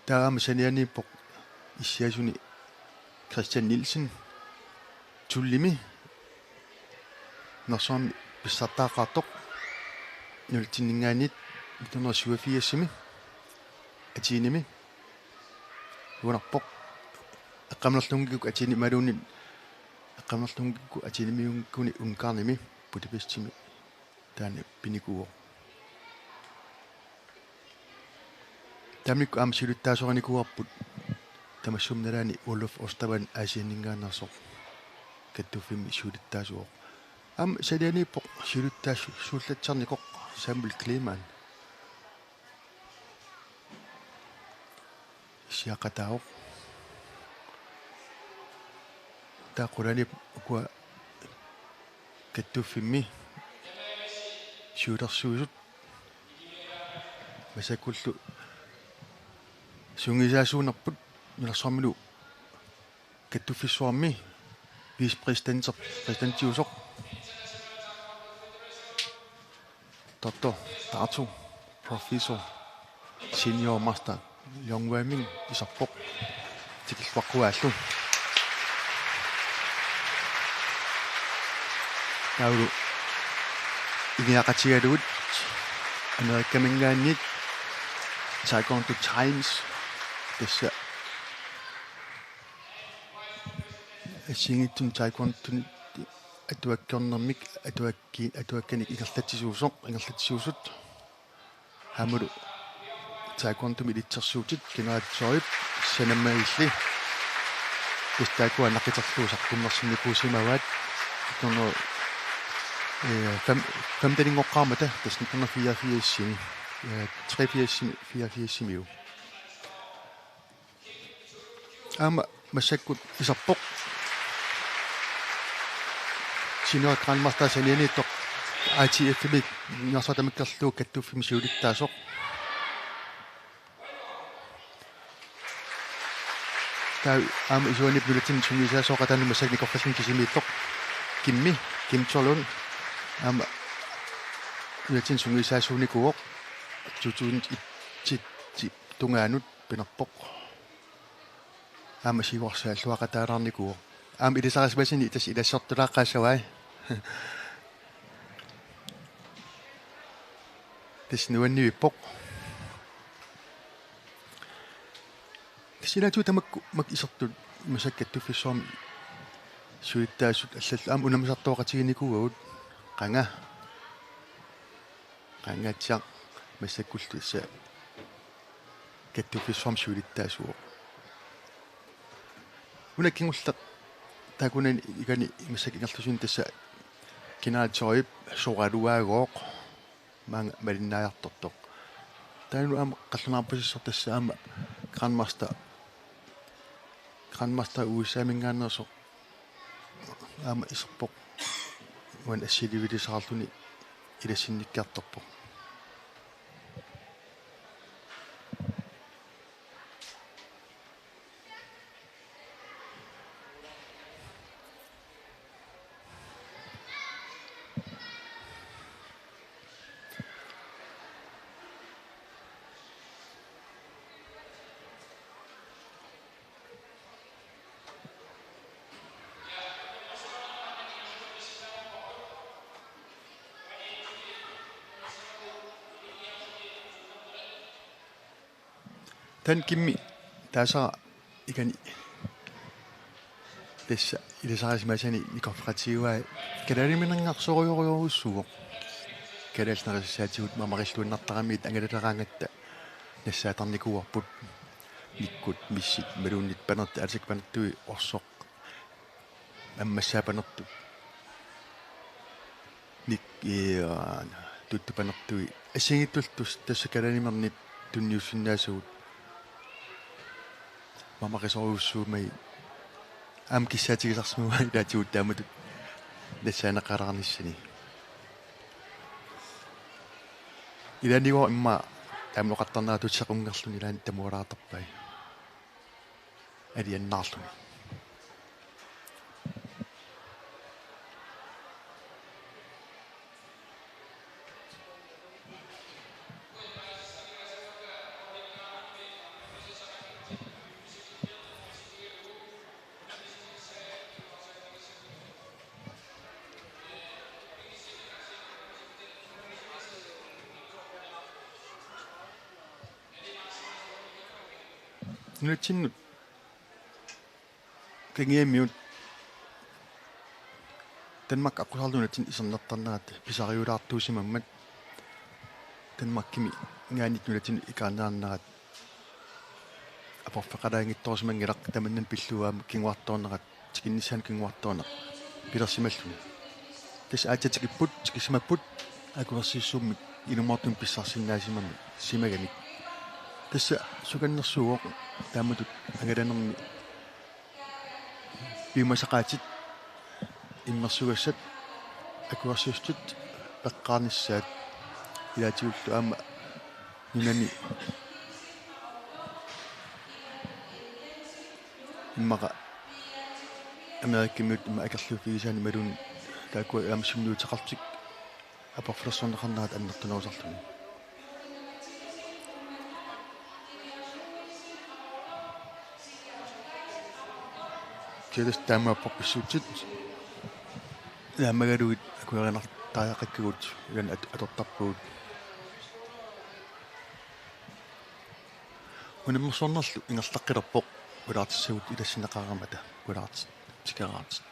Taava aamma sanianiippoq issiasuni Christian Nielsen Tullimi Nersuarmi pissartaaqqaartoq nul et-iminngaanniit nitten hundrede syvogfirsimi Athenimi. Nuannerpoq. Eqqaanerlunngikkukku Atheni imaluunniit eqqaanerlunngikkukku Athenimiunngikkuni Ungarnimi Budapestimi taanna pinikuuvoq. Taamanikkut aamma siulittaasorinikuuarput tamassuuma nalaani Olof Ostermann Aasianninngaanneersoq kattuffimmi siulittaasuuvoq. Aamma sanianiippoq siulittaasuullatsiarnikoq Samuel Kleemann. Issiaqataavoq. Taava qulani ukua kattuffimmi siulersuisut massakkullu sungiusaasuunerput nunarsuarmilu kattuffissuarmi vicepræsidenti-, præsidentiusoq Doktor Dato Professor Senior Master Leung Wai-ming isarpoq tikilluaqquaallu. Taavalu ineaqatigalugit Amerikaminngaanniit Taekwondo Times tassa assigiinngitsunik taekwondonik atuakkiornermik atuakki-, atuakkanik ingerlatsisuusoq, ingerlatsisuusut. Aammalu taekwondomi ilitsersuutit generatsørit sanammailli Taakkua naqqiterlugu saqqummersinnikuusimavaat. Nitten hundrede, øh, fem, femteninngoqqaarmata, tassa nitten hundrede fireogfirsimi, øh, treogfirsimi, fireogfirsimiu. Aamma massakkut iserpoq. Senior Grandmaster sanianiittoq I T F-imi nunarsuaq tamakkerlugu kattuffimmi siulittaasoq. Taava aamma isuaniippoq nunatsinni sungiusaasooqataanut massakkut nikorfalluni kisimiittoq. Kimmi, Kim Tolun. Aamma nunatsinni sungiusaasuunikuuvoq. Tutun itsit tungaanut pinerpoq. Aamma siuarsaalluaqataalaarnikuuvoq. Aamma ilisarisimasani tassa ilassiortulaaqqaassavai. Tassa nuanniippoq. Tassa ilaatigut tamakku makku isertut massakkut kattuffissuarmi siulittaasut allallu aamma unammisartooqatiginikuuagut. Qanga. Qangaatsiaq massakkullu tassa kattuffissuarmi siulittaasuuvoq. Una kingulleq taakkunani ikani massakkut ingerlasuni tassa Kinaatsoip soraluaagooq maanga malinnaajartortoq. Taanna aamma qallunaarpasissaq tassa aamma Grandmaster, Grandmaster U S A-minngaanneersoq aamma iserpoq. Uani assiliivilisaarluni ilassinnikkiartorpoq. Taanna Kimmi taasara ikani tassa ilisarisimasani nikorfaqatigivaat kalaaliminersorujorujorujussuuvoq. Kalaallit nerisassaatigut mamarilluinnartaramiit angalaleraangatta nassaatarnikuuarput. Nikkut, missit, maluunniit panertut, aalisakkat panertui, orsoq ammassaa panertut. Nik-, ii, aa, tuttut panertui. Assigiinngitsullu tassa kalaalimernit tunniussinnaasagut. Mamarisorujussuummat aamma kissaatigisarsimavai ilaatigut taamatut nassaaneqalaarnissani. Ilaanniigooq immaqa taamanoqartarnera tutsiaqunngorluni ilaanni tamualaartarpai. Alianaarluni. Nunatsinnut kangiamiut Danmark aqqusaarlugu nunatsinni isernertarnerat pisariulaartuusimammat Danmarkimi ngaanniit nunatsinnut ikaarneqarnerat aporfeqalaanngitsorusimanngilaq, tamanna pillugu aamma kinguartoornerat, tikinnissaanut kinguartoorneq pilersimalluni. Tassa aatsaat tikipput, tikissimapput akuersissummik ilumoortumik pissarsisinnaasimammat simagamik. Tassa sukannersuuvoq taamatut angalanermi piumasaqaatit immersugassat akuersissutit peqqaarnissaat ilaatigullu aamma nunani immaqa Amerikamiut immaqa akerliuffigisaanni imaluunniit taakkua aamma sunniuteqarlutik aporfilersorneqarnerat annertunerusarluni. Kiatas taamaappoq pissutsit. Naammagalugit akuerinartariaqakkagut ilaanni at-, atortarpagut. Unammersuarnerlu ingerlaqqilerpoq pulaartissagut ilassinneqaramata, pulaartut tikeraartut.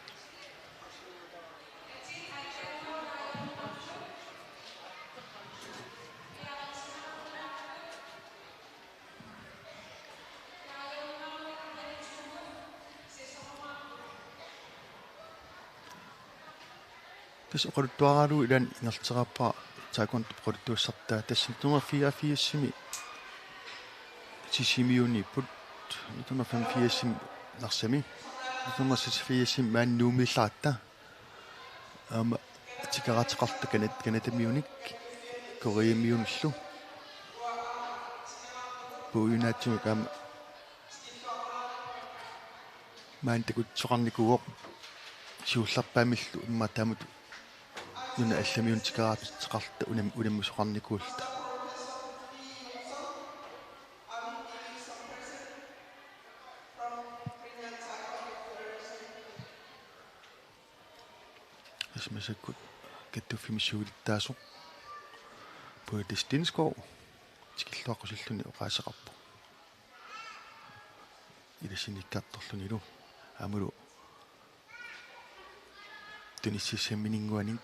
Tassa oqaluttuaralugu ilaanni ingerlatereerpara taekwondo oqaluttuassartaa, tassa nitten hundrede fireogfirsimi Sisimiuniipput, nitten hundrede femogfirsimi Narsami, nitten hundrede seksogfirsimi maani Nuummiillaratta. Aamma tikeraarteqarluta Canad-, Canadamiunik, Koreamiunillu. Puiunaatsimik aamma maani takutsoqarnikuuvoq siullerpaamillu immaqa taamatut nunat allamiunut tikeraarteqarluta unam-, unammisoqarnikuulluta. Tassa massakkut kattuffimmi siulittaasoq Puja Stenskov tikilluaqqusilluni oqaaseqarpoq. Ilassinnikkaartorlunilu aammalu tunissutissaminngaanniit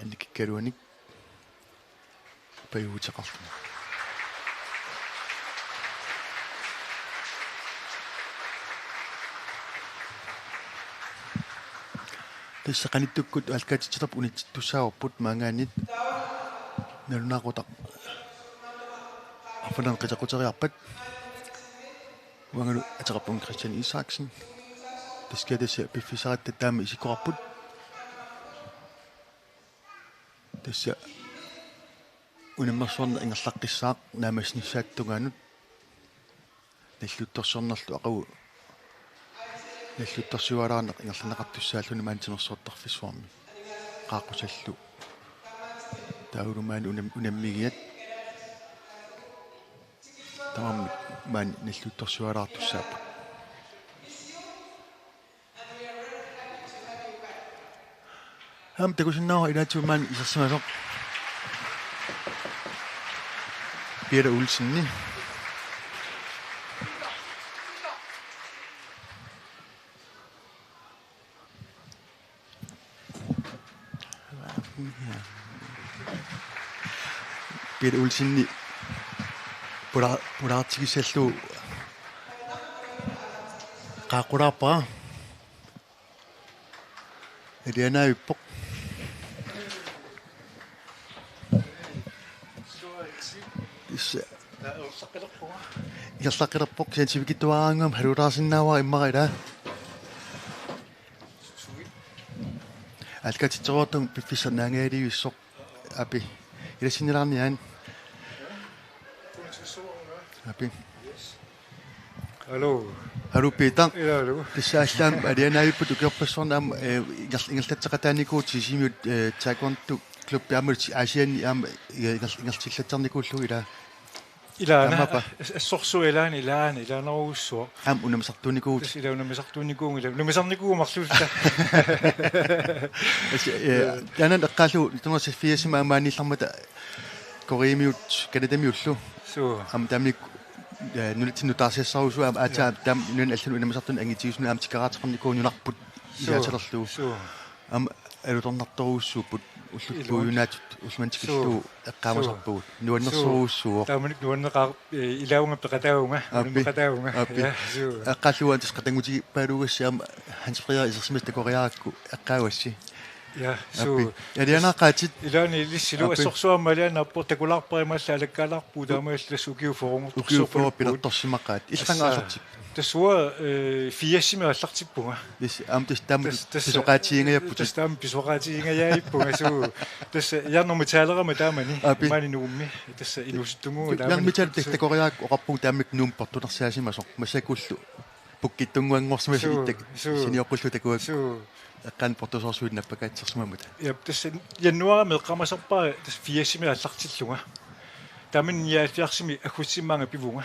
annikikkaluanik pajuuteqarluni. Tassa qanittukkut aallakaatitseqarput unitsittussaavarput maanngaanniit nalunaaqutaq arfineq-marlunut qiteqquteriarpat. Uangalu ateqarpunga Christian Isaksen. Tassa tassa piffissaratta taama isikkoqarput. Tassa unammersuarneq ingerlaqqissaaq naammassinissaata tungaanut. Nalliuttorsiornerlu aqagu nalliuttorsiualaarneq ingerlanneqartussaalluni maani timersortarfissuarmi. Qaaqqusallu. Taavalu maani unam-, unammigiat. Tamarmik maani nalliuttorsiualaartussaapput. Aamma takusinnaavara ilaatigut maani isersimasoq Peter Olsen. Peter Olsen pula-, pulaartigissallugu qaaqqulaarpara. Alianaavippoq. Tassa. Ingerlaqqilerpoq, kisianni sivikitsuaraangama halulaarsinnaavara immaqa ilaa. Aallakaatitseruartunga piffissaq naangaalivissoq. Api. Ilassinnilaarniarit. Api. Hallo. Hallo, Peter. Ila, hallo. Tassa allaammi alianaavipput ukiorpassuarni aamma, eh, inger-, ingerlatseqataanikuuvutit Sisimiut, eh, taekwondo klubbi aamma Aasianni aamma, eh, inger-, ingerlatsillatsiarnikuullugu ilaa. Ilaana, taamaappa. As-, assorsuaq ilaana, ilaana, ilaanerujussuaq. Aamma unammisartuunikuuvutit. Tassa ila unammisartuunikuuvunga ila. Unammisarnikuuvugut marluulluta. Tassa, eh, taanna eqqaallugu nitten hundrede seksogfirsimi aamma maaniillarmata Koreamiut, Canadamiullu. Suu. Aamma taamanikkut, eh, nunatsinni nutaarsiassarusugut aamma aatsaat, aap, taama nunani allanut unammisartunut angitigisunik aamma tikeraarteqarnikuuvugut nunarput. Suu. Ilaatilerlugu. Suu. Aamma alutornartorujussuupput ullut. Ilumut. Puiunaatut ulloq manna tikillugu. Suu. Eqqaamasarpugut. Suu. Nuannersorujussuuvoq. Suu. Taamanikkut nuanneqaaq-, eh, ilaavunga peqataavunga, api, unammeqataavunga. Api. Ja, suu. Eqqaallugu tassa qatanngutigippaaluugassi aamma Hans Frederik isersimasat takoriarakku eqqaavassi. Ja, suu. Api. Alianaaqqaatit. Ilaanni ilissilu. Api. Assorsuaq aamma alianaappoq, takulaarpara imaallaat alakkaalaarpugut, taamaalilluni tassa ukiut fyrre. Ukiut fyrre pilertorsimaqaat. Illit qanga aallartippit? Tassa uanga, eh, firsimi aallartippunga. Tassa, aamma tassa taama. Tassa, tassa. Pisoqaatigingajapput. Tassa taama pisoqaatigingajaajippunga, suu. Tassa jernmetalerama taamani. Api. Maani Nuummi. Tassa inuusuttunnguuvugut taamani. Jernmetal tassa takoriarakku oqarpunga taamanikkut Nuummi portunarsiaasimasoq. Massakkullu pukkittunnguanngorsimasut. Suu, ittak. Suu. Sinioqqullu takuakku. Suu. Eqqaani portusoorsuit nappakaatsersimammata. Ja, tassa januaarimi eqqaamasarpara tassa firsimi aallartillunga. Taamani nioghalvfjerdsimi aggustimi maanga pivunga.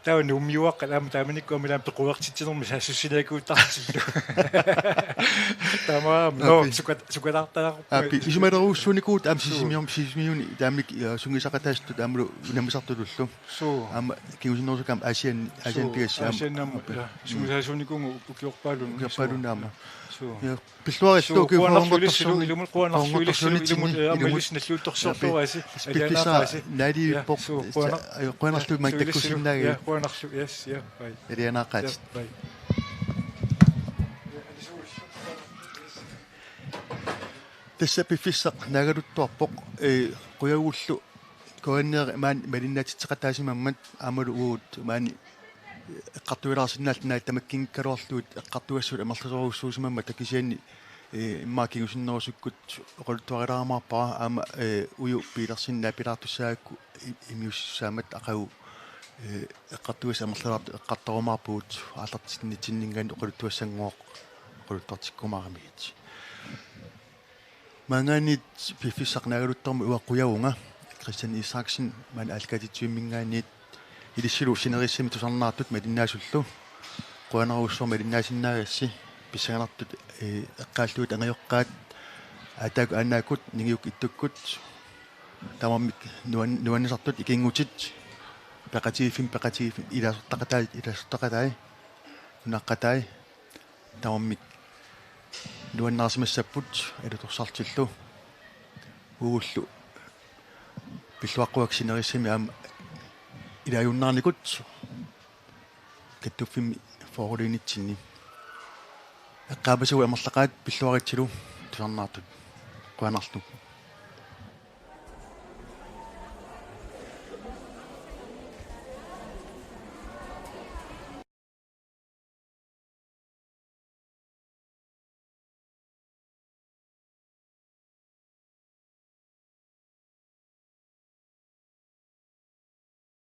Taava Nuummiuaqqat aamma taamanikkut aamma ilaanni pequertitsinermi saassussiniakkuuttartillugu. Taamaammat. Api. Sukat-, sukataartariaqarpunga. Api, isumalerujussuunikuuvugut aamma. Suu. Sisimiorm-, Sisimiuni taamanikkut, ja, sungiusaqataasutut aammalu unammisartutullu. Suu. Aamma kingusinnerusukkut aamma Aasianni, Aasianni. Suu, pigassi aamma. Aasianni aamma, api. Ja, sungiusaqataasuunikuuvunga ukiorpaalunni. Ukiorpaalunni aamma. Suu. Ja. Pilluaritsi. Suu, ukiut qujanarlu ilissilu, fyrreqartorsiorni-, ilumut qujanarlu ilissilu, ilumut, eh, aamma fyrreqartorsiorniunneq. Ilissi nalliuttorsiorluarisi, alianaaqqaasi. Piffissaq naalivippoq. Ja, suu, qujanaq-, qujanarlu maani takkussinnaagavit. Ja, qujanarlu, yes, ja, bye. Alianaaqqaatit. Ja, bye. Tassa piffissaq naagaluttuarpoq, ee, qujavullu K N R maani malinnaatitseqataasimammat aammalu uagut maani eqqartuilaarsinnaalluta naak tamakkiikkaluarlugit eqqartugassat amerlasoorujussuusimammat, kisianni, ee, immaqa kingusinnerusukkut oqaluttuarilaarumaarpara aamma, ee, uju piilersinnaat pilaartussaagakku i-, imiussaammat aqagu, ee, eqqartugassat amerlalaartut eqqartorumaarpugut aallartinnitsinninngaanniit oqaluttuassanngooq oqaluttuartikkumaaramigit. Maanngaanniit piffissaq naagaluttuarmat uanga qujavunga, Christian Isaksen, maani aallakaatitsivimminngaanniit, ilissilu sinerissami tusarnaartut malinnaasullu. Qujanarujussuaq malinnaasinnaagassi, pissanganartut, ee, eqqaallugit angajoqqaat, aataakkut aannaakkut, ningiukkut ittukkut, tamarmik nuan-, nuannisartut ikinngutit, peqatigiiffimmi peqatigiiffimmi ilaasortaqatai, ilaasortaqatai, nunaqqatai, tamarmik nuannaarsimassapput alutorsartillu. Uagullu pilluaqquakka sinerissami aamma ilaajunnaarnikut kattuffimmi foruliinitsinni. Eqqaamasagut amerlaqaat, pilluaritsilu tusarnaartut. Qujanarlu.